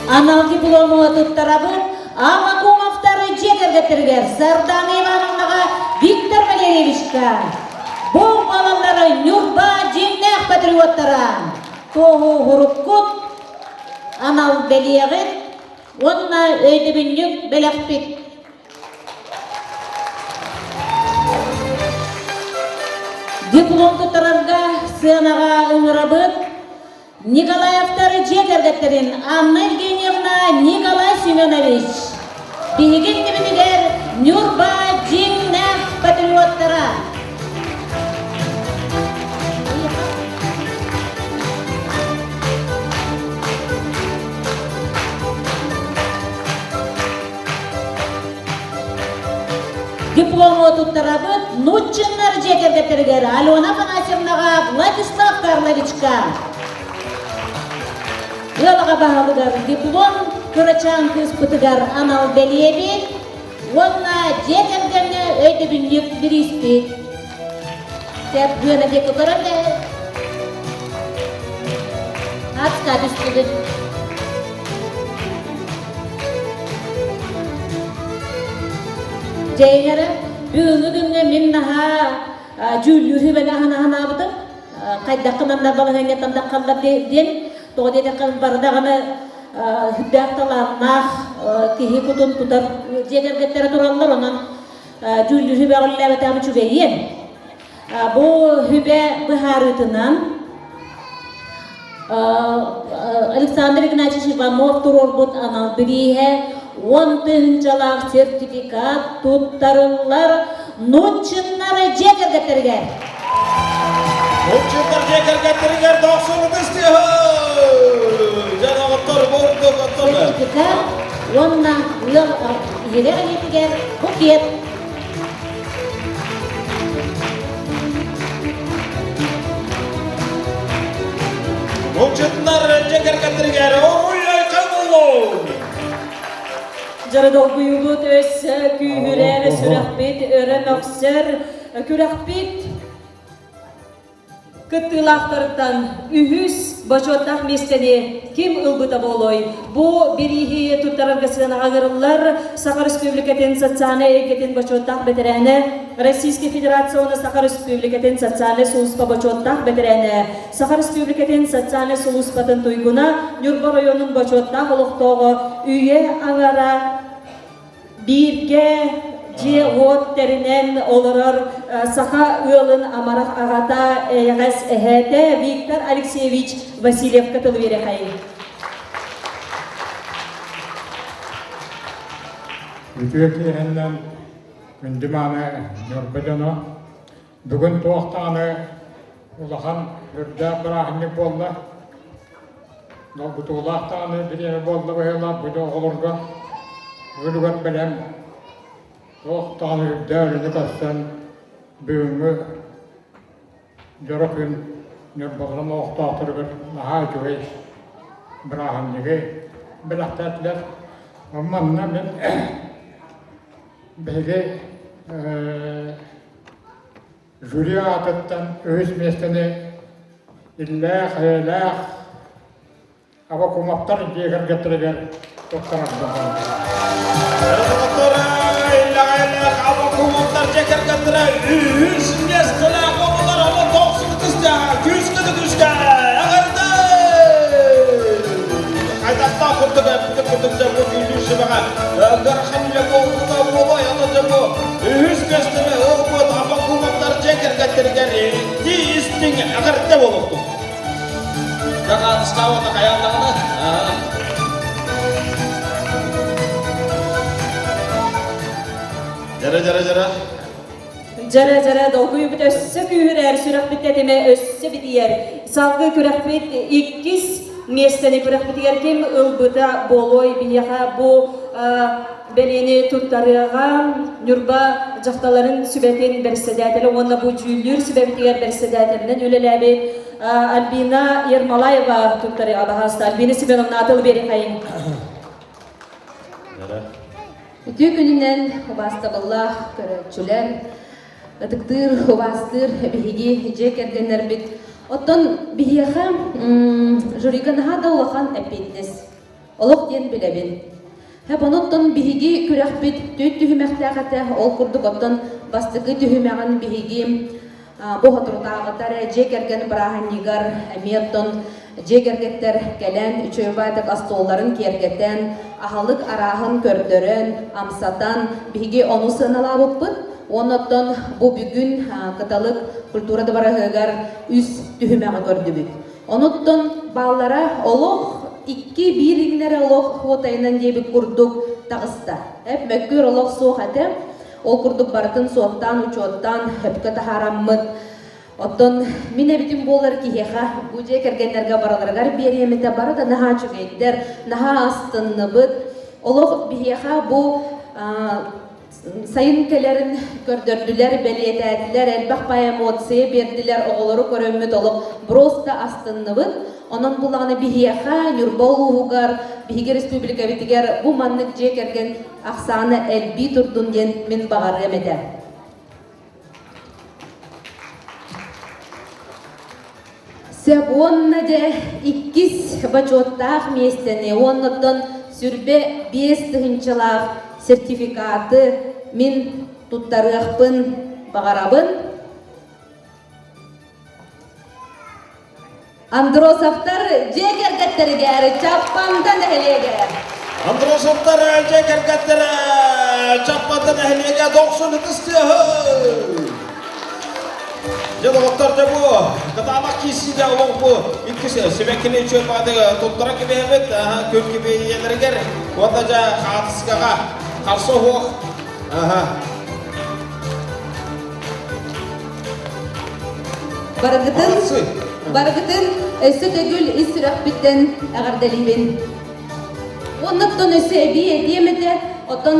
Анал диплому туттарабыт Аввакумовтар дьиэ кэргэттэригэр Сардана Ивановнаҕа Виктор Валерьевичка. Бу балаллары Ньурба дьиҥнээх патриоттара. Туоһу уруккут анал бэлиэҕит уонна өйдөбүнньүк бэлэхпит. Диплом туттарарга сыанаҕа ыҥырабыт Николаевтар дьиэ кэргэттэрин Анна Евгеньевна Николай Семенович. Биһиги иннибитигэр Ньурба дьиҥнээх патриоттара. Диплому туттарабыт Нутчиннар дьиэ кэргэттэригэр Алена Афанасьевнаҕа, Владислав Карловичка. Ыалаҕа баһылыгар диплом кырачаан кыыспытыгар анал бэлиэбит уонна дьиэ кэргэҥҥэ өйдөбүнньүк бирииспит. Тэп гына диэки көрөн Ацка түстүбүт. Дьэйэрэ, бүгүҥҥү күҥҥэ мин наһаа дьүүллүүр сүбэни аһанаабытым. Хайдахха манна балаһыанньаттан таххаллар диэн, тоҕо диэтэххэ бары даҕаны сүрдээх талааннаах киһи кутун тутар дьиэ кэргэттэрэ тураллар, онон дьүүллүүр сүбэҕэ үлэлээбэтэҕим үчүгэйиэн. Бу сүбэ быһаарыытынан Александр Игнатьевич Иванов туруорбут анал бирииһэ 10 тыһыынчалаах сертификат туттарыллар Нутчиннар дьиэ кэргэттэригэр. Нутчиннар дьиэ кэргэттэригэр дохсун ытыс тыаһа! Дьэ, оҕоттор, бурдук оттон. Сертификат уонна ыал иһирэх илиитигэр букет. Нутчиннар дьиэ кэргэттэригэр уруй-айхан буоллун! Дьара долгуйуубут өссө күүһүрэр, сүрэхпит өрө мөхсөр, күрэхпит кыттыылаахтарыттан үһүс бочуоттаах миэстэни ким ылбыта буолуой? Бу бирииһи туттарарга сыанаҕа ыҥырыллар Саха Республикатын социальнай эйгэтин бочуоттаах бэтэрээнэ, Российскай Федерация уонна Саха Республикатын социальнай сулууспа бочуоттаах бэтэрээнэ, Саха Республикатын социальнай сулууспатын туйгуна, Ньурба оройуонун бочуоттаах олохтооҕо үйэ аҥара бииргэ дьиэ-уот тэринэн олорор саха ыалын амарах аҕата, эйэҕэс эһээтэ Виктор Алексеевич Васильевка тыл биэрэхэйин. Үтүө киэһэннэн күндү мааны Ньурба дьоно бүгүн туох даҕаны улахан үрдээх бырааһынньык буолла. Долгутуулаах даҕаны бириэмэ буолла быһыылаах бу оҕолорго үлүгэр бэлэм туох даҕаны үрдээх үлэни көрсөн бүгүҥҥү дьоро күн Ньурбаларын олохтоохторугар наһаа үчүгэй бырааһынньыгы бэлэхтээтилэр. Манна мин биһиги жюри аатыттан үһүс миэстэни иллээх-эйэлээх Абакумовтар дьиэ кэргэттэригэр туттарарбын Иллээх-эйэлээх Абакумовтар дьиэ кэргэттэрэ үһүс миэстэлээх буоллулар онон тохсубут күүскэ да күүскэ эҕэрдэ! Хайдахтаах курдук эппитин курдук дьэ бу дьүүллүүр сүбэҕэ ыарахан үлэ буолбута буолуой онон дьэ бу үһүс миэстэни ылбыт Абакумовтар дьиэ кэргэттэригэр итии истиҥ эҕэрдэ буолуохтун! Хаатыскаабата хайаан даҕаны. Дьара, дьара, дьара. Дьара, дьара, долгуйбут өссө күүһүрэр, сүрэхпит тэтимэ өссө битийэр. Салгыы күрэхпит иккис миэстэни күрэхпитигэр ким ылбыта буолуой биһиэхэ бу бэлиэни туттарыаҕа Ньурба дьахталарын сүбэтин бэрэссэдээтэлэ уонна бу дьүүллүүр сүбэбитигэр бэрэссэдээтэлинэн үлэлээбит Альбина Ермолаева туттарыаҕа баһаалыста. Альбина Семеновна атыл биэриэхэйин. Үтүө күнүнэн убаастабыллаах көрөөччүлэр, ытыктыыр, убаастыыр биһиги дьиэ кэргэннэрбит. Оттон биһиэхэ жюрига наһаа да улахан эппиэтинэс. Олох диэн билэбин. Хэп онуттан биһиги күрэхпит түөрт түһүмэхтээх этэ. Ол курдук оттон бастакы түһүмэҕин биһиги бу соторутааҕыта эрэ дьиэ кэргэн бырааһынньыгар эмиэ оттон дьиэ кэргэттэр кэлэн үчүгэйдик остуолларын киэргэтэн, аһылык арааһын көрдөрөн, амсатан биһиги ону сыаналаабыппыт. Уонна оттон бу бүгүн Кыталык культура дыбарыһыгар үс түһүмэҕи көрдүбүт. Онуттан бааллара олох икки биир иҥнэрэ олох хуотайынан диэбит курдук таҕыста. Эп мөккүөр олох суох этэ. Ол курдук барытын суоттаан, учуоттаан, сөпкө таһаараммыт. Оттон мин эбитим буолар киһиэхэ бу дьиэ кэргэннэргэ барыларыгар биэриэм этэ. Бары да наһаа үчүгэйдэр, наһаа астынныбыт. Олох биһиэхэ бу Сайын кэлэрин көрдөрдүлэр, бэлиэтээтилэр, элбэх баай эмоция биэрдилэр, оҕолору көрөммүт олох просто астынныбыт. Онон буллаҕына биһиэхэ, Ньурба улууһугар, биһиги республикабытыгар бу маннык дьиэ кэргэн ахсаана элбии турдун диэн мин баҕарыам этэ. Сөп уонна дьэ иккис бочуоттаах миэстэни уоннаттан сүрбэ биэс тыһыынчалаах сертификаты мин туттарыахпын баҕарабын. Андросовтар дьиэ кэргэттэригэр Чаппанда нэһилиэгэ. Андросовтар дьиэ кэргэттэрэ Чаппанда нэһилиэгэ дохсун ытыс тыаһы. Дьэ доҕоттор дьэ бу кытаанах киирсиигэ олох бу иккис сибэккини үчүгэй туттара кэбиһэбит күн кэбиһиэлэригэр уонна дьэ хаатыскаҕа харса оһуох Барыгытын, барыгытын өссө төгүл ис сүрэхпиттэн эҕэрдэлиибин. Оннуттан өссө эбии этиэм этэ, оттон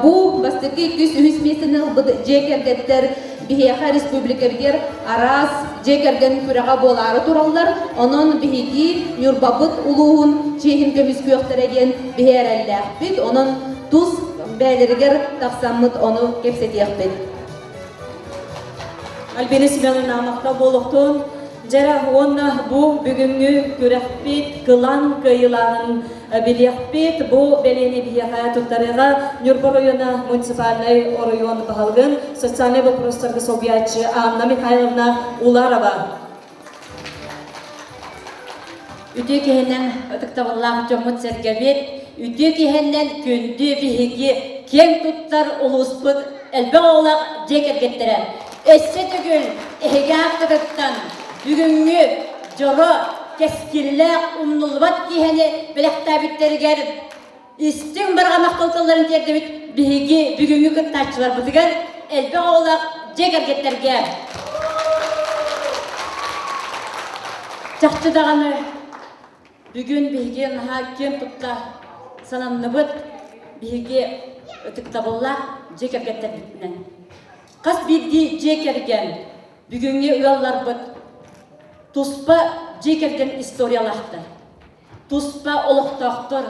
бу бастакы иккис үһүс миэстэни ылбыт дьиэ кэргэттэр биһиэхэ республикабытыгар араас дьиэ кэргэн күрэҕэ буолаары тураллар. Онон биһиги Ньурбабыт улууһун чиэһин көмүскүөхтэрэ диэн биһи эрэллээхпит. Онон тус бэйэлэригэр тахсаммыт ону кэпсэтиэхпит. Альбина Семеновна махтал буолуохтун. Дьэрэ уонна бу бүгүҥҥү күрэхпит кылан кыайыылааҕын билиэхпит. Бу бэлиэни биһиэхэ туттарыаҕа Ньурба оройуона муниципальнай оройуон баһылыгын социальнай боппуруостарга солбуйааччы Анна Михайловна Уларова. Үтүө киһинэн ытыктабыллаах дьоммут-сэргэбит, үтүө киһинэн күндү биһиги киэҥ туттар улууспут элбэх оҕолоох дьиэ кэргэттэрэ. Өссө төгүл эһиги ааккытыттан бүгүҥҥү дьоро кэскиллээх умнуллубат киэһэни бэлэхтээбиттэригэр истиҥ барҕа махтал тылларын тиэрдэбит биһиги бүгүҥҥү кыттааччыларбытыгар элбэх оҕолоох дьиэ кэргэттэргэ. Чахчы даҕаны бүгүн биһиги наһаа киэн тутта сананныбыт биһиги ытыктабыллаах дьиэ кэргэттэрбитинэн. Хас биирдии дьиэ кэргэн бүгүҥҥү ыалларбыт туспа дьиэ кэргэн историялаахтар. туспа олохтоохтор.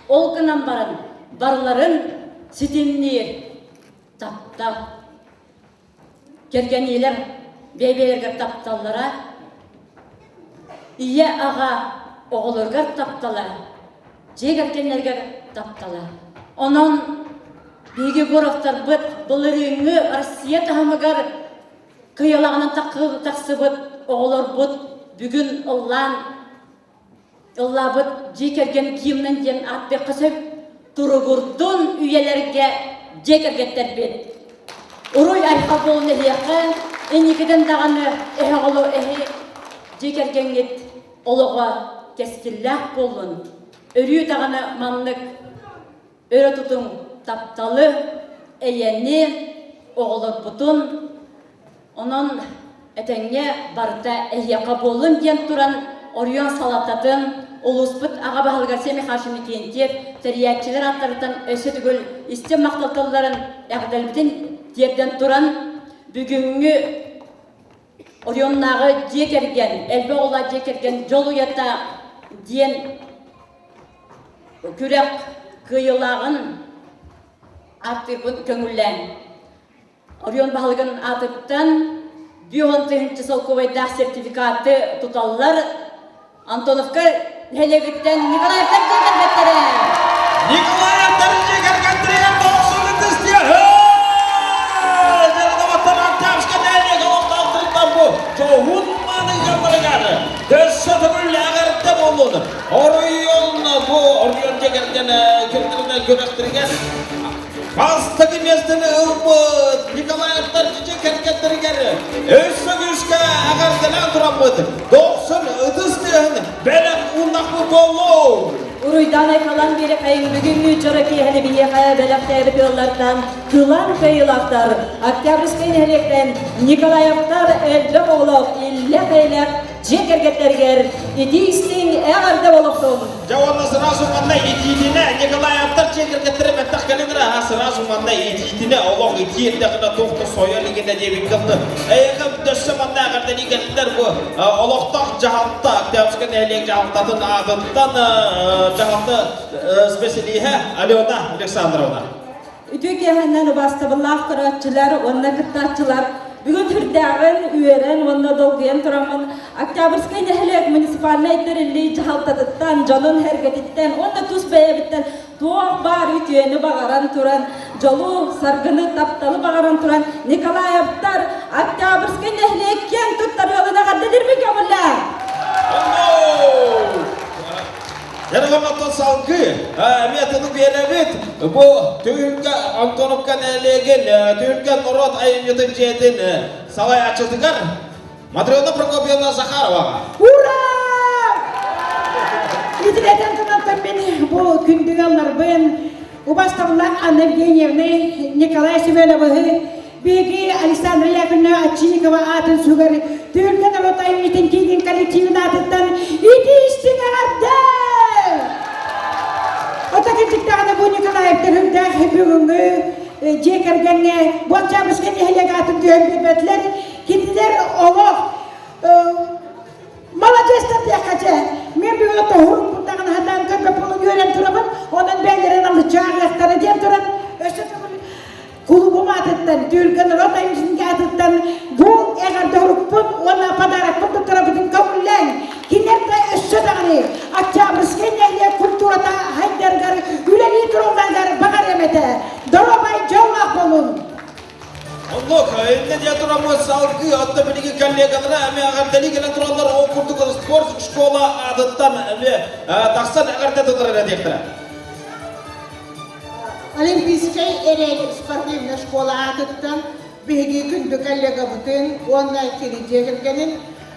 Ол гынан баран, барыларын ситимниир таптал. Кэргэниилэр бэйэ-бэйэлэригэр тапталлара, ийэ-аҕа оҕолоругар таптала, дьиэ кэргэннэригэр таптала. Онон биһиги Егоровтарбыт былырыыҥҥы Россия таһымыгар кыайалаҕынан тахсыбыт оҕолорбут бүгүн ыллаан ыллаабыт дьиэ кэргэн гимнын диэн ааттыахха сөп. Туругурдун үйэлэргэ дьиэ кэргэттэрбит. Уруй айхал буолун эһиэхэ, инникитин даҕаны эһэ оҕолу эһи дьиэ кэргэҥҥит олоҕо кэскиллээх буоллун. Өрүү даҕаны маннык өрө тутуҥ тапталы, эйэни, оҕолорбутун Онон этэҥҥэ барыта эһиэхэ буоллун диэн туран, оройуон салалтатын, улууспут аҕа баһылыгар Арсен Михайлович Микентьев тэрийээччилэр ааттарыттан өссө төгүл истиҥ махтал тылларын эҕэрдэлэрбитин тиэрдэн туран, бүгүҥҥү оройуоннааҕы дьиэ кэргэн, элбэх оҕолоох дьиэ кэргэн дьол уйата диэн күрэх кыайыылааҕын ааттыырбын көҥүллээн. Оройуон баһылыгын аатыттан 50 тыһыынча солкуобайдаах сертификаты туталлар. Антоновка нэһилиэгиттэн Николаевтар дьиэ кэргэттэрэ! Николаевтар дьиэ кэргэттэригэр дохсун ытыстыаһы! Дьарыгабаттан Октябрьскай нэһилиэк олохтоохторуттан бу дьоһун маныгарларыгар өссө төгүл эҕэрдэ буоллун! Оройуон бу оройуон дьиэ кэргэн кэргэнинэн күрэхтэригэр Бастакы миэстэни ылбыт Николаевтар дьиэ кэргэттэригэр өссө күүскэ эҕэрдэлээн тураммыт дохсун ытыс тыаһын бэлэх ууннахпыт буоллун! Уруйдаан айхалан биэрэхэйин бүгүҥҥү дьоро киэһэни биһиэхэ бэлэхтээбит ыаллартан кылаан кыайыылаахтар Октябрьскай нэһилиэктэн Николаевтар элбэх оҕолоох иллээх-эйэлээх дьиэ кэргэттэригэр итии-истиҥ эҕэрдэ олохтун! Дьэ уонна сразу манна итиитинэ Николаевтар дьиэ кэргэттэрэ бэттэх кэлин эрэ сразу манна итиитинэ олох итии эрдэҕинэ туох да сойо илигинэ диэбиккэ дылы эйиэхэ өссө манна эҕэрдэлии кэллилэр бу олохтоох дьаһалта Октябрьскай нэһилиэк дьаһалтатын аатыттан дьаһалта специалиһэ Алена Александровна. Үтүө киэһэннэн убаастабыллаах көрөөччүлэр уонна кыттааччылар бүгүн сүрдээҕин үөрэн уонна долгуйан тураммын Октябрьскай нэһилиэк муниципальнай тэриллии дьаһалтатыттан, дьонун сэргэтиттэн уонна тус бэйэбиттэн туох баар үтүөнү баҕаран туран, дьолу, саргыны, тапталы баҕаран туран Николаевтар Октябрьскай нэһилиэк киэн туттар ыалын эҕэрдэлиирбин көҥүллээн! Ярыламаттан салгыы эмиэ тылы биэрэбит. Бу Түһүлгэ Антоновка нэһилиэгин Түһүлгэ норуот айымньытын дьиэтин салайааччытыгар Матрена Прокопьевна Захароваҕа. Ура! Итилэтэн тунантан мин бу күндү ыалларбын убастабыллаах Анна Евгеньевны, Николай Семеновыһы, Биһиги Александра Яковлевна Овчинникова аатын сүгэр Түһүлгэ норуот айымньытын киинин коллективин аатыттан итии истиҥ эҕэрдэ! Отакынчыктаҕына бу Николаевтар үрдээх бүгүҥҥү дьиэ кэргэҥҥэ бу Октябрьскай нэһилиэк аатын түһэн биэрбэтилэр. Кинилэр олох маладьыастар диэххэ чэ. Мен бүгүн тоһурук даҕаны хатаан көрбөт буолан үөрэн турабын. Онон бэйэлэрин алыччы ааҕыахтара диэн туран өссө төгүл Кулубум аатыттан, Түөлгэ норуот айымньытын аатыттан бу эҕэрдэ урукпун уонна подарокпын туттарабытын көҥүллээҥ. Кинилэр да өссө даҕаны Октябрьскай нэһилиэк культурата хайдарыгар үлэлии туралларыгар баҕарыам этэ. Доруобай дьоллоох буолуҥ! Оннук, иннэ диэн тураммыт салгыы, оттон билигин коллегалара эмиэ эҕэрдэлии кэлэн тураллар, ол курдук спорт школа аатыттан эмиэ тахсан эҕэрдэ тутар эрэ диэхтэрэ. Олимпийскай эрэл спортивнай школа аатыттан биһиги күндү коллегабытын уонна кини дьиэ кэргэнин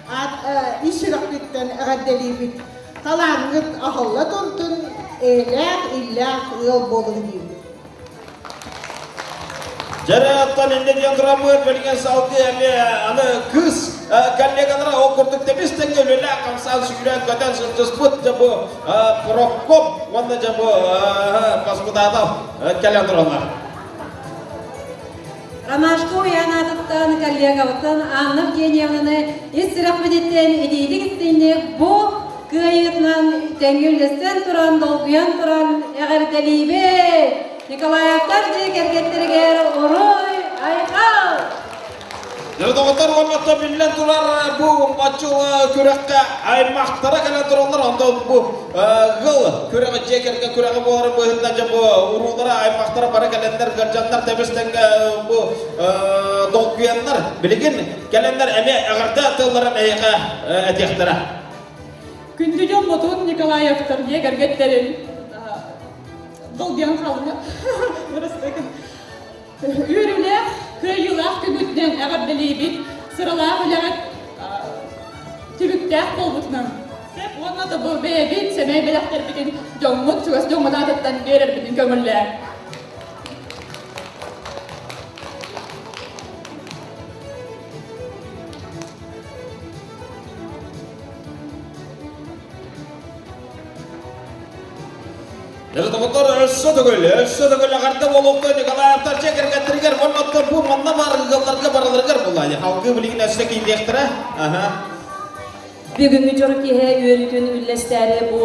аат ис сүрэхпиттэн эҕэрдэлиибит. Талааҥҥыт аһылла турдун, эйэлээх, иллээх ыал буолуҥ диибит. Дьэрэ оттон иннэ диэн тураммыт билигин салгыы эмиэ аны кыыс коллегалара ол курдук тэбис тэҥҥэ үлэлээх хамсаан сүүрэн көтөн сылдьыспыт дьэ бу Прокоп уонна дьэ бу Баскутатов кэлэн тураллар. Ромашка Уйаан аатыттан коллегабыттан Анна Евгеньевнаны ис сүрэхпититтэн итиитик истиҥник бу кыайыытынан тэҥҥэ үллэстэн туран, долгуйан туран эҕэрдэлиибит! Николаевтар дьиэ кэргэттэригэр уруй айхал! Дьэ, доҕоттор уонна биллэн турар бу баччыл күрэххэ аймахтара кэлэн тураллар. Онтон бу ыал күрэҕи дьиэ кэргэн күрэҕи буоларын быһыытынан дьэ бу уруулара аймахтара бары кэлэннэр кырдьаннар тэбис тэҥҥэ бу долгуйаннар билигин кэлэннэр эмиэ эҕэрдэ тылларын эһиэхэ этиэхтэрэ. Күндү дьоммутун Николаевтар дьиэ кэргэттэрин долгуйан хаалла. Үөрүүлээх, кыайыылаах күҥҥүтүнэн эҕэрдэлиибит, сыралаах үлэҕит түбүктээх буолбутунан. Сөп уонна да бу бэйэбит сэмэй бэлэхтэрбитин дьоҥҥут, чугас дьоҥҥут аатыттан биэрэрбитин көҥүллээ. Доҕоттор, өссө төгүл, өссө төгүл эҕэрдэ буолуохтун Николаевтар дьиэ кэргэттэригэр уонна оттон бу манна баар ыалларга барыларыгар буолла. Халгыы билигин өссө киириэхтэрэ. Аха. Бүгүҥҥү дьоро киэһэ үөрүүтүн үллэстээри бу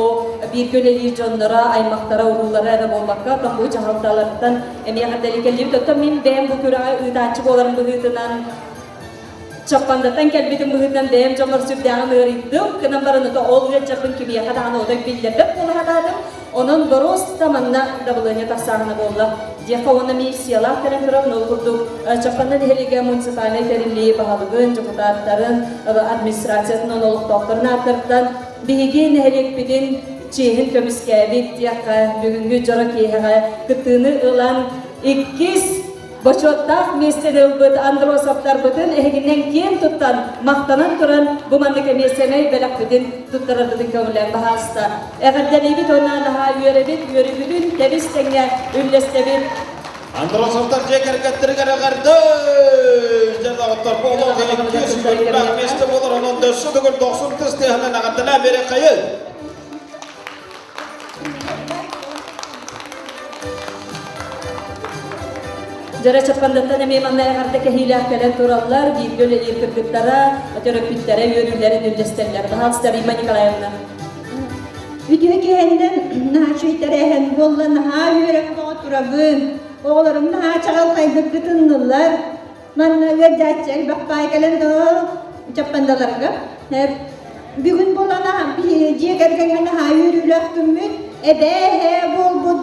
бииргэ үлэлиир дьонноро, аймахтара, уруулара эрэ буолбакка, оттон бу дьаһалталартан эмиэ эҕэрдэлии кэллибит. Оттон мин бэйэм бу күрэҕи ыытааччы буоларым быһыытынан Чаппандаттан кэлбитим быһыытынан бэйэм дьоммор сүрдээҕин ыарыйдым. Гынан баран ото ол ыалдьарбын кимиэхэ даҕаны отой биллэрбэт буола сатаатым. Онон боруоста манна дабылыанньа тахсааһына буолла. Диэххэ уонна миссиялаах кэлэн туран, ол курдук Чаппанда нэһилиэгэ муниципальнай тэриллии баһылыгын, дьокутааттарын, администрациятын олохтоохторун ааттарыттан биһиги нэһилиэкпитин чиэһин көмүскээбит диэххэ бүгүҥҥү дьоро киэһэҕэ кыттыыны ылан иккис Бочуоттаах миэстэни ылбыт Андросовтарбытын эһигинэн киэн туттан, махтанан туран бу маннык эмиэ сэмэй бэлэхпитин туттарарбытын көҥүллээн баһааста. Эҕэрдэлиибит уонна наһаа үөрэбит, үөрүүбүтүн тэбис тэҥҥэ үллэстэбит. Андросовтар дьиэ кэргэттэригэр эҕэрдэ! Дьэ доҕоттор, бу олох иккис үөрүүлээх миэстэ буолар, онон дөссө төгүл дохсун тыс тыаһынан эҕэрдэлээн биэриэххэйин! Дьара Чаппандаттан эмиэ манна эҕэрдэ кэһиилээх кэлэн тураллар, бииргэ үлэлиир кыргыттара, төрөппүттэрэ үөрүүлэрин үллэстэллэр. Баһаалыста Римма Николаевна. Үтүө киһиннэн наһаа үчүгэй буолла, наһаа үөрэх бөҕө турабын. Оҕолорум наһаа чаҕылхайдык кытыннылар. Манна ыалдьааччы элбэх баай кэлэн Чаппандаларга. Бүгүн буолан дьиэ кэргэҥҥэ наһаа үөрүүлээх күммүт, эбээ эһээ буолбут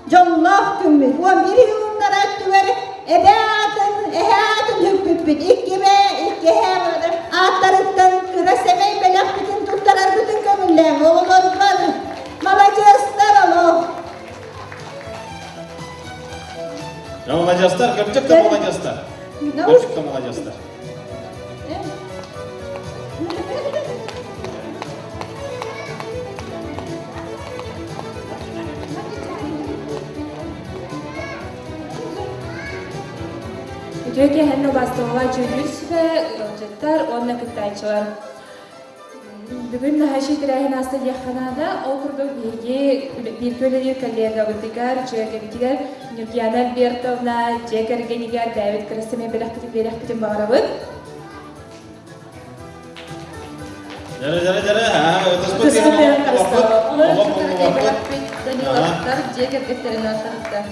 дьоллоох күммүт. Уон биир ууннара өттүгэр эбээ аатын, эһээ аатын үкпүппүт. Икки эбээ, икки эһээ ааттарыттан кыра сэмэй бэлэхпитин туттарарбытын көҥүллээҥ. Оҕолорбор маладьыастар олох. Маладьыастар, кырдьык да маладьыастар. Кырдьык да маладьыастар. Үтүө киэһэнни убаастабылла дьүүллүүр сүбэ, ыалдьыттар уонна кыттааччылар. Бүгүн наһаа үчүгэй тэрээһин ааста диэххэ наада. Ол курдук биһиги бииргэ үлэлиир коллегабытыгар, дьүөгэбитигэр Ньургуяна Альбертовна дьиэ кэргэнигэр бэйэбит кырасымай бэлэхпитин биэриэхпитин баҕарабыт. Дьэрэ, дьэрэ, дьэрэ, ытыспыт Даниловтар дьиэ кэргэттэрин ааттарыттан.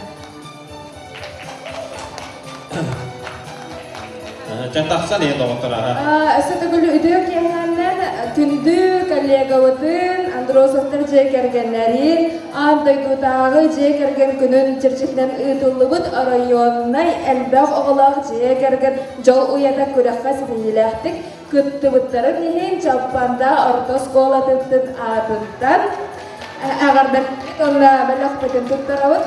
Чэ тахсан иһин доҕоттор аха. Өссө төгүл үтүө киэһээннэн күндү коллегабытын Андросовтар дьиэ кэргэннэрин аан дойдутааҕы дьиэ кэргэн күнүн чэрчитинэн ыытыллыбыт оройуоннай элбэх оҕолоох дьиэ кэргэн дьол уйата күрэххэ ситиһиилээхтик кыттыбыттарын иһин Чаппанда орто оскуолатын аатыттан эҕэрдэлиибит уонна бэлэхпитин туттарабыт.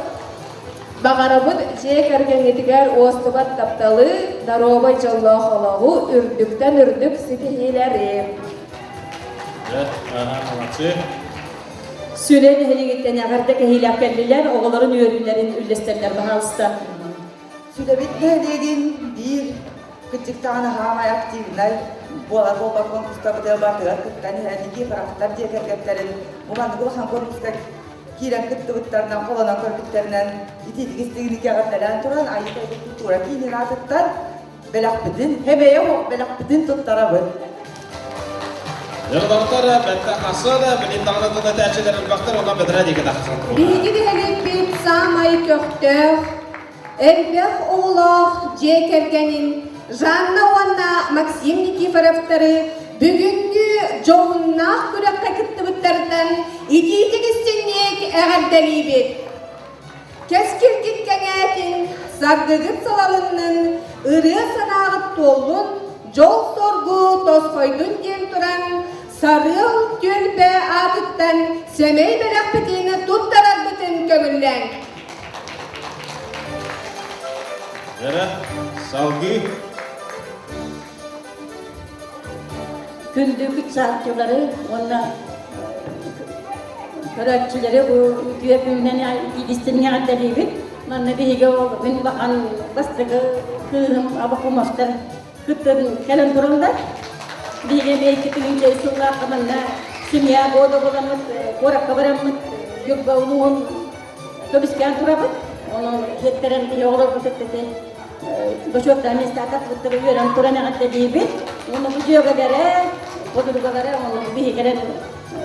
Баҕарабыт дьиэ кэргэҥҥитигэр уостубат тапталы, доруобай дьоллоох олоҕу, үрдүктэн үрдүк ситиһиилэри! Молодцы. Сүлэ нэһилиэгиттэн эҕэрдэ кэһиилээх кэллилэр, оҕолорун үөрүүлэрин үллэстэллэр, баһаалыста. Сүлэбит нэһилиэгин биир кырдьыктаҕына хаамай активнай буолар буолбат конкурстарбытыгар барытыгар кыттан иһэр Никифоровтар дьиэ кэргэттэрин бу маннык улахан конкурска киирэн кыттыбыттарынан, холонон көрбүттэринэн итиитик истиҥник эҕэрдэлээн туран Айыы Тойон культура киинин аатыттан бэлэхпитин, хэмэйэ бэлэхпитин туттарабыт. Дьоннортор бэтте хасыада, билин даҕаны тыл этээччилэр элбэхтэр, онон бэтэрээ диэки тахсан турар. Биһиги нэһилиэкпит саамай көхтөөх, элбэх оҕолоох дьиэ кэргэнин Жанна уонна Максим Никифоровтары бүгүҥҥү дьоһуннаах күрэххэ кыттыбыттарынан итиитик истиҥник эҕэрдэлиибит! Кэскилгит кэҥээтин, саргыгыт салалыннын, ырыа санааҕыт туоллун, дьол-соргу тосхойдун диэн туран, Сарыал түөлбэ аатыттан сэмэй бэлэхпитин туттарарбытын көҥүллээҥ. Дьэрэ, салгыы. Күндү кытсааччылары уонна көрөөччүлэри бу үтүө күнүнэн итиистин эҕэрдэлиибит. Манна биһиги мин улахан бастакы кыыһым Абакумовтар кыттан кэлэн тураллар. Биһиги эмиэ 2000 сыллаахха манна семья года буоламмыт, куоракка бараммыт, Ньурба улууһун көмүскээн турабыт. Онон сиэттэрэн биһи оҕолорбут эттэтэ бочуоттаах миэстэ үөрэн туран эҕэрдэлиибит. Уонна бу дьүөгэлэрэ, подругалара уонна биһи кэлэн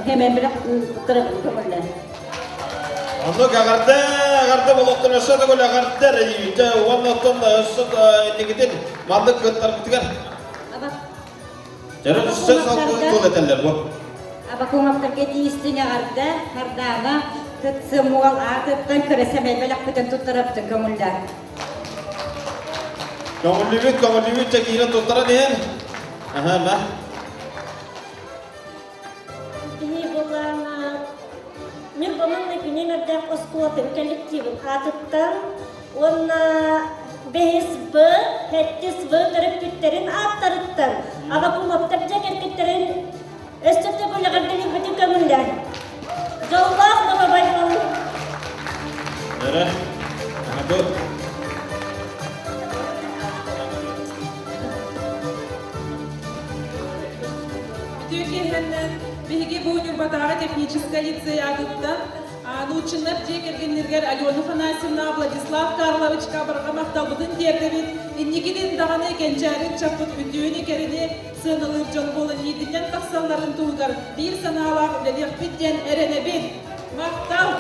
хэмэн билэх туттарабын көҥүллээн. Оннук эҕэрдэ, эҕэрдэ болуохтун өссө төгүл эҕэрдэ эрийбитэ уонна оттон өссө инникитин маннык кыттарбытыгар Дьэ, өссө салгыы тыл этэллэр бу. Абакумовтарга тиистин эҕэрдэ, Хардаана кытсымуол аатыттан көрөсөмэй бэлэхпитин туттарабытын көҥүллээн. Көҥүллүүбүт, көҥүллүүбүт дьэ киирэн туттаран иһэн. Аха, ма. Киһи буоллаҕына, Ньурбаманна күнүн оскуолатын коллективын аатыттан уонна бэһис Б, сэттис В төрөппүттэрин ааттарыттан Авакумовтар дьэ кэргэттэрин өссө төгүл эҕэрдэлиирбитин көҥүллээн. Дьоллоох доруобай буолун! Эрэ, бу Үтүө киэһэннэн биһиги бу Ньурбатааҕы техническэй лицей аатыттан Нууччаннар дьиэ кэргэннэригэр Алена Афанасьевна, Владислав Карловичка барҕа махталбытын тиэрдэбит. Инникитин даҕаны кэнчээри ыччаппыт үтүөнү-кэрэни сыаналыыр дьон буолан иитиллэн тахсалларын туһугар биир санаалаах үлэлиэхпит диэн эрэнэбит. Махтал!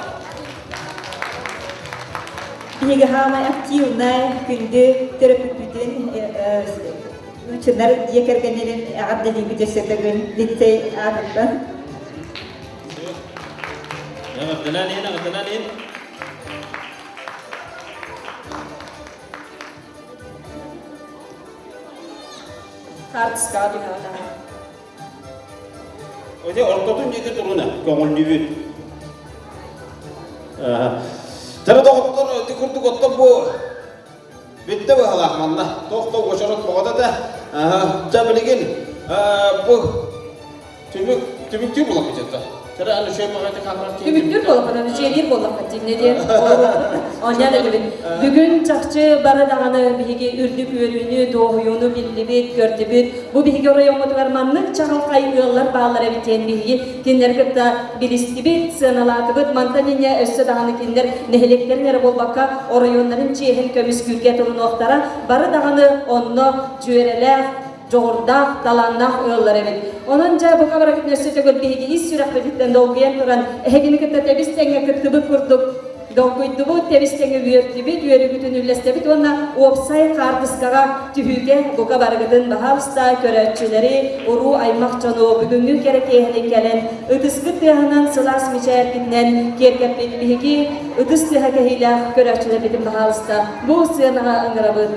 Биһиги хаамай активнай күндү төрөппүппүтүн Учунар дьиэ кэргэннэрин эҕэрдэлиибит өссө төгүл лицей аатыттан. Эҕэрдэлээн иһин, эҕэрдэлээн иһин. Хаартыскаҕа түһэҕин. Ити ортотун диэки туруна көҥүллүүбүт. Тара доҕоттор, ити курдук оттон бу Бүттэ быһалаах манна. Туох да уочарат боҕото да. Дьэ билигин бу түмүк түмүктүүр буоллахпыт дьэ. Тара аны үчүгэй баҕайы хаалар Түмүктүүр буоллахпыт, аны үчүгэйдиир буоллахпыт дьиннэ диэн оонньоон этибит. Бүгүн чахчы бары даҕаны биһиги үрдүк үөрүүнү, дуоһуйууну биллибит, көрдүбүт. Бу биһиги оройуоммутугар маннык чаҕылхай ыаллар бааллар эбит диэн биһиги кинилэри кытта билистибит, сыаналаатыбыт. Мантан инньэ өссө даҕаны кинилэр нэһилиэктэрин эрэ буолбакка, оройуоннарын чиэһин көмүскүүргэ турунуохтара. Бары даҕаны онно дьүөрэлээх, дьоҕурдаах, талааннаах ыаллар эбит. Онон дьэ бука барыгытын өссө төгүл биһиги ис сүрэхпититтэн долгуйан туран, эһигини кытта тэбис-тэҥҥэ кыттыбыт курдук долгуйдубут, тэбис-тэҥҥэ үөрдүбүт, үөрүүбүтүн үллэстэбит уонна уопсай хаартыскаҕа түһүүгэ бука барыгытын баһаалыста көрөөччүлэри, уруу аймах дьону бүгүҥҥү кэрэ киэһэни кэлэн ытыскыт тыаһынан сылаас мичээргитинэн киэргэппит биһиги ытыс тыаһа кэһиилээх көрөөччүлэрбитин баһаалыста бу сыанаҕа ыҥырабыт.